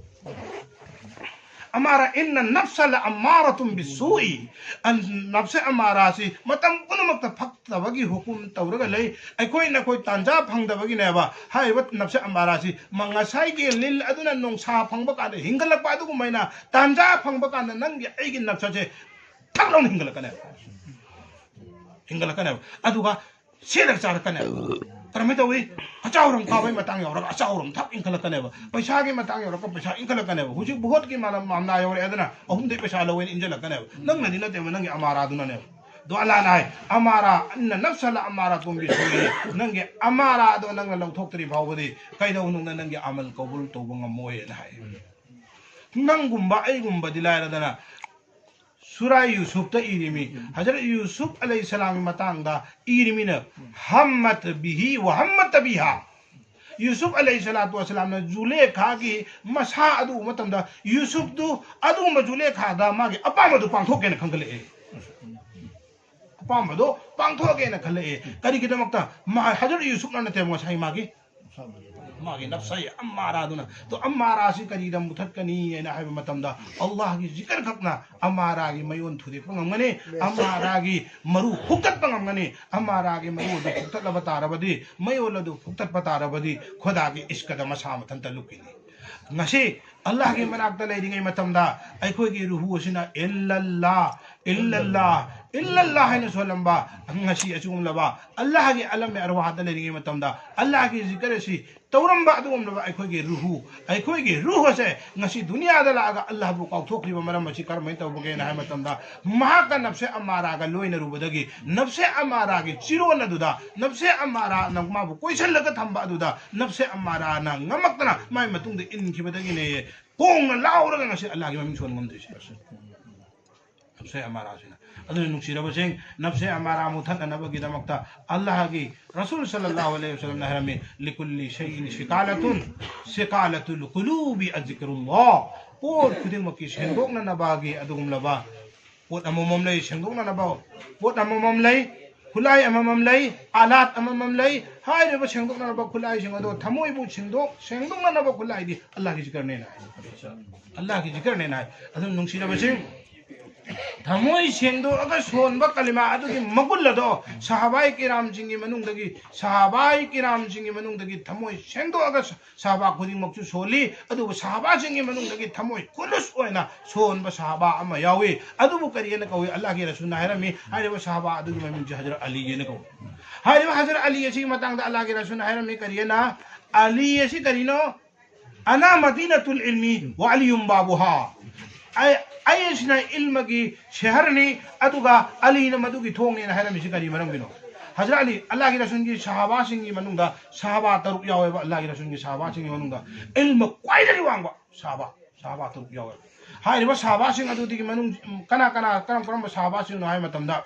ꯑꯃꯥꯔꯥ, "ꯏꯟꯅ ꯅꯞꯁ ꯂ ꯑꯃꯥꯔꯥꯇꯨꯝ ꯕꯤꯁꯨꯏ"꯫ ꯑꯟ-, ꯅꯞꯁ ꯑꯃꯥꯔꯥꯁꯤ ꯃꯇꯝ ꯄꯨꯝꯅꯃꯛꯇ ꯐꯠꯇꯕꯒꯤ ꯍꯨꯀꯨꯝ ꯇꯧꯔꯒ ꯂꯩ꯫ ꯑꯩꯈꯣꯏ ꯅꯈꯣꯏ ꯇꯥꯟꯖꯥ ꯐꯪꯗꯕꯒꯤꯅꯦꯕ꯫ ꯍꯥꯏꯔꯤꯕ ꯅꯞꯁ ꯑꯃꯥꯔꯥꯁꯤ ꯃ-, ꯉꯁꯥꯏꯒꯤ ꯂꯤꯜ ꯑꯗꯨꯅ ꯅꯣꯡꯁꯥ ꯐꯪꯕ ꯀꯥꯟꯗ ꯍꯤꯡꯒꯠꯂꯛꯄ ꯑꯗꯨꯒꯨꯝꯃꯥꯏꯅ ꯇꯥꯟꯖꯥ ꯐꯪꯕ ꯀꯥꯟꯗ ꯅꯪꯒꯤ ꯑꯩꯒꯤ ꯅꯞꯁꯁꯦ ꯊꯛ ꯂꯥꯎꯅ ꯍꯤꯡꯒꯠꯂꯛꯀꯅꯦꯕ꯫ ꯍꯤꯡꯒꯠꯂꯛꯀꯅꯦꯕ꯫ ꯑꯗꯨꯒ ꯁꯦꯠꯂꯒ ꯆꯥꯔꯛꯀꯅꯦꯕ꯫ ꯀꯔꯝꯍꯥꯏꯅ ꯇꯧꯏ? ꯑꯆꯥꯎꯔꯝ ꯀꯥꯕꯒꯤ ꯃꯇꯥꯡ ꯌꯧꯔꯒ ꯑꯆꯥꯎꯔꯝ ꯊꯛ ꯏꯟꯈꯠꯂꯛꯀꯅꯦꯕ꯫ ꯄꯩꯁꯥꯒꯤ ꯃꯇꯥꯡ ꯌꯧꯔꯒ ꯄꯩꯁꯥ ꯏꯟꯈꯠꯂꯛꯀꯅꯦꯕ꯫ ꯍꯧꯖꯤꯛ ꯚꯣꯠꯀꯤ ꯃꯥꯅ ꯃꯥꯝꯂꯥ ꯌꯧꯔꯛꯑꯦꯗꯅ, ꯑꯍꯨꯝꯗꯩ ꯄꯩꯁꯥ ꯂꯧꯋꯦꯅ ꯏꯟꯁꯤꯜꯂꯛꯀꯅꯦꯕ꯫ ꯅꯪꯅꯗꯤ ꯅꯠꯇꯦꯕ, ꯅꯪꯒꯤ ꯑꯃꯥꯔꯥꯗꯨꯅꯅꯦꯕ꯫ ꯑꯗꯣ ꯑꯜꯂꯥꯅ ꯍꯥꯏ, "ꯑꯃꯥꯔꯥ, ꯏꯟꯅ ꯅꯐꯁ ꯂ ꯑꯃꯥꯔꯥ ꯇꯨꯝꯕꯤ ꯁꯣꯏ꯫ ꯅꯪꯒꯤ ꯑꯃꯥꯔꯥꯗꯣ ꯅꯪꯅ ꯂꯧꯊꯣꯛꯇ꯭ꯔꯤ ꯐꯥꯎꯕꯗꯤ ꯀꯩꯗꯧꯅꯨꯡꯗ ꯅꯪꯒꯤ ꯑꯃꯜ ꯀꯧꯕꯨꯜ ꯇꯧꯕ ꯉꯝꯃꯣꯏꯅ" ꯍꯥꯏ꯫ ꯅꯪꯒꯨꯝꯕ ꯑꯩꯒꯨꯝꯕꯗꯤ ꯂꯥꯏꯔꯗꯅ, ꯁꯨꯔꯥ ꯌꯨꯁꯨꯐꯇ ꯏꯔꯤꯃꯤ꯫ ꯍꯖꯔꯠ ꯌꯨꯁꯨꯐ ꯑꯂꯩꯍꯤ ꯁꯂꯥꯝꯒꯤ ꯃꯇꯥꯡꯗ ꯏꯔꯤꯃꯤꯅ, "ꯍꯝꯃꯠ ꯕꯤꯍꯤ ꯋ ꯍꯝꯃꯠ ꯕꯤꯍꯥ"꯫ ꯌꯨꯁꯨꯐ ꯑꯂꯩꯍꯤ ꯁꯂꯥꯇꯨ ꯋꯁꯂꯥꯝꯅ ꯖꯨꯂꯦꯈꯥꯒꯤ ꯃꯁꯥ ꯑꯗꯨ ꯎꯕ ꯃꯇꯝꯗ, ꯌꯨꯁꯨꯐꯇꯨ ꯑꯗꯨꯒꯨꯝꯕ ꯖꯨꯂꯦꯈꯥꯗ ꯃꯥꯒꯤ ꯑꯄꯥꯝꯕꯗꯨ ꯄꯥꯡꯊꯣꯛꯀꯦꯅ ꯈꯟꯒꯠꯂꯛꯑꯦ꯫ ꯑꯄꯥꯝꯕꯗꯣ ꯄꯥꯡꯊꯣꯛꯀꯦꯅ ꯈꯜꯂꯛꯑꯦ꯫ ꯀꯔꯤꯒꯤꯗꯃꯛꯇ? ꯃꯥ ꯍꯖꯔꯠ ꯌꯨꯁꯨꯐꯅ ꯅꯠꯇꯦ, ꯉꯁꯥꯏ ꯃꯥꯒꯤ, ꯃꯥꯒꯤ ꯅꯐꯁ ꯑꯃꯥꯔꯥꯗꯨꯅ꯫ ꯇꯣ, ꯑꯃꯥꯔꯥꯁꯤ ꯀꯔꯤꯗ ꯃꯨꯊꯠꯀꯅꯤ ꯍꯥꯏꯅ ꯍꯥꯏꯕ ꯃꯇꯝꯗ, ꯑꯜꯂꯥꯍꯒꯤ ꯖꯤꯀꯔ ꯈꯛꯅ ꯑꯃꯥꯔꯥꯒꯤ ꯃꯌꯣꯟ ꯊꯨꯗꯦꯛꯄ ꯉꯝꯒꯅꯤ, ꯑꯃꯥꯔꯥꯒꯤ ꯃꯔꯨ ꯐꯨꯛꯇꯠꯄ ꯉꯝꯒꯅꯤ꯫ ꯑꯃꯥꯔꯥꯒꯤ ꯃꯔꯨ ꯑꯗꯨ ꯐꯨꯛꯇꯠꯂꯕ ꯇꯥꯔꯕꯗꯤ, ꯃꯌꯣꯜ ꯑꯗꯨ ꯐꯨꯛꯇꯠꯄ ꯇꯥꯔꯕꯗꯤ, ꯈꯨꯗꯥꯒꯤ ꯏꯁꯀꯗ ꯃꯁꯥ ꯃꯊꯟꯇ ꯂꯨꯞꯈꯤꯅꯤ꯫ ꯉꯁꯤ ꯑꯜꯂꯥꯍꯒꯤ ꯃꯅꯥꯛꯇ ꯂꯩꯔꯤꯉꯩ ꯃꯇꯝꯗ ꯑꯩꯈꯣꯏꯒꯤ ꯔꯨꯍꯨ ꯑꯁꯤꯅ "ꯏꯜꯂꯜꯂꯥ, ꯏꯜꯂꯜꯂꯥ, ꯏꯜꯂꯜꯂꯥ" ꯍꯥꯏꯅ ꯁꯣꯜꯂꯝꯕ, ꯉꯁꯤ ꯑꯁꯤꯒꯨꯝꯂꯕ ꯑꯜꯂꯥꯍꯒꯤ ꯑꯂꯝ ꯑꯔꯋꯥꯍꯗ ꯂꯩꯔꯤꯉꯩ ꯃꯇꯝꯗ ꯑꯜꯂꯥꯍꯒꯤ ꯖꯤꯀꯔ ꯑꯁꯤ ꯇꯧꯔꯝꯕ ꯑꯗꯨꯒꯨꯝꯂꯕ ꯑꯩꯈꯣꯏꯒꯤ ꯔꯨꯍꯨ, ꯑꯩꯈꯣꯏꯒꯤ ꯔꯨꯍ ꯑꯁꯦ ꯉꯁꯤ ꯗꯨꯅꯤꯌꯥꯗ ꯂꯥꯛꯑꯒ ꯑꯜꯂꯥꯍꯕꯨ ꯀꯥꯎꯊꯣꯛꯈ꯭ꯔꯤꯕ ꯃꯔꯝ ꯑꯁꯤ ꯀꯔꯝꯍꯥꯏꯅ ꯇꯧꯕꯒꯦꯅ ꯍꯥꯏꯕ ꯃꯇꯝꯗ, ꯃꯍꯥꯛꯀ ꯅꯐꯁꯦ ꯑꯃꯥꯔꯥꯒ ꯂꯣꯏꯅꯔꯨꯕꯗꯒꯤ, ꯅꯐꯁꯦ ꯑꯃꯥꯔꯥꯒꯤ ꯆꯤꯔꯣꯜ ꯑꯗꯨꯗ, ꯅꯐꯁꯦ ꯑꯃꯥꯔꯥꯅ ꯃꯥꯕꯨ ꯀꯣꯏꯁꯤꯜꯂꯒ ꯊꯝꯕ ꯑꯗꯨꯗ, ꯅꯐꯁꯦ ꯑꯃꯥꯔꯥꯅ ꯉꯝꯃꯛꯇꯅ ꯃꯥꯏ ꯃꯇꯨꯡꯗ ꯏꯟꯈꯤꯕꯗꯒꯤꯅꯦ ꯀꯣꯡꯅ ꯂꯥꯎꯔꯒ ꯉꯁꯤ ꯑꯜꯂꯥꯍꯒꯤ ꯃꯃꯤꯡ ꯁꯣꯟ ꯉꯝꯗ꯭ꯔꯤꯁꯦ꯫ ꯅꯐꯁꯦ ꯑꯃꯥꯔꯥꯁꯤꯅ꯫ ꯑꯗꯨꯅ ꯅꯨꯡꯁꯤꯔꯕꯁꯤꯡ, ꯅꯐꯁꯦ ꯑꯃꯥꯔꯥ ꯃꯨꯊꯠꯅꯅꯕꯒꯤꯗꯃꯛꯇ ꯑꯜꯂꯥꯍꯒꯤ ꯔꯁꯨꯜ ꯁꯜꯂꯜꯂꯥꯍꯨ ꯑꯂꯩꯍꯤ ꯋꯁꯜꯂꯝꯅ ꯍꯥꯏꯔꯝꯃꯤ, "ꯂꯤꯀꯨꯜꯂꯤ ꯁꯩꯏꯟ ꯁꯤꯀꯥꯂꯥꯇꯨꯟ, ꯁꯤꯀꯥꯂꯥꯇꯨꯜ ꯀꯨꯂꯨꯕꯤ ꯑꯖꯤꯀꯔꯨꯜꯂꯥꯍ"꯫ ꯄꯣꯠ ꯈꯨꯗꯤꯡꯃꯛꯀꯤ ꯁꯦꯡꯗꯣꯛꯅꯅꯕꯒꯤ ꯑꯗꯨꯒꯨꯝꯂꯕ ꯄꯣꯠ ꯑꯃꯃꯝ ꯂꯩ, ꯁꯦꯡꯗꯣꯛꯅꯅꯕ ꯄꯣꯠ ꯑꯃꯃꯝ ꯂꯩ, ꯈꯨꯠꯂꯥꯏ ꯑꯃꯃꯝ ꯂꯩ, ꯑꯥꯂꯥꯠ ꯑꯃꯃꯝ ꯂꯩ꯫ ꯍꯥꯏꯔꯤꯕ ꯁꯦꯡꯗꯣꯛꯅꯅꯕ ꯈꯨꯠꯂꯥꯏꯁꯤꯡ ꯑꯗꯣ ꯊꯃꯣꯏꯕꯨ ꯁꯦꯡꯗꯣꯛ, ꯁꯦꯡꯗꯣꯛꯅꯅꯕ ꯈꯨꯠꯂꯥꯏꯗꯤ ꯑꯜꯂꯥꯍꯒꯤ ꯖꯤꯀꯔꯅꯦꯅ ꯍꯥꯏ꯫ ꯑꯜꯂꯥꯍꯒꯤ ꯖꯤꯀꯔꯅꯦꯅ ꯍꯥꯏ꯫ ꯑꯗꯨꯅ ꯅꯨꯡꯁꯤꯔꯕꯁꯤꯡ, ꯊꯃꯣꯏ ꯁꯦꯡꯗꯣꯛꯑꯒ ꯁꯣꯟꯕ ꯀꯂꯤꯃꯥ ꯑꯗꯨꯒꯤ ꯃꯒꯨꯟ ꯑꯗꯣ ꯁꯍꯥꯕꯥꯏ ꯀꯤꯔꯥꯝꯁꯤꯡꯒꯤ ꯃꯅꯨꯡꯗꯒꯤ, ꯁꯍꯥꯕꯥꯏ ꯀꯤꯔꯥꯝꯁꯤꯡꯒꯤ ꯃꯅꯨꯡꯗꯒꯤ ꯊꯃꯣꯏ ꯁꯦꯡꯗꯣꯛꯑꯒ ꯁ-, ꯁꯍꯥꯕꯥ ꯈꯨꯗꯤꯡꯃꯛꯁꯨ ꯁꯣꯜꯂꯤ, ꯑꯗꯨꯕꯨ ꯁꯍꯥꯕꯥꯁꯤꯡꯒꯤ ꯃꯅꯨꯡꯗꯒꯤ ꯊꯃꯣꯏ ꯈꯨꯂꯨꯁ ꯑꯣꯏꯅ ꯁꯣꯟꯕ ꯁꯍꯥꯕꯥ ꯑꯃ ꯌꯥꯎꯏ꯫ ꯑꯗꯨꯕꯨ ꯀꯔꯤ ꯍꯥꯏꯅ ꯀꯧꯏ? ꯑꯜꯂꯥꯍꯒꯤ ꯔꯁꯨꯜꯅ ꯍꯥꯏꯔꯝꯃꯤ, ꯍꯥꯏꯔꯤꯕ ꯁꯍꯥꯕꯥ ꯑꯗꯨꯒꯤ ꯃꯃꯤꯡꯁꯦ ꯍꯖꯔꯠ ꯑꯂꯤ ꯍꯥꯏꯅ ꯀꯧꯏ꯫ ꯍꯥꯏꯔꯤꯕ ꯍꯖꯔꯠ ꯑꯂꯤ ꯑꯁꯤꯒꯤ ꯃꯇꯥꯡꯗ ꯑꯜꯂꯥꯍꯒꯤ ꯔꯁꯨꯜꯅ ꯍꯥꯏꯔꯝꯃꯤ ꯀꯔꯤ ꯍꯥꯏꯅ? ꯑꯂꯤ ꯑꯁꯤ ꯀꯔꯤꯅꯣ? "ꯑꯅꯥ ꯃꯗꯤꯅꯥꯇꯨꯜ ꯏꯜꯃꯤ ꯋꯥ ꯑꯂꯤꯌꯨꯝ ꯕꯥꯕꯨꯍꯥ"꯫ ꯑꯩ, ꯑꯩ ꯑꯁꯤꯅ ꯏꯜꯃꯒꯤ ꯁꯍꯔꯅꯤ, ꯑꯗꯨꯒ ꯑꯂꯤꯅ ꯃꯗꯨꯒꯤ ꯊꯣꯡꯅꯦꯅ ꯍꯥꯏꯔꯝꯃꯤꯁꯤ ꯀꯔꯤ ꯃꯔꯝꯒꯤꯅꯣ? ꯍꯖꯔꯠ ꯑꯂꯤ, ꯑꯜꯂꯥꯍꯒꯤ ꯔꯁꯨꯜꯒꯤ ꯁꯍꯥꯕꯥꯁꯤꯡꯒꯤ ꯃꯅꯨꯡꯗ ꯁꯍꯥꯕꯥ ꯇꯔꯨꯛ ꯌꯥꯎꯋꯦꯕ, ꯑꯜꯂꯥꯍꯒꯤ ꯔꯁꯨꯜꯒꯤ ꯁꯍꯥꯕꯥꯁꯤꯡꯒꯤ ꯃꯅꯨꯡꯗ ꯏꯜꯃ ꯈ꯭ꯋꯥꯏꯗꯒꯤ ꯋꯥꯡꯕ ꯁꯍꯥꯕꯥ, ꯁꯍꯥꯕꯥ ꯇꯔꯨꯛ ꯌꯥꯎꯋꯦꯕ꯫ ꯍꯥꯏꯔꯤꯕ ꯁꯍꯥꯕꯥꯁꯤꯡ ꯑꯗꯨꯗꯒꯤ ꯃꯅꯨꯡ, ꯀꯅꯥ, ꯀꯅꯥ, ꯀꯔꯝ ꯀꯔꯝꯕ ꯁꯍꯥꯕꯥꯁꯤꯡꯅꯣ ꯍꯥꯏꯕ ꯃꯇꯝꯗ,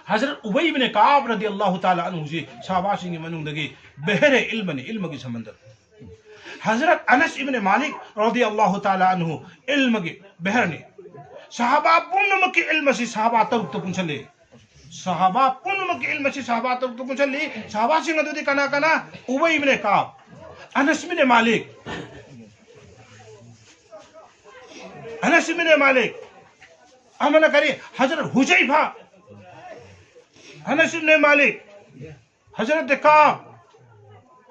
ꯍꯖꯔꯠ ꯎꯕꯩ ꯏꯕꯅꯦ ꯀꯥꯕ ꯔꯗꯤ ꯑꯜꯂꯥꯍꯨ ꯇꯥꯂꯥ ꯑꯟꯍꯨꯁꯤ ꯁꯍꯥꯕꯥꯁꯤꯡꯒꯤ ꯃꯅꯨꯡꯗꯒꯤ ꯕꯦꯍꯔꯦ ꯏꯜꯃꯅꯤ, ꯏꯜꯃꯒꯤ ꯁꯃꯟꯗꯔ꯫ ꯍꯖꯔꯠ ꯑꯅꯁ ꯏꯕꯅꯦ ꯃꯥꯂꯤꯛ ꯔꯗꯤ ꯑꯜꯂꯥꯍꯨ ꯇꯥꯂꯥ ꯑꯟꯍꯨ ꯏꯜꯃꯒꯤ ꯕꯦꯍꯔꯅꯤ꯫ ꯁꯍꯥꯕꯥ ꯄꯨꯝꯅꯃꯛꯀꯤ ꯏꯜꯃꯁꯤ ꯁꯍꯥꯕꯥ ꯇꯔꯨꯛꯇ ꯄꯨꯟꯁꯤꯜꯂꯤ꯫ ꯁꯍꯥꯕꯥ ꯄꯨꯝꯅꯃꯛꯀꯤ ꯏꯜꯃꯁꯤ ꯁꯍꯥꯕꯥ ꯇꯔꯨꯛꯇ ꯄꯨꯟꯁꯤꯜꯂꯤ꯫ ꯁꯍꯥꯕꯥꯁꯤꯡ ꯑꯗꯨꯗꯤ ꯀꯅꯥ ꯀꯅꯥ? ꯎꯕꯩ ꯏꯕꯅꯦ ꯀꯥꯕ, ꯑꯅꯁ ꯏꯕꯅꯦ ꯃꯥꯂꯤꯛ, ꯑꯅꯁ ꯏꯕꯅꯦ ꯃꯥꯂꯤꯛ, ꯑꯃꯅ ꯀꯔꯤ? ꯍꯖꯔꯠ ꯍꯨꯖꯩꯐꯥ, ꯑꯅꯁ ꯏꯕꯅꯦ ꯃꯥꯂꯤꯛ, ꯍꯖꯔꯠ ꯀꯥꯕ,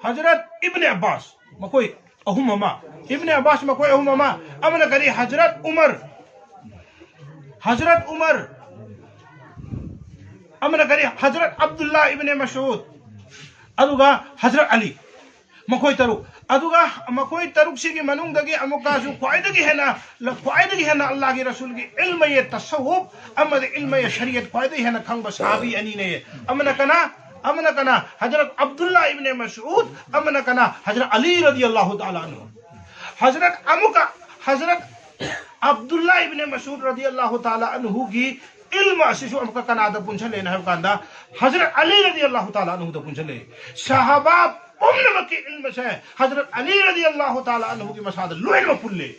ꯍꯖꯔꯠ ꯏꯕꯅꯦ ꯑꯕꯥꯁ, ꯃꯈꯣꯏ ꯑꯍꯨꯝ ꯑꯃ꯫ ꯏꯕꯅꯦ ꯑꯕꯥꯁ ꯃꯈꯣꯏ ꯑꯍꯨꯝ ꯑꯃ꯫ ꯑꯃꯅ ꯀꯔꯤ? ꯍꯖꯔꯠ ꯎꯃꯔ, ꯍꯖꯔꯠ ꯎꯃꯔ꯫ ꯑꯃꯅ ꯀꯔꯤ? ꯍꯖꯔꯠ ꯑꯕꯗꯨꯜꯂꯥ ꯏꯕꯅꯦ ꯃꯁꯎꯗ, ꯑꯗꯨꯒ ꯍꯖꯔꯠ ꯑꯂꯤ꯫ ꯃꯈꯣꯏ ꯇꯔꯨꯛ꯫ ꯑꯗꯨꯒ ꯃꯈꯣꯏ ꯇꯔꯨꯛꯁꯤꯒꯤ ꯃꯅꯨꯡꯗꯒꯤ ꯑꯃꯨꯛꯀꯁꯨ ꯈ꯭ꯋꯥꯏꯗꯒꯤ ꯍꯦꯟꯅ, ꯈ꯭ꯋꯥꯏꯗꯒꯤ ꯍꯦꯟꯅ ꯑꯜꯂꯥꯍꯒꯤ ꯔꯁꯨꯜꯒꯤ ꯏꯜꯃꯌꯦ ꯇꯁꯧꯋꯨꯐ ꯑꯃꯗꯤ ꯏꯜꯃꯌꯦ ꯁꯔꯤꯌꯠ ꯈ꯭ꯋꯥꯏꯗꯒꯤ ꯍꯦꯟꯅ ꯈꯪꯕ ꯁꯍꯥꯕꯤ ꯑꯅꯤꯅꯦ꯫ ꯑꯃꯅ ꯀꯅꯥ? ꯑꯃꯅ ꯀꯅꯥ? ꯍꯖꯔꯠ ꯑꯕꯗꯨꯜꯂꯥ ꯏꯕꯅꯦ ꯃꯁꯎꯗ꯫ ꯑꯃꯅ ꯀꯅꯥ? ꯍꯖꯔꯠ ꯑꯂꯤ ꯔꯗꯤ ꯑꯜꯂꯥꯍꯨ ꯇꯥꯂꯥ ꯑꯟꯍꯨ꯫ ꯍꯖꯔꯠ ꯑꯃꯨꯛꯀ ꯍꯖꯔꯠ ꯑꯕꯗꯨꯜꯂꯥ ꯏꯕꯅꯦ ꯃꯁꯎꯗ ꯔꯗꯤ ꯑꯜꯂꯥꯍꯨ ꯇꯥꯂꯥ ꯑꯟꯍꯨꯒꯤ ꯏꯜꯃ ꯑꯁꯤꯁꯨ ꯑꯃꯨꯛꯀ ꯀꯅꯥꯗ ꯄꯨꯟꯁꯜꯂꯦꯅ ꯍꯥꯏꯕ ꯀꯥꯟꯗ, ꯍꯖꯔꯠ ꯑꯂꯤ ꯔꯗꯤ ꯑꯜꯂꯥꯍꯨ ꯇꯥꯂꯥ ꯑꯟꯍꯨꯗ ꯄꯨꯟꯁꯜꯂꯦ꯫ ꯁꯍꯥꯕꯥ ꯄꯨꯝꯅꯃꯛꯀꯤ ꯏꯜꯃꯁꯦ ꯍꯖꯔꯠ ꯑꯂꯤ ꯔꯗꯤ ꯑꯜꯂꯥꯍꯨ ꯇꯥꯂꯥ ꯑꯟꯍꯨꯒꯤ ꯃꯁꯥꯗ ꯂꯣꯏꯅꯃꯛ ꯄꯨꯜꯂꯦ꯫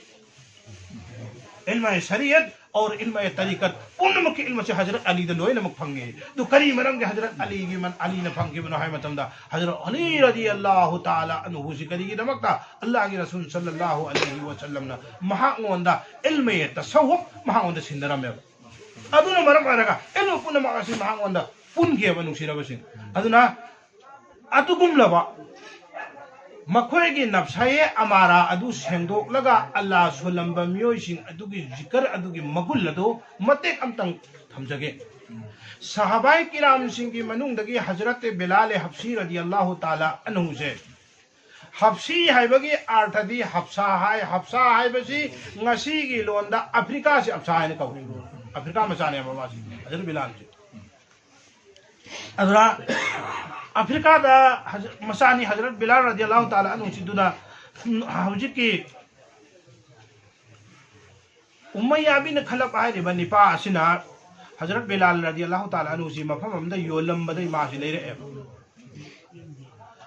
ꯏꯜꯃ ꯁꯔꯤꯌꯠ ಔರ್ ꯏಲ್ಮ ꯇꯔꯤꯀꯠ ꯄꯨꯝꯅꯃꯛꯀꯤ ꯏꯜꯃꯁꯦ ꯍꯖꯔꯠ ꯑꯂꯤꯗ ꯂꯣꯏꯅꯃꯛ ꯐꯪꯉꯦ꯫ ꯑꯗꯨ ꯀꯔꯤ ꯃꯔꯝꯒꯤ ꯍꯖꯔꯠ ꯑꯂꯤꯒꯤ ꯃꯟ-, ꯑꯂꯤꯅ ꯐꯪꯈꯤꯕꯅꯣ ꯍꯥꯏꯕ ꯃꯇꯝꯗ, ꯍꯖꯔꯠ ꯑꯂꯤ ꯔꯗꯤꯌꯜꯂꯥꯍꯨ ꯇꯥꯂꯥ ꯑꯟꯍꯨꯁꯤ ꯀꯔꯤꯒꯤꯗꯃꯛꯇ ꯑꯜꯂꯥꯍꯒꯤ ꯔꯁꯨꯜ ꯁꯜꯂꯜꯂꯥꯍꯨ ꯑꯂꯩꯍꯤ ꯋꯁꯜꯂꯝꯅ ꯃꯍꯥꯛꯉꯣꯟꯗ ꯏꯜꯃ ꯇꯁꯧꯋꯨꯐ ꯃꯍꯥꯛꯉꯣꯟꯗ ꯁꯤꯟꯅꯔꯝꯃꯦꯕ꯫ ꯑꯗꯨꯅ ꯃꯔꯝ ꯑꯣꯏꯔꯒ ꯏꯜꯃ ꯄꯨꯝꯅꯃꯛ ꯑꯁꯤ ꯃꯍꯥꯛꯉꯣꯟꯗ ꯄꯨꯟꯈꯤꯑꯕ, ꯅꯨꯡꯁꯤꯔꯕꯁꯤꯡ꯫ ꯑꯗꯨꯅ ꯑꯗꯨꯒꯨꯝꯂꯕ ꯃꯈꯣꯏꯒꯤ ꯅꯞꯁꯥꯌꯦ ꯑꯃꯥꯔꯥ ꯑꯗꯨ ꯁꯦꯡꯗꯣꯛꯂꯒ ꯑꯜꯂꯥ ꯁꯣꯜꯂꯝꯕ ꯃꯤꯑꯣꯏꯁꯤꯡ ꯑꯗꯨꯒꯤ ꯖꯤꯀꯔ ꯑꯗꯨꯒꯤ ꯃꯒꯨꯟ ꯑꯗꯨ ꯃꯇꯦꯛ ꯑꯝꯇꯪ ꯊꯝꯖꯒꯦ꯫ ꯁꯍꯥꯕꯥꯏ ꯀꯤꯔꯥꯝꯁꯤꯡꯒꯤ ꯃꯅꯨꯡꯗꯒꯤ ꯍꯖꯔꯠ ꯕꯤꯂꯥꯜ ꯍꯕꯁꯤ ꯔꯗꯤꯌꯜꯂꯥꯍꯨ ꯇꯥꯂꯥ ꯑꯟꯍꯨꯁꯦ, ꯍꯕꯁꯤ ꯍꯥꯏꯕꯒꯤ ꯑꯥꯔꯊꯗꯤ ꯍꯕꯁꯥ ꯍꯥꯏ꯫ ꯍꯕꯁꯥ ꯍꯥꯏꯕꯁꯤ ꯉꯁꯤꯒꯤ ꯂꯣꯟꯗ ꯑꯐ꯭ꯔꯤꯀꯥꯁꯤ ꯍꯕꯁꯥ ꯍꯥꯏꯅ ꯀꯧꯏ꯫ ꯑꯐ꯭ꯔꯤꯀꯥ ꯃꯆꯥꯅꯦꯕ ꯃꯥꯁꯤ, ꯍꯖꯔꯠ ꯕꯤꯂꯥꯜꯁꯤ꯫ ꯑꯗꯨꯅ ꯑꯐ꯭ꯔꯤꯀꯥꯗ ꯍꯖ-, ꯃꯆꯥꯅꯤ ꯍꯖꯔꯠ ꯕꯤꯂꯥꯜ ꯔꯗꯤꯌꯜꯂꯥꯍꯨ ꯇꯥꯂꯥ ꯑꯟꯍꯨꯁꯤꯗꯨꯅ, ꯎꯝ, ꯍꯧꯖꯤꯛꯀꯤ ꯎꯃꯩꯌꯥ ꯕꯤꯟ ꯈꯂꯞ ꯍꯥꯏꯔꯤꯕ ꯅꯤꯄꯥ ꯑꯁꯤꯅ ꯍꯖꯔꯠ ꯕꯤꯂꯥꯜ ꯔꯗꯤꯌꯜꯂꯥꯍꯨ ꯇꯥꯂꯥ ꯑꯟꯍꯨꯁꯤ ꯃꯐꯝ ꯑꯃꯗ ꯌꯣꯜꯂꯝꯕꯗꯒꯤ ꯃꯥꯁꯤ ꯂꯩꯔꯛꯑꯦꯕ꯫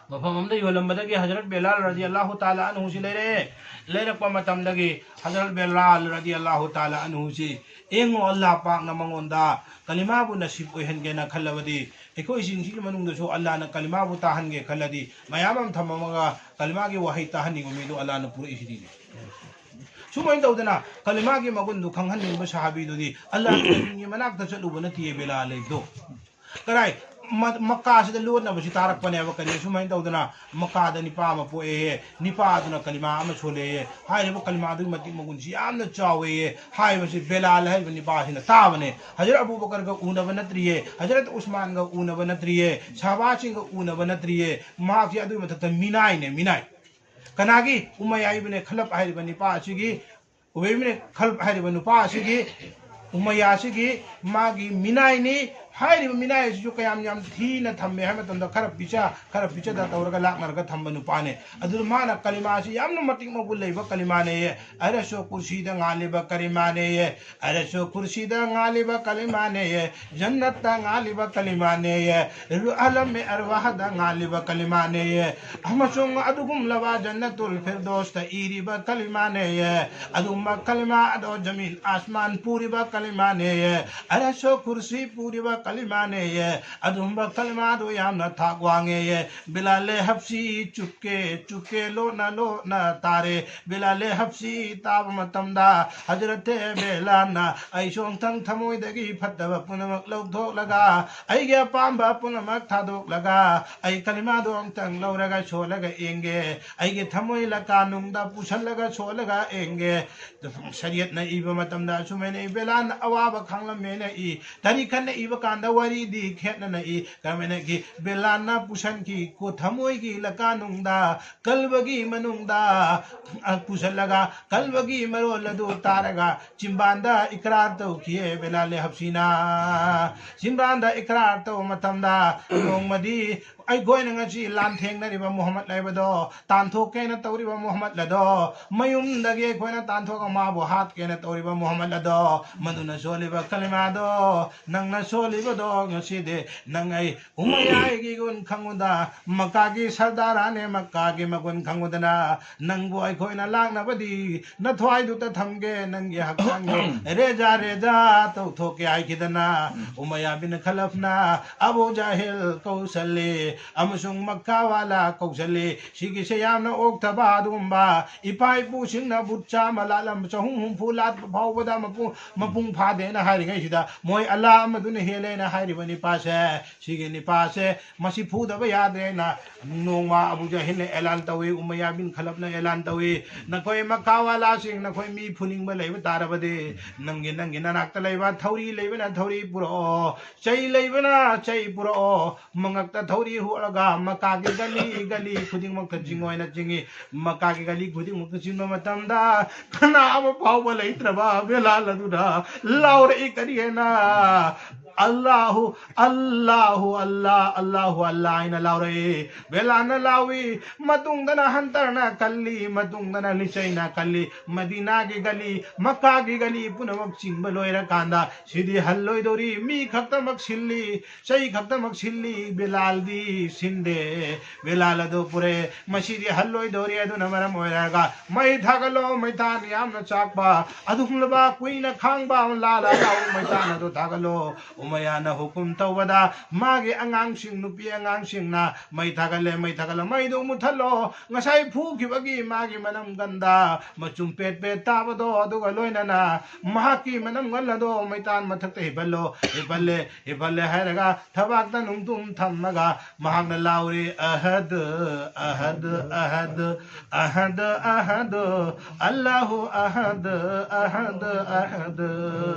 ꯃꯐꯝ ꯑꯃꯗ ꯌꯣꯜꯂꯝꯕꯗꯒꯤ ꯍꯖꯔꯠ ꯕꯤꯂꯥꯜ ꯔꯗꯤꯌꯜꯂꯥꯍꯨ ꯇꯥꯂꯥ ꯑꯟꯍꯨꯁꯤ ꯂꯩꯔꯛꯑꯦ꯫ ꯂꯩꯔꯛꯄ ꯃꯇꯝꯗꯒꯤ ꯍꯖꯔꯠ ꯕꯤꯂꯥꯜ ꯔꯗꯤꯌꯜꯂꯥꯍꯨ ꯇꯥꯂꯥ ꯑꯟꯍꯨꯁꯤ, "ꯌꯦꯡꯉꯣ, ꯑꯜꯂꯥꯍ ꯄꯥꯛꯅ ꯃꯉꯣꯟꯗ ꯀꯂꯤꯃꯥꯕꯨ ꯅꯁꯤꯕ ꯑꯣꯏꯍꯟꯒꯦꯅ ꯈꯜꯂꯕꯗꯤ, ꯑꯩꯈꯣꯏꯁꯤꯡꯁꯤꯒꯤ ꯃꯅꯨꯡꯗꯁꯨ ꯑꯜꯂꯥꯍꯅ ꯀꯂꯤꯃꯥꯕꯨ ꯇꯥꯍꯟꯒꯦ ꯈꯜꯂꯗꯤ, ꯃꯌꯥꯝ ꯑꯃ ꯊꯝꯃꯝꯃꯒ ꯀꯂꯤꯃꯥꯒꯤ ꯋꯥꯍꯩ ꯇꯥꯍꯟꯅꯤꯡꯕ ꯃꯤꯗꯨ ꯑꯜꯂꯥꯍꯅ ꯄꯨꯔꯛꯏꯁꯤꯗꯤ"꯫ ꯁꯨꯃꯥꯏꯅ ꯇꯧꯗꯅ ꯀꯂꯤꯃꯥꯒꯤ ꯃꯒꯨꯟꯗꯨ ꯈꯪꯍꯟꯅꯤꯡꯕ ꯁꯍꯥꯕꯤꯗꯨꯗꯤ ꯑꯜꯂꯥꯍꯒꯤ ꯃꯅꯥꯛꯇ ꯆꯠꯂꯨꯕ ꯅꯠꯇꯦ ꯕꯤꯂꯥꯜ ꯂꯩꯕꯗꯣ꯫ ꯀꯗꯥꯏ? ꯃ-, ꯃꯛꯀꯥꯁꯤꯗ ꯂꯣꯟꯅꯕꯁꯤ ꯇꯥꯔꯛꯄꯅꯦꯕ꯫ ꯀꯔꯤ? ꯁꯨꯃꯥꯏꯅ ꯇꯧꯗꯅ ꯃꯛꯀꯥꯗ ꯅꯤꯄꯥ ꯑꯃ ꯄꯣꯛꯑꯦꯌꯦ, ꯅꯤꯄꯥꯗꯨꯅ ꯀꯂꯤꯃꯥ ꯑꯃ ꯁꯣꯜꯂꯦꯌꯦ꯫ ꯍꯥꯏꯔꯤꯕ ꯀꯂꯤꯃꯥꯗꯨꯒꯤ ꯃꯇꯤꯛ ꯃꯒꯨꯟꯁꯤ ꯌꯥꯝꯅ ꯆꯥꯎꯋꯦꯌꯦ꯫ ꯍꯥꯏꯕꯁꯤ ꯕꯦꯂꯥꯜ ꯍꯥꯏꯔꯤꯕ ꯅꯤꯄꯥꯁꯤꯅ ꯇꯥꯕꯅꯦ꯫ ꯍꯖꯔꯠ ꯑꯕꯨꯕꯀꯔꯒ ꯎꯅꯕ ꯅꯠꯇ꯭ꯔꯤꯌꯦ, ꯍꯖꯔꯠ ꯎꯁꯃꯥꯟꯒ ꯎꯅꯕ ꯅꯠꯇ꯭ꯔꯤꯌꯦ, ꯁꯍꯥꯕꯥꯁꯤꯡꯒ ꯎꯅꯕ ꯅꯠꯇ꯭ꯔꯤꯌꯦ꯫ ꯃꯍꯥꯛꯁꯤ ꯑꯗꯨꯒꯤ ꯃꯊꯛꯇ ꯃꯤꯅꯥꯏꯅꯦ, ꯃꯤꯅꯥꯏ꯫ ꯀꯅꯥꯒꯤ? ꯎꯃꯩꯌꯥ ꯏꯕꯅꯦ ꯈꯂꯞ ꯍꯥꯏꯔꯤꯕ ꯅꯤꯄꯥ ꯑꯁꯤꯒꯤ, ꯎꯕꯩ ꯏꯕꯅꯦ ꯈꯂꯞ ꯍꯥꯏꯔꯤꯕ ꯅꯨꯄꯥ ꯑꯁꯤꯒꯤ, ꯎꯃꯩꯌꯥ ꯑꯁꯤꯒꯤ ꯃꯥꯒꯤ ꯃꯤꯅꯥꯏꯅꯤ꯫ ꯍꯥꯏꯔꯤꯕ ꯃꯤꯅꯥꯏ ꯑꯁꯤꯁꯨ ꯀꯌꯥꯝ ꯌꯥꯝ ꯊꯤꯅ ꯊꯝꯃꯦ ꯍꯥꯏꯕ ꯃꯇꯝꯗ, ꯈꯔ ꯄꯤꯖ ꯈꯔ ꯄꯤꯖꯗ ꯇꯧꯔꯒ ꯂꯥꯛꯅꯔꯒ ꯊꯝꯕ ꯅꯨꯄꯥꯅꯦ꯫ ꯑꯗꯨꯅ ꯃꯥꯅ ꯀꯂꯤꯃꯥꯁꯤ ꯌꯥꯝꯅ ꯃꯇꯤꯛ ꯃꯒꯨꯟ ꯂꯩꯕ ꯀꯂꯤꯃꯥꯅꯦꯌꯦ꯫ ꯑꯔꯁꯣ ꯀꯨꯔꯁꯤꯗ ꯉꯥꯜꯂꯤꯕ ꯀꯂꯤꯃꯥꯅꯦꯌꯦ꯫ ꯑꯔꯁꯣ ꯀꯨꯔꯁꯤꯗ ꯉꯥꯜꯂꯤꯕ ꯀꯂꯤꯃꯥꯅꯦꯌꯦ꯫ ꯖꯟꯅꯠꯇ ꯉꯥꯜꯂꯤꯕ ꯀꯂꯤꯃꯥꯅꯦꯌꯦ꯫ ꯑꯥꯂꯝ ꯑꯔꯋꯥꯍꯗ ꯉꯥꯜꯂꯤꯕ ꯀꯂꯤꯃꯥꯅꯦꯌꯦ꯫ ꯑꯃꯁꯨꯡ ꯑꯗꯨꯒꯨꯝꯂꯕ ꯖꯟꯅꯇꯨꯜ ꯐꯤꯔꯗꯣꯁꯇ ꯏꯔꯤꯕ ꯀꯂꯤꯃꯥꯅꯦꯌꯦ꯫ ꯑꯗꯨꯒꯨꯝꯕ ꯀꯂꯤꯃꯥ ꯑꯗꯣ ꯖꯃꯤꯟ ꯑꯥꯁꯃꯥꯟ ꯄꯨꯔꯤꯕ ꯀꯂꯤꯃꯥꯅꯦꯌꯦ꯫ ꯑꯔꯁꯣ ꯀꯨꯔꯁꯤ ꯄꯨꯔꯤꯕ ꯀꯂꯤꯃꯥꯅꯦꯌꯦ꯫ ꯑꯗꯨꯒꯨꯝꯕ ꯀꯂꯤꯃꯥꯗꯣ ꯌꯥꯝꯅ ꯊꯥꯛ ꯋꯥꯡꯉꯦꯌꯦ꯫ ꯕꯤꯂꯥꯂꯦ ꯍꯞꯁꯤ ꯆꯨꯞꯀꯦ ꯆꯨꯞꯀꯦ ꯂꯣꯠꯅ ꯂꯣꯠꯅ ꯇꯥꯔꯦ꯫ ꯕꯤꯂꯥꯂꯦ ꯍꯞꯁꯤ ꯇꯥꯕ ꯃꯇꯝꯗ ꯍꯖꯔꯠꯇꯦ ꯕꯤꯂꯥꯜꯅ, "ꯑꯩꯁꯨ ꯑꯝꯇꯪ ꯊꯃꯣꯏꯗꯒꯤ ꯐꯠꯇꯕ ꯄꯨꯝꯅꯃꯛ ꯂꯧꯊꯣꯛꯂꯒ, ꯑꯩꯒꯤ ꯑꯄꯥꯝꯕ ꯄꯨꯝꯅꯃꯛ ꯊꯥꯗꯣꯛꯂꯒ, ꯑꯩ ꯀꯂꯤꯃꯥꯗꯣ ꯑꯝꯇꯪ ꯂꯧꯔꯒ ꯁꯣꯜꯂꯒ ꯌꯦꯡꯒꯦ꯫ ꯑꯩꯒꯤ ꯊꯃꯣꯏ ꯂꯀꯥꯅꯨꯡꯗ ꯄꯨꯁꯜꯂꯒ ꯁꯣꯜꯂꯒ ꯌꯦꯡꯒꯦ꯫" ꯁꯔꯤꯌꯠꯅ ꯏꯕ ꯃꯇꯝꯗ ꯑꯁꯨꯃꯥꯏꯅ ꯏ, ꯕꯤꯂꯥꯜꯅ ꯑꯋꯥꯕ ꯈꯥꯡꯂꯝꯃꯦꯅ ꯏ꯫ ꯇꯔꯤꯈꯠꯅ ꯏꯕ ꯀꯥꯟꯗ ꯋꯥꯔꯤꯗꯤ ꯈꯦꯠꯅꯅ ꯏ꯫ ꯀꯔꯝꯍꯥꯏꯅ ꯏ? ꯕꯤꯂꯥꯜꯅ ꯄꯨꯁꯟꯈꯤ ꯀꯣ ꯊꯃꯣꯏꯒꯤ ꯂꯀꯥꯅꯨꯡꯗ, ꯀꯜꯕꯒꯤ ꯃꯅꯨꯡꯗ, ꯑ, ꯄꯨꯁꯜꯂꯒ ꯀꯜꯕꯒꯤ ꯃꯔꯣꯜ ꯑꯗꯨ ꯇꯥꯔꯒ ꯆꯤꯝꯕꯥꯟꯗ ꯏꯀ꯭ꯔꯥꯔ ꯇꯧꯈꯤꯌꯦ ꯕꯤꯂꯥꯜ ꯍꯞꯁꯤꯅ꯫ ꯆꯤꯝꯕꯥꯟꯗ ꯏꯀ꯭ꯔꯥꯔ ꯇꯧꯕ ꯃꯇꯝꯗ ꯅꯣꯡꯃꯗꯤ ꯑꯩꯈꯣꯏꯅ ꯉꯁꯤ ꯂꯥꯟꯊꯦꯡꯅꯔꯤꯕ ꯃꯨꯍꯝꯃꯗ ꯂꯩꯕꯗꯣ, ꯇꯥꯟꯊꯣꯛꯀꯦꯅ ꯇꯧꯔꯤꯕ ꯃꯨꯍꯝꯃꯗ ꯑꯗꯣ, ꯃꯌꯨꯝꯗꯒꯤ ꯑꯩꯈꯣꯏꯅ ꯇꯥꯟꯊꯣꯛꯑꯒ ꯃꯥꯕꯨ ꯍꯥꯠꯀꯦꯅ ꯇꯧꯔꯤꯕ ꯃꯨꯍꯝꯃꯗ ꯑꯗꯣ, ꯃꯗꯨꯅ ꯁꯣꯜꯂꯤꯕ ꯀꯂꯤꯃꯥꯗꯣ, ꯅꯪꯅ ꯁꯣꯜꯂꯤꯕꯗꯣ ꯉꯁꯤꯗꯤ ꯅꯪ ꯑꯩ ꯎꯃꯩꯌꯥꯒꯤ ꯒꯨꯟ ꯈꯪꯉꯨꯗ, ꯃꯛꯀꯥꯒꯤ ꯁꯔꯗꯥꯔꯥꯅꯦ, ꯃꯛꯀꯥꯒꯤ ꯃꯒꯨꯟ ꯈꯪꯉꯨꯗꯅ, ꯅꯪꯕꯨ ꯑꯩꯈꯣꯏꯅ ꯂꯥꯛꯅꯕꯗꯤ ꯅꯊ꯭ꯋꯥꯏꯗꯨꯗ ꯊꯝꯒꯦ, ꯅꯪꯒꯤ ꯍꯛꯆꯥꯡꯗꯣ ꯔꯦꯖꯥ ꯔꯦꯖꯥ ꯇꯧꯊꯣꯛꯀꯦ ꯍꯥꯏꯈꯤꯗꯅ, ꯎꯃꯩꯌꯥ ꯕꯤꯟ ꯈꯂꯐꯅ ꯑꯕꯨ ꯖꯥꯍꯤꯜ ꯀꯧꯁꯜꯂꯤ ꯑꯃꯁꯨꯡ ꯃꯛꯀꯥ ꯋꯥꯂꯥ ꯀꯧꯁꯜꯂꯤ꯫ ꯁꯤꯒꯤꯁꯦ ꯌꯥꯝꯅ ꯑꯣꯛꯊꯕ ꯑꯗꯨꯒꯨꯝꯕ ꯏꯄꯥ ꯏꯄꯨꯁꯤꯡꯅ ꯕꯨꯠ ꯆꯥꯝꯃ ꯂꯥꯠꯂꯝꯕ, ꯆꯍꯨꯝ ꯍꯨꯝꯐꯨ ꯂꯥꯠꯄ ꯐꯥꯎꯕꯗ ꯃꯄꯨꯡ, ꯃꯄꯨꯡ ꯐꯥꯗꯦꯅ ꯍꯥꯏꯔꯤꯉꯩꯁꯤꯗ, ꯃꯣꯏ ꯑꯜꯂꯥ ꯑꯃꯗꯨꯅ ꯍꯦꯜꯂꯦꯅ ꯍꯥꯏꯔꯤꯕ ꯅꯤꯄꯥꯁꯦ, ꯁꯤꯒꯤ ꯅꯤꯄꯥꯁꯦ ꯃꯁꯤ ꯐꯨꯗꯕ ꯌꯥꯗ꯭ꯔꯦꯅ ꯅꯣꯡꯃ ꯑꯕꯨ ꯖꯍꯤꯜꯅ ꯑꯦꯂꯥꯟ ꯇꯧꯏ, ꯎꯃꯩꯌꯥ ꯕꯤꯟ ꯈꯂꯐꯅ ꯑꯦꯂꯥꯟ ꯇꯧꯏ, "ꯅꯈꯣꯏ ꯃꯛꯀꯥ ꯋꯥꯂꯥꯁꯤꯡ, ꯅꯈꯣꯏ ꯃꯤ ꯐꯨꯅꯤꯡꯕ ꯂꯩꯕ ꯇꯥꯔꯕꯗꯤ, ꯅꯪꯒꯤ, ꯅꯪꯒꯤ ꯅꯅꯥꯛꯇ ꯂꯩꯕ ꯊꯧꯔꯤ ꯂꯩꯕꯅ ꯊꯧꯔꯤ ꯄꯨꯔꯛꯑꯣ, ꯆꯩ ꯂꯩꯕꯅ ꯆꯩ ꯄꯨꯔꯛꯑꯣ, ꯃꯉꯛꯇ ꯊꯧꯔꯤ ꯍꯨꯠꯂꯒ ꯃꯛꯀꯥꯒꯤ ꯒꯂꯤ ꯒꯂꯤ ꯈꯨꯗꯤꯡꯃꯛꯇ ꯆꯤꯡ ꯑꯣꯏꯅ ꯆꯤꯡꯏ꯫ ꯃꯛꯀꯥꯒꯤ ꯒꯂꯤ ꯈꯨꯗꯤꯡꯃꯛꯇ ꯆꯤꯡꯕ ꯃꯇꯝꯗ ꯀꯅꯥ ꯑꯃ ꯐꯥꯎꯕ ꯂꯩꯇ꯭ꯔꯕ ꯕꯤꯂꯥꯜ ꯑꯗꯨꯅ ꯂꯥꯎꯔꯛꯏ ꯀꯔꯤ ꯍꯥꯏꯅ?" ꯑꯜꯂꯥꯍꯨ, ꯑꯜꯂꯥꯍꯨ, ꯑꯜꯂꯥ, ꯑꯜꯂꯥꯍꯨ, ꯑꯜꯂꯥ ꯍꯥꯏꯅ ꯂꯥꯎꯔꯛꯏ꯫ ꯕꯦꯂꯥꯜꯅ ꯂꯥꯎꯏ, ꯃꯇꯨꯡꯗꯅ ꯍꯟꯇꯔꯅ ꯀꯜꯂꯤ, ꯃꯇꯨꯡꯗꯅ ꯂꯤꯆꯩꯅ ꯀꯜꯂꯤ, ꯃꯗꯤꯅꯥꯒꯤ ꯒꯂꯤ, ꯃꯛꯀꯥꯒꯤ ꯒꯂꯤ ꯄꯨꯝꯅꯃꯛ ꯆꯤꯡꯕ ꯂꯣꯏꯔꯀꯥꯟꯗ, ꯁꯤꯗꯤ ꯍꯜꯂꯣꯏꯗꯧꯔꯤ, ꯃꯤ ꯈꯛꯇꯃꯛ ꯁꯤꯜꯂꯤ, ꯆꯩ ꯈꯛꯇꯃꯛ ꯁꯤꯜꯂꯤ, ꯕꯦꯂꯥꯜꯗꯤ ꯁꯤꯟꯗꯦ꯫ ꯕꯦꯂꯥꯜ ꯑꯗꯨ ꯄꯨꯔꯛꯑꯦ, ꯃꯁꯤꯗꯤ ꯍꯜꯂꯣꯏꯗꯧꯔꯤ꯫ ꯑꯗꯨꯅ ꯃꯔꯝ ꯑꯣꯏꯔꯒ ꯃꯩ ꯊꯥꯒꯠꯂꯣ, ꯃꯩꯇꯥꯟ ꯌꯥꯝꯅ ꯆꯥꯛꯄ, ꯑꯗꯨꯒꯨꯝꯂꯕ ꯀꯨꯏꯅ ꯈꯥꯡꯕ ꯂꯥ ꯂꯥ ꯂꯥꯎ ꯃꯩꯇꯥꯟ ꯑꯗꯨ ꯊꯥꯒꯠꯂꯣ꯫ ꯎꯃꯩꯌꯥꯅ ꯍꯨꯀꯨꯝ ꯇꯧꯕꯗ ꯃꯥꯒꯤ ꯑꯉꯥꯡꯁꯤꯡ, ꯅꯨꯄꯤ ꯑꯉꯥꯡꯁꯤꯡꯅ ꯃꯩ ꯊꯥꯒꯠꯂꯦ, ꯃꯩ ꯊꯥꯒꯠꯂ ꯃꯩꯗꯨ ꯃꯨꯊꯠꯂꯣ꯫ ꯉꯁꯥꯏ ꯐꯨꯈꯤꯕꯒꯤ ꯃꯥꯒꯤ ꯃꯅꯝꯒꯟꯗ ꯃꯆꯨꯝ ꯄꯦꯠ ꯄꯦꯠ ꯇꯥꯕꯗꯣ, ꯑꯗꯨꯒ ꯂꯣꯏꯅꯅ ꯃꯍꯥꯛꯀꯤ ꯃꯅꯝꯒꯟ ꯑꯗꯣ ꯃꯩꯇꯥꯟ ꯃꯊꯛꯇ ꯍꯤꯞꯍꯜꯂꯣ, ꯍꯤꯞꯍꯜꯂꯦ, ꯍꯤꯞꯍꯜꯂꯦ ꯍꯥꯏꯔꯒ ꯊꯕꯥꯛꯇ ꯅꯨꯡꯇꯨꯝ ꯊꯝꯃꯒ ꯃꯍꯥꯛꯅ ꯂꯥꯎꯔꯤ, "ꯑꯍꯗ, ꯑꯍꯗ, ꯑꯍꯗ, ꯑꯍꯗ, ꯑꯍꯗ, ꯑꯜꯂꯥꯍꯨ ꯑꯍꯗ, ꯑꯍꯗ, ꯑꯍꯗ"꯫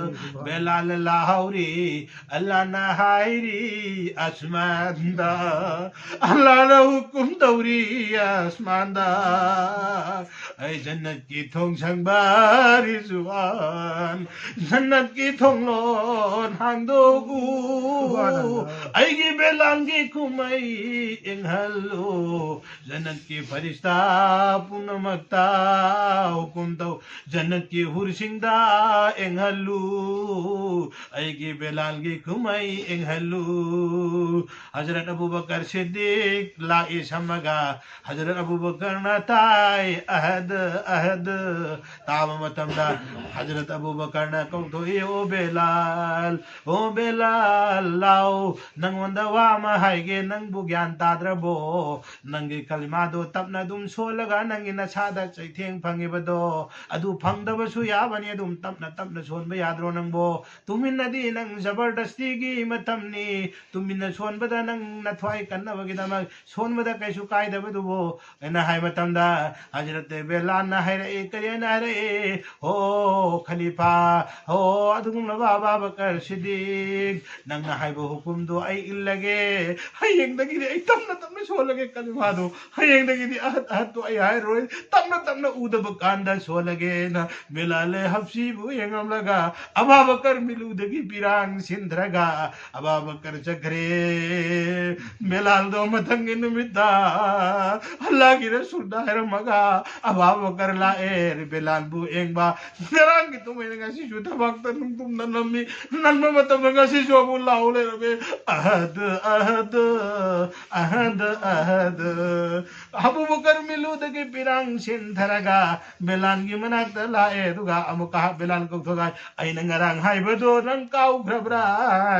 ꯕꯦꯂꯥꯜ ꯂꯥꯎꯔꯤ, ꯑꯜꯂꯥꯅ ꯍꯥꯏꯔꯤ ꯑꯁꯃꯥꯟꯗ, ꯑꯜꯂꯥꯅ ꯍꯨꯀꯨꯝ ꯇꯧꯔꯤ ꯑꯁꯃꯥꯟꯗ, "ꯑꯩ ꯖꯟꯅꯠꯀꯤ ꯊꯣꯡ ꯁꯪꯕ ꯔꯤꯖꯋꯥꯟ, ꯖꯟꯅꯠꯀꯤ ꯊꯣꯡꯂꯣꯟ ꯍꯥꯡꯗꯣꯛꯎ, ꯁꯨꯕꯍꯥꯅꯜꯂꯥꯍ꯫ ꯑꯩꯒꯤ ꯕꯦꯂꯥꯜꯒꯤ ꯀꯨꯝꯍꯩ ꯌꯦꯡꯍꯜꯂꯨ, ꯖꯟꯅꯠꯀꯤ ꯐꯔꯤꯁꯇꯥ ꯄꯨꯝꯅꯃꯛꯇ ꯍꯨꯀꯨꯝ ꯇꯧ, ꯖꯟꯅꯠꯀꯤ ꯍꯨꯔꯁꯤꯡꯗ ꯌꯦꯡꯍꯜꯂꯨ, ꯑꯩꯒꯤ ꯕꯦꯂꯥꯜꯒꯤ ꯀꯨꯝꯍꯩ ꯌꯦꯡꯍꯜꯂꯨ"꯫ ꯍꯖꯔꯠ ꯑꯕꯨꯕꯀꯔ ꯁꯤꯗꯤꯛ ꯂꯥꯛꯏ ꯁꯝꯃꯒ, ꯍꯖꯔꯠ ꯑꯕꯨꯕꯀꯔꯅ ꯇꯥꯏ, "ꯑꯍꯗ, ꯑꯍꯗ"꯫ ꯇꯥꯕ ꯃꯇꯝꯗ ꯍꯖꯔꯠ ꯑꯕꯨꯕꯀꯔꯅ ꯀꯧꯊꯣꯛꯏ, "ꯑꯣ ꯕꯦꯂꯥꯜ, ꯑꯣ ꯕꯦꯂꯥꯜ, ꯂꯥꯎ, ꯅꯪꯉꯣꯟꯗ ꯋꯥ ꯑꯃ ꯍꯥꯏꯒꯦ, ꯅꯪꯕꯨ ꯒ꯭ꯌꯥꯟ ꯇꯥꯗ꯭ꯔꯕꯣ? ꯅꯪꯒꯤ ꯀꯂꯤꯃꯥꯗꯣ ꯇꯞꯅ ꯑꯗꯨꯝ ꯁꯣꯜꯂꯒ ꯅꯪꯒꯤ ꯅꯁꯥꯗ ꯆꯩꯊꯦꯡ ꯐꯪꯉꯤꯕꯗꯣ, ꯑꯗꯨ ꯐꯪꯗꯕꯁꯨ ꯌꯥꯕꯅꯤ, ꯑꯗꯨꯝ ꯇꯞꯅ ꯇꯞꯅ ꯁꯣꯟꯕ ꯌꯥꯗ꯭ꯔꯣ ꯅꯪꯕꯣ? ꯇꯨꯃꯤꯟꯅꯗꯤ ꯅꯪ ꯖꯕꯔꯗꯁꯇꯤꯒꯤ ꯃꯇꯝꯅꯤ, ꯇꯨꯃꯤꯟꯅ ꯁꯣꯟꯕꯗ ꯅꯪ ꯅꯊ꯭ꯋꯥꯏ ꯀꯟꯅꯕꯒꯤꯗꯃꯛ ꯁꯣꯟꯕꯗ ꯀꯩꯁꯨ ꯀꯥꯏꯗꯕꯗꯨꯕꯨ" ꯍꯥꯏꯅ ꯍꯥꯏ ꯃꯇꯝꯗ, ꯍꯖꯔꯠ ꯕꯦꯂꯥꯜꯅ ꯍꯥꯏꯔꯛꯏ, ꯀꯔꯤ ꯍꯥꯏꯅ ꯍꯥꯏꯔꯛꯏ? "ꯍꯣ ꯈꯂꯤꯐꯥ, ꯍꯣ ꯑꯗꯨꯒꯨꯝꯂꯕ ꯑꯕꯥꯕꯀꯔ ꯁꯤꯗꯤꯛ, ꯅꯪꯅ ꯍꯥꯏꯕ ꯍꯨꯀꯨꯝꯗꯨ ꯑꯩ ꯏꯜꯂꯒꯦ꯫ ꯍꯌꯦꯡꯗꯒꯤꯗꯤ ꯑꯩ ꯇꯞꯅ ꯇꯞꯅ ꯁꯣꯜꯂꯒꯦ ꯀꯂꯤꯃꯥꯗꯨ꯫ ꯍꯌꯦꯡꯗꯒꯤꯗꯤ ꯑꯍꯠ ꯑꯍꯠꯇꯨ ꯑꯩ ꯍꯥꯏꯔꯣꯏ, ꯇꯞꯅ ꯇꯞꯅ ꯎꯗꯕ ꯀꯥꯟꯗ ꯁꯣꯜꯂꯒꯦꯅ" ꯕꯦꯂꯥꯜ ꯍꯞꯁꯤꯕꯨ ꯌꯦꯡꯉꯝꯂꯒ, ꯑꯕꯥꯕꯀꯔ ꯃꯤꯠꯂꯨꯗꯒꯤ ꯄꯤꯔꯥꯡ ꯁꯤꯟ ꯁꯤꯟꯊꯔꯒ ꯑꯕꯥꯕꯀꯔ ꯆꯠꯈ꯭ꯔꯦ꯫ ꯕꯤꯂꯥꯜꯗꯣ ꯃꯊꯪꯒꯤ ꯅꯨꯃꯤꯠꯇ ꯑꯜꯂꯥꯍꯒꯤ ꯔꯁꯨꯜꯗ ꯍꯥꯏꯔꯝꯃꯒ ꯑꯕꯥꯕꯀꯔ ꯂꯥꯛꯑꯦ꯫ ꯕꯤꯂꯥꯜꯕꯨ ꯌꯦꯡꯕ, ꯉꯔꯥꯡꯒꯤ ꯇꯨꯝꯃꯩꯅ ꯉꯁꯤꯁꯨ ꯊꯕꯛꯇ ꯅꯨꯡꯇꯨꯝꯅ ꯅꯝꯃꯤ꯫ ꯅꯟꯕ ꯃꯇꯝꯗ ꯉꯁꯤꯁꯨ ꯑꯃꯨꯛ ꯂꯥꯎ ꯂꯩꯔꯝꯃꯦ꯫ "ꯑꯍꯗ, ꯑꯍꯗ, ꯑꯍꯗ, ꯑꯍꯗ"꯫ ꯑꯕꯨꯕꯀꯔ ꯃꯤꯠꯂꯨꯗꯒꯤ ꯄꯤꯔꯥꯡ ꯁꯤꯟꯊꯔꯒ ꯕꯤꯂꯥꯜꯒꯤ ꯃꯅꯥꯛꯇ ꯂꯥꯛꯑꯦ꯫ ꯑꯗꯨꯒ ꯑꯃꯨꯛꯀ ꯕꯤꯂꯥꯜ ꯀꯧꯊꯣꯛꯑꯒ, "ꯑꯩꯅ ꯉꯔꯥꯡ ꯍꯥꯏꯕꯗꯣ ꯅꯪ ꯀꯥꯎꯈ꯭ꯔꯕ꯭ꯔꯥ?"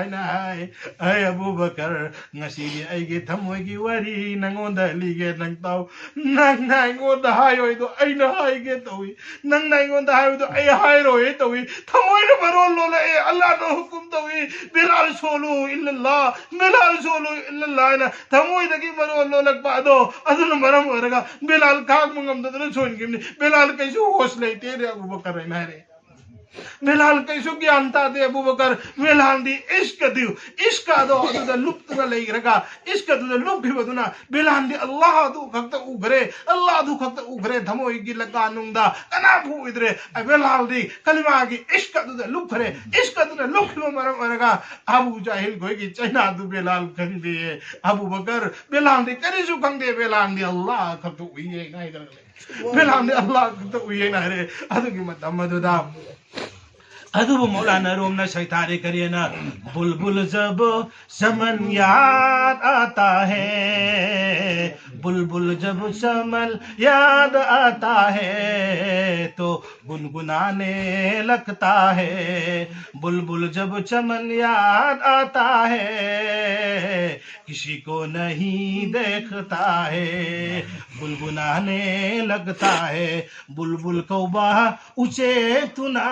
ꯍꯥꯏꯅ ꯍꯥꯏ꯫ "ꯑꯩ ꯑꯕꯨꯕꯀꯔ, ꯉꯁꯤꯗꯤ ꯑꯩꯒꯤ ꯊꯃꯣꯏꯒꯤ ꯋꯥꯔꯤ ꯅꯪꯉꯣꯟꯗ ꯂꯤꯒꯦ, ꯅꯪ ꯇꯥꯎ꯫ ꯅꯪꯅ ꯑꯩꯉꯣꯟꯗ ꯍꯥꯏꯔꯣꯏꯗꯣ ꯑꯩꯅ ꯍꯥꯏꯒꯦ ꯇꯧꯏ꯫ ꯅꯪꯅ ꯑꯩꯉꯣꯟꯗ ꯍꯥꯏꯕꯗꯣ ꯑꯩ ꯍꯥꯏꯔꯣꯏ ꯇꯧꯏ꯫ ꯊꯃꯣꯏꯅ ꯃꯔꯣꯜ ꯂꯣꯜꯂꯛꯑꯦ, ꯑꯜꯂꯥꯍꯅ ꯍꯨꯀꯨꯝ ꯇꯧꯏ, ꯕꯤꯂꯥꯜ ꯁꯣꯜꯂꯨ ꯏꯜꯂꯜꯂꯥ, ꯕꯤꯂꯥꯜ ꯁꯣꯜꯂꯨ ꯏꯜꯂꯜꯂꯥ" ꯍꯥꯏꯅ ꯊꯃꯣꯏꯗꯒꯤ ꯃꯔꯣꯜ ꯂꯣꯜꯂꯛꯄ ꯑꯗꯣ, ꯑꯗꯨꯅ ꯃꯔꯝ ꯑꯣꯏꯔꯒ ꯕꯤꯂꯥꯜ ꯈꯥꯡꯕ ꯉꯝꯗꯗꯅ ꯁꯣꯟꯈꯤꯕꯅꯤ꯫ "ꯕꯤꯂꯥꯜ ꯀꯩꯁꯨ ꯍꯣꯁ ꯂꯩꯇꯦꯅꯦ ꯑꯕꯨꯕꯀꯔ" ꯍꯥꯏꯅ ꯍꯥꯏꯔꯛꯑꯦ꯫ "ꯕꯤꯂꯥꯜ ꯀꯩꯁꯨ ꯒ꯭ꯌꯥꯟ ꯇꯥꯗꯦ ꯑꯕꯨꯕꯀꯔ꯫ ꯕꯤꯂꯥꯜꯗꯤ ꯏꯁꯀꯗꯨ, ꯏꯁꯀ ꯑꯗꯣ ꯑꯗꯨꯗ ꯂꯨꯞꯇꯨꯅ ꯂꯩꯈ꯭ꯔꯒ, ꯏꯁꯀꯗꯨꯗ ꯂꯨꯞꯈꯤꯕꯗꯨꯅ ꯕꯤꯂꯥꯜꯗꯤ ꯑꯜꯂꯥꯍ ꯑꯗꯨ ꯈꯛꯇ ꯎꯈ꯭ꯔꯦ, ꯑꯜꯂꯥꯍ ꯑꯗꯨ ꯈꯛꯇ ꯎꯈ꯭ꯔꯦ꯫ ꯊꯃꯣꯏꯒꯤ ꯂꯀꯥꯅꯨꯡꯗ ꯀꯅꯥꯕꯨ ꯎꯗ꯭ꯔꯦ꯫ ꯕꯤꯂꯥꯜꯗꯤ ꯀꯂꯤꯃꯥꯒꯤ ꯏꯁꯀꯗꯨꯗ ꯂꯨꯞꯈ꯭ꯔꯦ꯫ ꯏꯁꯀꯗꯨꯗ ꯂꯨꯞꯈꯤꯕ ꯃꯔꯝ ꯑꯣꯏꯔꯒ ꯑꯕꯨ ꯖꯥꯍꯤꯜ ꯈꯣꯏꯒꯤ ꯆꯩꯅꯥꯗꯨ ꯕꯤꯂꯥꯜ ꯈꯪꯗꯦ꯫ ꯑꯕꯨꯕꯀꯔ, ꯕꯤꯂꯥꯜꯗꯤ ꯀꯔꯤꯁꯨ ꯈꯪꯗꯦ, ꯕꯤꯂꯥꯜꯗꯤ ꯑꯜꯂꯥꯍ ꯈꯛꯇ ꯎꯏꯌꯦ" ꯍꯥꯏꯗꯅ ꯂꯩ꯫ ꯕꯤꯂꯥꯜꯗꯤ ꯑꯜꯂꯥꯍ ꯈꯛꯇ ꯎꯏꯌꯦꯅ ꯍꯥꯏꯔꯛꯑꯦ꯫ ꯑꯗꯨꯒꯤ ꯃꯇꯝ ꯑꯗꯨꯗ ꯑꯗꯨꯕꯨ ꯃꯧꯂꯥꯅꯥ ꯔꯨꯝꯅ ꯁꯩꯊꯥꯔꯦ ꯀꯔꯤꯅ? "बुलबुल जब चमन याद आता है, बुलबुल जब चमन याद आता है, तो गुनगुनाने लगता है। बुलबुल जब चमन याद आता है, किसी को नहीं देखता है, गुनगुनाने लगता है"꯫ ꯕꯨꯜꯕꯨꯜ ꯀꯧꯕ ꯎꯆꯦꯛꯇꯨꯅ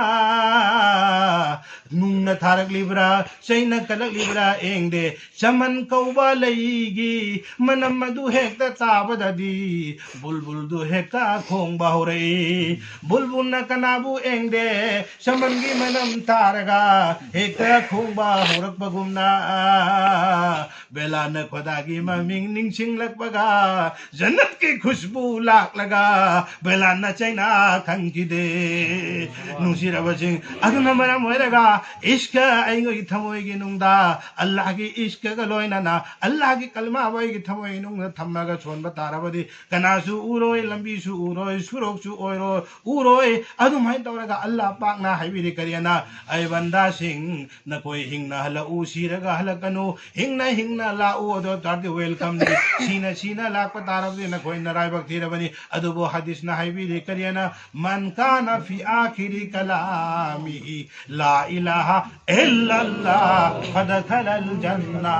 ꯅꯨꯡꯅ ꯊꯥꯔꯛꯂꯤꯕ꯭ꯔꯥ, ꯆꯩꯅ ꯀꯜꯂꯛꯂꯤꯕ꯭ꯔꯥ ꯌꯦꯡꯗꯦ, ꯆꯃꯟ ꯀꯧꯕ ꯂꯩꯒꯤ ꯃꯅꯝ ꯑꯗꯨ ꯍꯦꯛꯇ ꯇꯥꯕꯗꯗꯤ ꯕꯨꯜꯕꯨꯜꯗꯨ ꯍꯦꯛꯇ ꯈꯣꯡꯕ ꯍꯧꯔꯛꯏ꯫ ꯕꯨꯜꯕꯨꯜꯅ ꯀꯅꯥꯕꯨ ꯌꯦꯡꯗꯦ, ꯆꯃꯟꯒꯤ ꯃꯅꯝ ꯇꯥꯔꯒ ꯍꯦꯛꯇ ꯈꯣꯡꯕ ꯍꯧꯔꯛꯄꯒꯨꯝꯅ ꯕꯦꯂꯥꯅ ꯈꯣꯗꯥꯒꯤ ꯃꯃꯤꯡ ꯅꯤꯡꯁꯤꯡꯂꯛꯄꯒ ꯖꯟꯅꯠꯀꯤ ꯈꯨꯁꯕꯨ ꯂꯥꯛꯂꯒ ꯕꯦꯂꯥꯅ ꯆꯩꯅꯥ ꯈꯪꯈꯤꯗꯦ꯫ ꯅꯨꯡꯁꯤꯔꯕꯁꯤꯡ, ꯑꯗꯨꯅ ꯃꯔꯝ ꯑꯣꯏꯔꯒ ꯏꯁ꯭ꯀ ꯑꯩꯒꯤ ꯊꯃꯣꯏꯒꯤ ꯅꯨꯡꯗ ꯑꯜꯂꯥꯍꯒꯤ ꯏꯁ꯭ꯀꯒ ꯂꯣꯏꯅꯅ ꯑꯜꯂꯥꯍꯒꯤ ꯀꯂꯃꯥꯕꯨ ꯑꯩꯒꯤ ꯊꯃꯣꯏꯒꯤ ꯅꯨꯡꯗ ꯊꯝꯃꯒ ꯁꯣꯟꯕ ꯇꯥꯔꯕꯗꯤ ꯀꯅꯥꯁꯨ ꯎꯔꯣꯏ, ꯂꯝꯕꯤꯁꯨ ꯎꯔꯣꯏ, ꯁꯨꯔꯣꯛꯁꯨ ꯑꯣꯏꯔꯣꯏ, ꯎꯔꯣꯏ꯫ ꯑꯗꯨꯃꯥꯏꯅ ꯇꯧꯔꯒ ꯑꯜꯂꯥꯍ ꯄꯥꯛꯅ ꯍꯥꯏꯕꯤꯔꯤ ꯀꯔꯤ ꯍꯥꯏꯅ? ꯑꯩ ꯕꯟꯗꯥꯁꯤꯡ, ꯅꯈꯣꯏ ꯍꯤꯡꯅ ꯍꯜꯂꯛꯎ, ꯁꯤꯔꯒ ꯍꯜꯂꯛꯀꯅꯨ, ꯍꯤꯡꯅ ꯍꯤꯡꯅ ꯂꯥꯛꯎ, ꯑꯗꯨ ꯇꯥꯔꯗꯤ ꯋꯦꯜꯀꯝꯅꯤ꯫ ꯁꯤꯅ ꯁꯤꯅ ꯂꯥꯛꯄ ꯇꯥꯔꯕꯗꯤ ꯅꯈꯣꯏ ꯅꯔꯥꯏꯕꯛ ꯊꯤꯔꯕꯅꯤ꯫ ꯑꯗꯨꯕꯨ ꯍꯗꯤꯁꯅ ꯍꯥꯏꯕꯤꯔꯤ ꯀꯔꯤ ꯍꯥꯏꯅ? ꯃꯟ ꯀꯥꯅ ꯐꯤ ꯑꯥꯈꯤꯔꯤ ꯀꯂꯥꯃꯤꯍꯤ ꯂꯥ ꯏꯂꯥꯍ ꯏꯜꯂꯜꯂꯥꯍ ꯐꯗꯈꯂꯜ ꯖꯟꯅꯥ꯫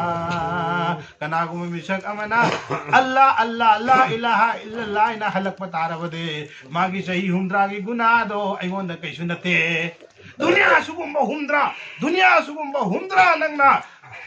ꯀꯅꯥꯒꯨꯝꯕ ꯃꯤꯁꯛ ꯑꯃꯅ ꯑꯜꯂꯥ, ꯑꯜꯂꯥ, ꯂꯥ ꯏꯂꯥꯍ ꯏꯜꯂꯜꯂꯥꯍ ꯍꯥꯏꯅ ꯍꯜꯂꯛꯄ ꯇꯥꯔꯕꯗꯤ ꯃꯥꯒꯤ ꯆꯍꯤ ꯍꯨꯝꯗ꯭ꯔꯥꯒꯤ ꯒꯨꯅꯥꯗꯣ ꯑꯩꯉꯣꯟꯗ ꯀꯩꯁꯨ ꯅꯠꯇꯦ꯫ ꯗꯨꯅꯤꯌꯥ ꯑꯁꯤꯒꯨꯝꯕ ꯍꯨꯝꯗ꯭ꯔꯥ, ꯗꯨꯅꯤꯌꯥ ꯑꯁꯤꯒꯨꯝꯕ ꯍꯨꯝꯗ꯭ꯔꯥ ꯅꯪꯅ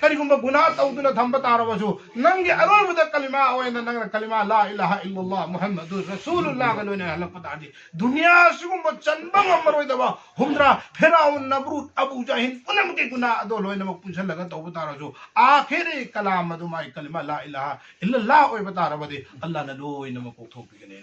ꯀꯔꯤꯒꯨꯝꯕ ꯒꯨꯅꯥ ꯇꯧꯗꯨꯅ ꯊꯝꯕ ꯇꯥꯔꯕꯁꯨ, ꯅꯪꯒꯤ ꯑꯔꯣꯏꯕꯗ ꯀꯂꯤꯃꯥ ꯑꯣꯏꯅ ꯅꯪꯅ ꯀꯂꯤꯃꯥ ꯂꯥ ꯏꯂꯥꯍ ꯏꯜꯂꯜꯂꯥꯍ ꯃꯨꯍꯝꯃꯗꯨꯔ ꯔꯁꯨꯂꯨꯜꯂꯥꯍꯒ ꯂꯣꯏꯅꯅ ꯍꯜꯂꯛꯄ ꯇꯥꯔꯗꯤ, ꯗꯨꯅꯤꯌꯥ ꯑꯁꯤꯒꯨꯝꯕ ꯆꯟꯕ ꯉꯝꯃꯔꯣꯏꯗꯕ ꯍꯨꯝꯗ꯭ꯔꯥ, ꯐꯤꯔꯥꯎꯟ, ꯅꯕ꯭ꯔꯨꯠ, ꯑꯕꯨ ꯖꯍꯤꯟ ꯄꯨꯝꯅꯃꯛꯀꯤ ꯒꯨꯅꯥ ꯑꯗꯣ ꯂꯣꯏꯅꯃꯛ ꯄꯨꯟꯁꯤꯜꯂꯒ ꯇꯧꯕ ꯇꯥꯔꯁꯨ, ꯑꯥꯈꯤꯔꯤ ꯀꯂꯥꯝ ꯑꯗꯨ ꯃꯥꯒꯤ ꯀꯂꯤꯃꯥ ꯂꯥ ꯏꯂꯥꯍ ꯏꯜꯂꯜꯂꯥꯍ ꯑꯣꯏꯕ ꯇꯥꯔꯕꯗꯤ, ꯑꯜꯂꯥꯍꯅ ꯂꯣꯏꯅꯃꯛ ꯀꯣꯛꯊꯣꯛꯄꯤꯒꯅꯤ꯫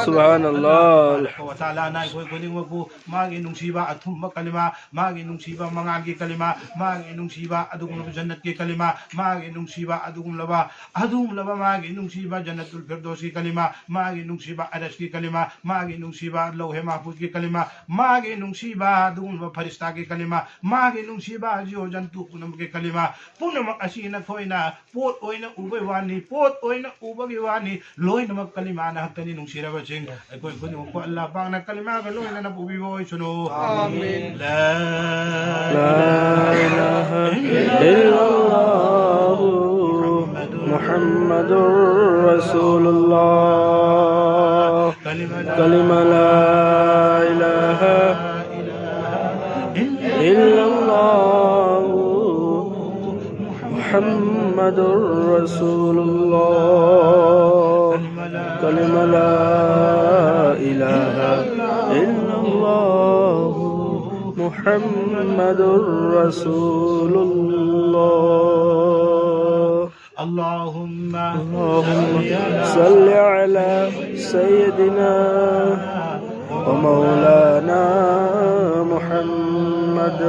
ꯁꯨꯕꯍꯥꯅꯜꯂꯥꯍ꯫ ꯇꯕꯥꯔꯀ ꯋ ꯇꯥꯂꯥꯅ ꯑꯩꯈꯣꯏ ꯈꯨꯗꯤꯡꯃꯛꯄꯨ ꯃꯥꯒꯤ ꯅꯨꯡꯁꯤꯕ ꯑꯊꯨꯝꯕ ꯀꯂꯤꯃꯥ, ꯃꯥꯒꯤ ꯅꯨꯡꯁꯤꯕ ꯃꯉꯥꯜꯒꯤ ꯀꯂꯤꯃꯥ, ꯃꯥꯒꯤ ꯅꯨꯡꯁꯤꯕ ꯑꯗꯨꯒꯨꯝꯂꯕ ꯖꯟꯅꯠꯀꯤ ꯀꯂꯤꯃꯥ, ꯃꯥꯒꯤ ꯅꯨꯡꯁꯤꯕ ꯑꯗꯨꯒꯨꯝꯂꯕ, ꯑꯗꯨꯒꯨꯝꯂꯕ ꯃꯥꯒꯤ ꯅꯨꯡꯁꯤꯕ ꯖꯟꯅꯇꯨꯜ ꯐꯤꯔꯗꯧꯁꯀꯤ ꯀꯂꯤꯃꯥ, ꯃꯥꯒꯤ ꯅꯨꯡꯁꯤꯕ ꯑꯔꯁꯀꯤ ꯀꯂꯤꯃꯥ, ꯃꯥꯒꯤ ꯅꯨꯡꯁꯤꯕ ꯂꯧꯍꯦ ꯃꯍꯐꯨꯖꯀꯤ ꯀꯂꯤꯃꯥ, ꯃꯥꯒꯤ ꯅꯨꯡꯁꯤꯕ ꯑꯗꯨꯒꯨꯝꯂꯕ ꯐꯔꯤꯁꯇꯥꯒꯤ ꯀꯂꯤꯃꯥ, ꯃꯥꯒꯤ ꯅꯨꯡꯁꯤꯕ ꯖꯤꯑꯣ ꯖꯟꯇꯨ ꯄꯨꯝꯅꯃꯛꯀꯤ ꯀꯂꯤꯃꯥ, ꯄꯨꯝꯅꯃꯛ ꯑꯁꯤ ꯅꯈꯣꯏꯅ ꯄꯣꯠ ꯑꯣꯏꯅ ꯎꯕꯒꯤ ꯋꯥꯅꯤ, ꯄꯣꯠ ꯑꯣꯏꯅ ꯎꯕꯒꯤ ꯋꯥꯅꯤ, ꯂꯣꯏꯅꯃꯛ ꯀꯂꯤꯃꯥꯅ ꯉꯥꯛꯇꯅꯤ꯫ ꯅꯨꯡꯁꯤꯔꯕꯁꯤꯡ, ꯑꯩꯈꯣꯏ ꯈꯨꯗꯤꯡꯃꯛꯄꯨ ꯑꯜꯂꯥꯍ ꯄꯥꯛꯅ ꯀꯂꯤꯃꯥꯒ ꯂꯣꯏꯅꯅ ꯄꯨꯕꯤꯕ ꯑꯣꯏꯁꯅꯨ꯫ آمين. لا إله إلا الله محمد رسول الله. كلمة لا إله إلا الله محمد رسول الله. كلمة لا إله إلا الله محمد رسول الله. اللهم صل على سيدنا ومولانا محمد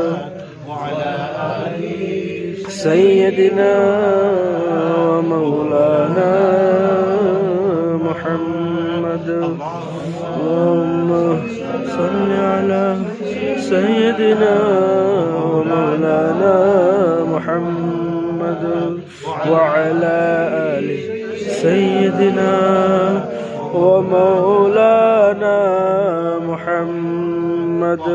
سيدنا ومولانا محمد. اللهم صل على سيدنا ومولانا محمد وعلى آل سيدنا ومولانا محمد.